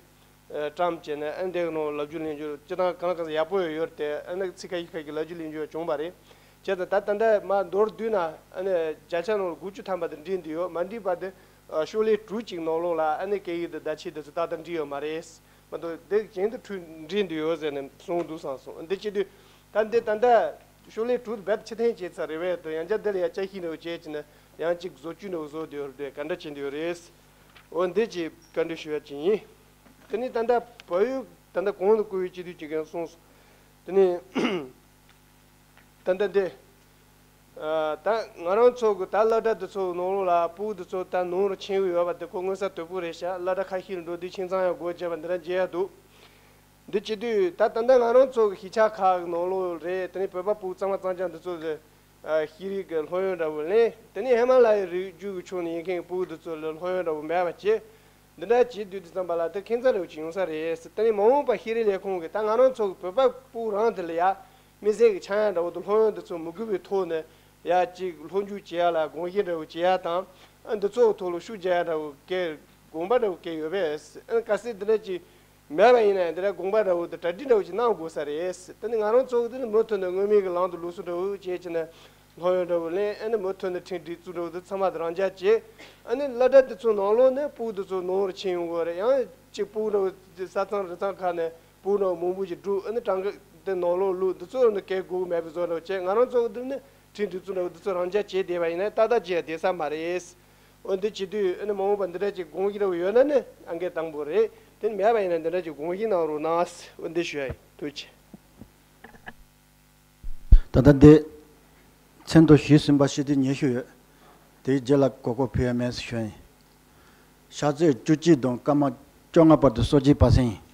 བཀྲམ་བྱས་ནས་ཨ་འདི་གི་ནང་ལབ་རྒྱུ་ལེན་རྒྱུ་སྤྱི་བཏང་གང་ག་ཡག་པོ་ཡོད་དེ། ཨ་ནི་ཚིག་ཁ་ཤས་ཁ་ཤས་ལབ་རྒྱུ་ལེན་རྒྱུ་བྱུང་བ་རེད། བྱས་ཙང་ད་ད་ལྟ་མར་མདོར་བསྡུས་ན་ཨ་ནི་བརྒྱ་ཆ་ནང་ལ་དགུ་བཅུ་ཐམ་པ་དེ་འགྲིག་འདི་ཡོད། མ་འགྲིག་པ་དེ་ཨ་ཤོག་ལྷེ་དྲུག་ཅིག་ནང་ལོགས་ལ་ཨ་ནི་སྐད་ཡིག་དང་བརྡ་ཆད་དེ་ཚོ་ཏག་ཏག་འགྲིག་ཡོད་མ་རེད། མ་གཏོགས་དེ་གཞན་དུ་འཁྲུལ་འགྲིག་འདི་ཡོད་ཟེར་ནས་གསུངས་འདུག་བསམ་སོང་། འདི་བྱེད་དུས་ད་འདི་ད་ལྟ་ཤོག་ལྷེ་དྲུག་རྦད་ཕྱིར་འཐེན་བྱས་ཚར་རེད་པས། དེ་ཡང་བསྐྱར་འདི་ལ་ཡང་དཔྱད་ཞིབ་འདྲ་བོ་བྱས་བྱས་ནས་ཡང་གཅིག་བཟོ་བཅོས་འདྲ་བོ་བཟོ་བསྡད་ཡོད་རེད། ག་འདྲ་བྱེད་འདི་ཡོད་རེད། འོ་འདི་ཅིག་བཀའ་འདྲི་ཞུ་ཡ་ཅིག་ཡིན། དེ་ནས་ད་ལྟ་བལ་ཡུལ་ད་ལྟ་གོང་དུ་བཀུར་འོས་སྤྱི་འཐུས་ཀྱིས་གང་གསུངས་སོང་། དེ་ནས་ད་ལྟ་འདི། ཨ་ད་ང་རང་ཚོ་གི་ད་སློབ་གྲྭ་འདི་ཚོ་ནང་ལོགས་ལ་ཕྲུ་གུ་འདི་ཚོ་ད་ནང་རུ་ཕྱིན་ཡོད་པ་འདི་ཁོ་མངོན་གསལ་དོད་པོ་རེད་ཤག་སློབ་གྲྭ་ཁ་ཤས་ལ་འགྲོ་དུས་ཁྱིམ་ཚང་ཡང་སྒོ་བརྒྱབ་པ་འདི་འདྲ་མཇལ་ཡ་འདུག་འདི་བྱེད་དུས་ད་ད་ལྟ་ང་རང་ཚོ་གི་གཞིས་ཆགས་ཁག་གི་ནང་ལོགས་རེད། དེ་ནས་བོད་པ་ཕྲུ་གུ་གཙང་མ་གཙང་རྐྱང་འདི་ཚོ་ལ་ཨ་ཤེས་རིག་གི་སློབ་ཡོན་འདྲ་བོ་ལེན། དེ་ནས་ཧི་མ་ལ་ཡའི་རི་རྒྱུད་ཀྱི་ཕྱོགས་ནས་ཡིན་མཁན་གྱི་ཕྲུ་གུ་འདི་ཚོ་ལ་སློབ་ཡོན་འདྲ་བོ་མེད་པ་བྱས། འདི་འདྲ་བྱེད་དུས་དུས་ཙམ་པ་ལ་དེ་ཁྱད་མཚར་རེ་བ་ཅིག་ཡོང་ས་རེད། དེ་ནས་མ་འོངས་པ་ཤེས་རིག་ལས་ཁུངས་ཀྱིས་ད་ང་རང་ཚོ་གི་བོད་པ་ཕྲུ་གུ་རང་དེ་ལ་ཡ་དམིགས་བསལ་གྱི་འཆར་ཡན་འདྲ་བོ་དང་སློབ་ཡོན་འདི་ཚོ་མི་དགོས་པའི་ཐོག་ནས་ཡ་ཅིག་སློབ་འཇུག་བྱེད་ཡ་ལ་དགོངས་བཞེས་འདྲ་བོ་བྱེད་ཡ་དང་། ཨ་འདི་ཚོ་ཐོག་ལ་ཤུགས་རྒྱག་ཡ་འདྲ་བོ་གལ་དགོངས་པ་འདྲ་བོ་གལ་ཡོད་པས། ཨ་གལ་སྲིད་འདི་འདྲ་ཅིག་མེད་པ་ཡིན་ན་འདི་འདྲ་དགོངས་པ་འདྲ་བོ་དང་གྲ་སྒྲིག་འདྲ་བོ་ཅིག་གནང་དགོས་ས་རེད། དེ་ནི་ང་རང་ཚོ་གི་དེ་ནི་མུ་མཐུད་ནས་སྔོན་མའི་གི་ལམ་དུ་ལུགས་སྲོལ་འདྲ་བོ་བྱས་བྱས་ནས། སློབ་ཡོན་འདྲ་བོ་ལེན། ཨ་ནི་མུ་མཐུད་ནས་ཁྲིམས་སྒྲིག་འཛུགས་འདྲ་བོ་དེ་ཚང་མ་དེ་རང་འཇགས་བྱས། ཨ་ནི་སློབ་གྲྭ་དེ་ཚོ་ནང་ལོགས་ནས་ཕྲུ་གུ་དེ་ཚོ་ནང་ལ་ཕྱིན་ཡོང་གི་རེད། ཡང་གཅིག་ཕྲུ་གུ་འདྲ་བོ་ས་མཚམས་རི་མཚམས་ཁག་ནས་ཕྲུ་གུ་འདྲ་བོ་མང་པོ་ཞིག་བསྒྲུགས། ཨ་ནི་གྲངས་ཀ་དེ་ནང་ལོགས་བླུགས། འདི་ཚོ་ནི་གལ་དགོས་མེད་པའི་བཟོ་འདྲ་བོ་བྱས། ང་རང་ཚོ་གི་དེ་ནི་ཁྲིམས་སྒྲིག་འཛུགས་འདྲ་བོ་དེ་ཚོ་རང་འཇགས་བྱས་བསྡད་པ་ཡིན་ན་ཏག་ཏག་ཅིག་ཡང་བསྡད་ས་མ་རེད། འོ་འདི་བྱེད་དུས་ཨ་ནི་མ་འོངས་པ་འདི་འདྲ་ཅིག་དགོངས་གཞི་འདྲ་བོ་ཡོད་ན་ནི་ཨང་ཀི་དང་པོ་རེད། དེ་ནི་མེད་པ་ཡིན་ན་འདི་འདྲ་ཅིག་དགོངས་གཞི་གནང་རོགས་གནང་། འོ་འདི་ཞུ་ཡ་ཡིན། ཐུགས་རྗེ་ཆེ། ད་ལྟ་འདི་མཚན་ཐོ་ཞུས་ཟིན་པ་ཞུ་དུས་ཉེ་ཤོས་ཡོད། དེའི་རྗེས་ལ་གོ་སྐབས་ཕུལ་ཡ་མེད་ཟེར་ཞུ་ཡ་ཡིན། ཕྱག་ཚོད་བཅུ་གཅིག་དང་སྐར་མ་བཅོ་ལྔ་བར་དུ་གསོལ་ཇའི་བར་གསེང་ཡིན།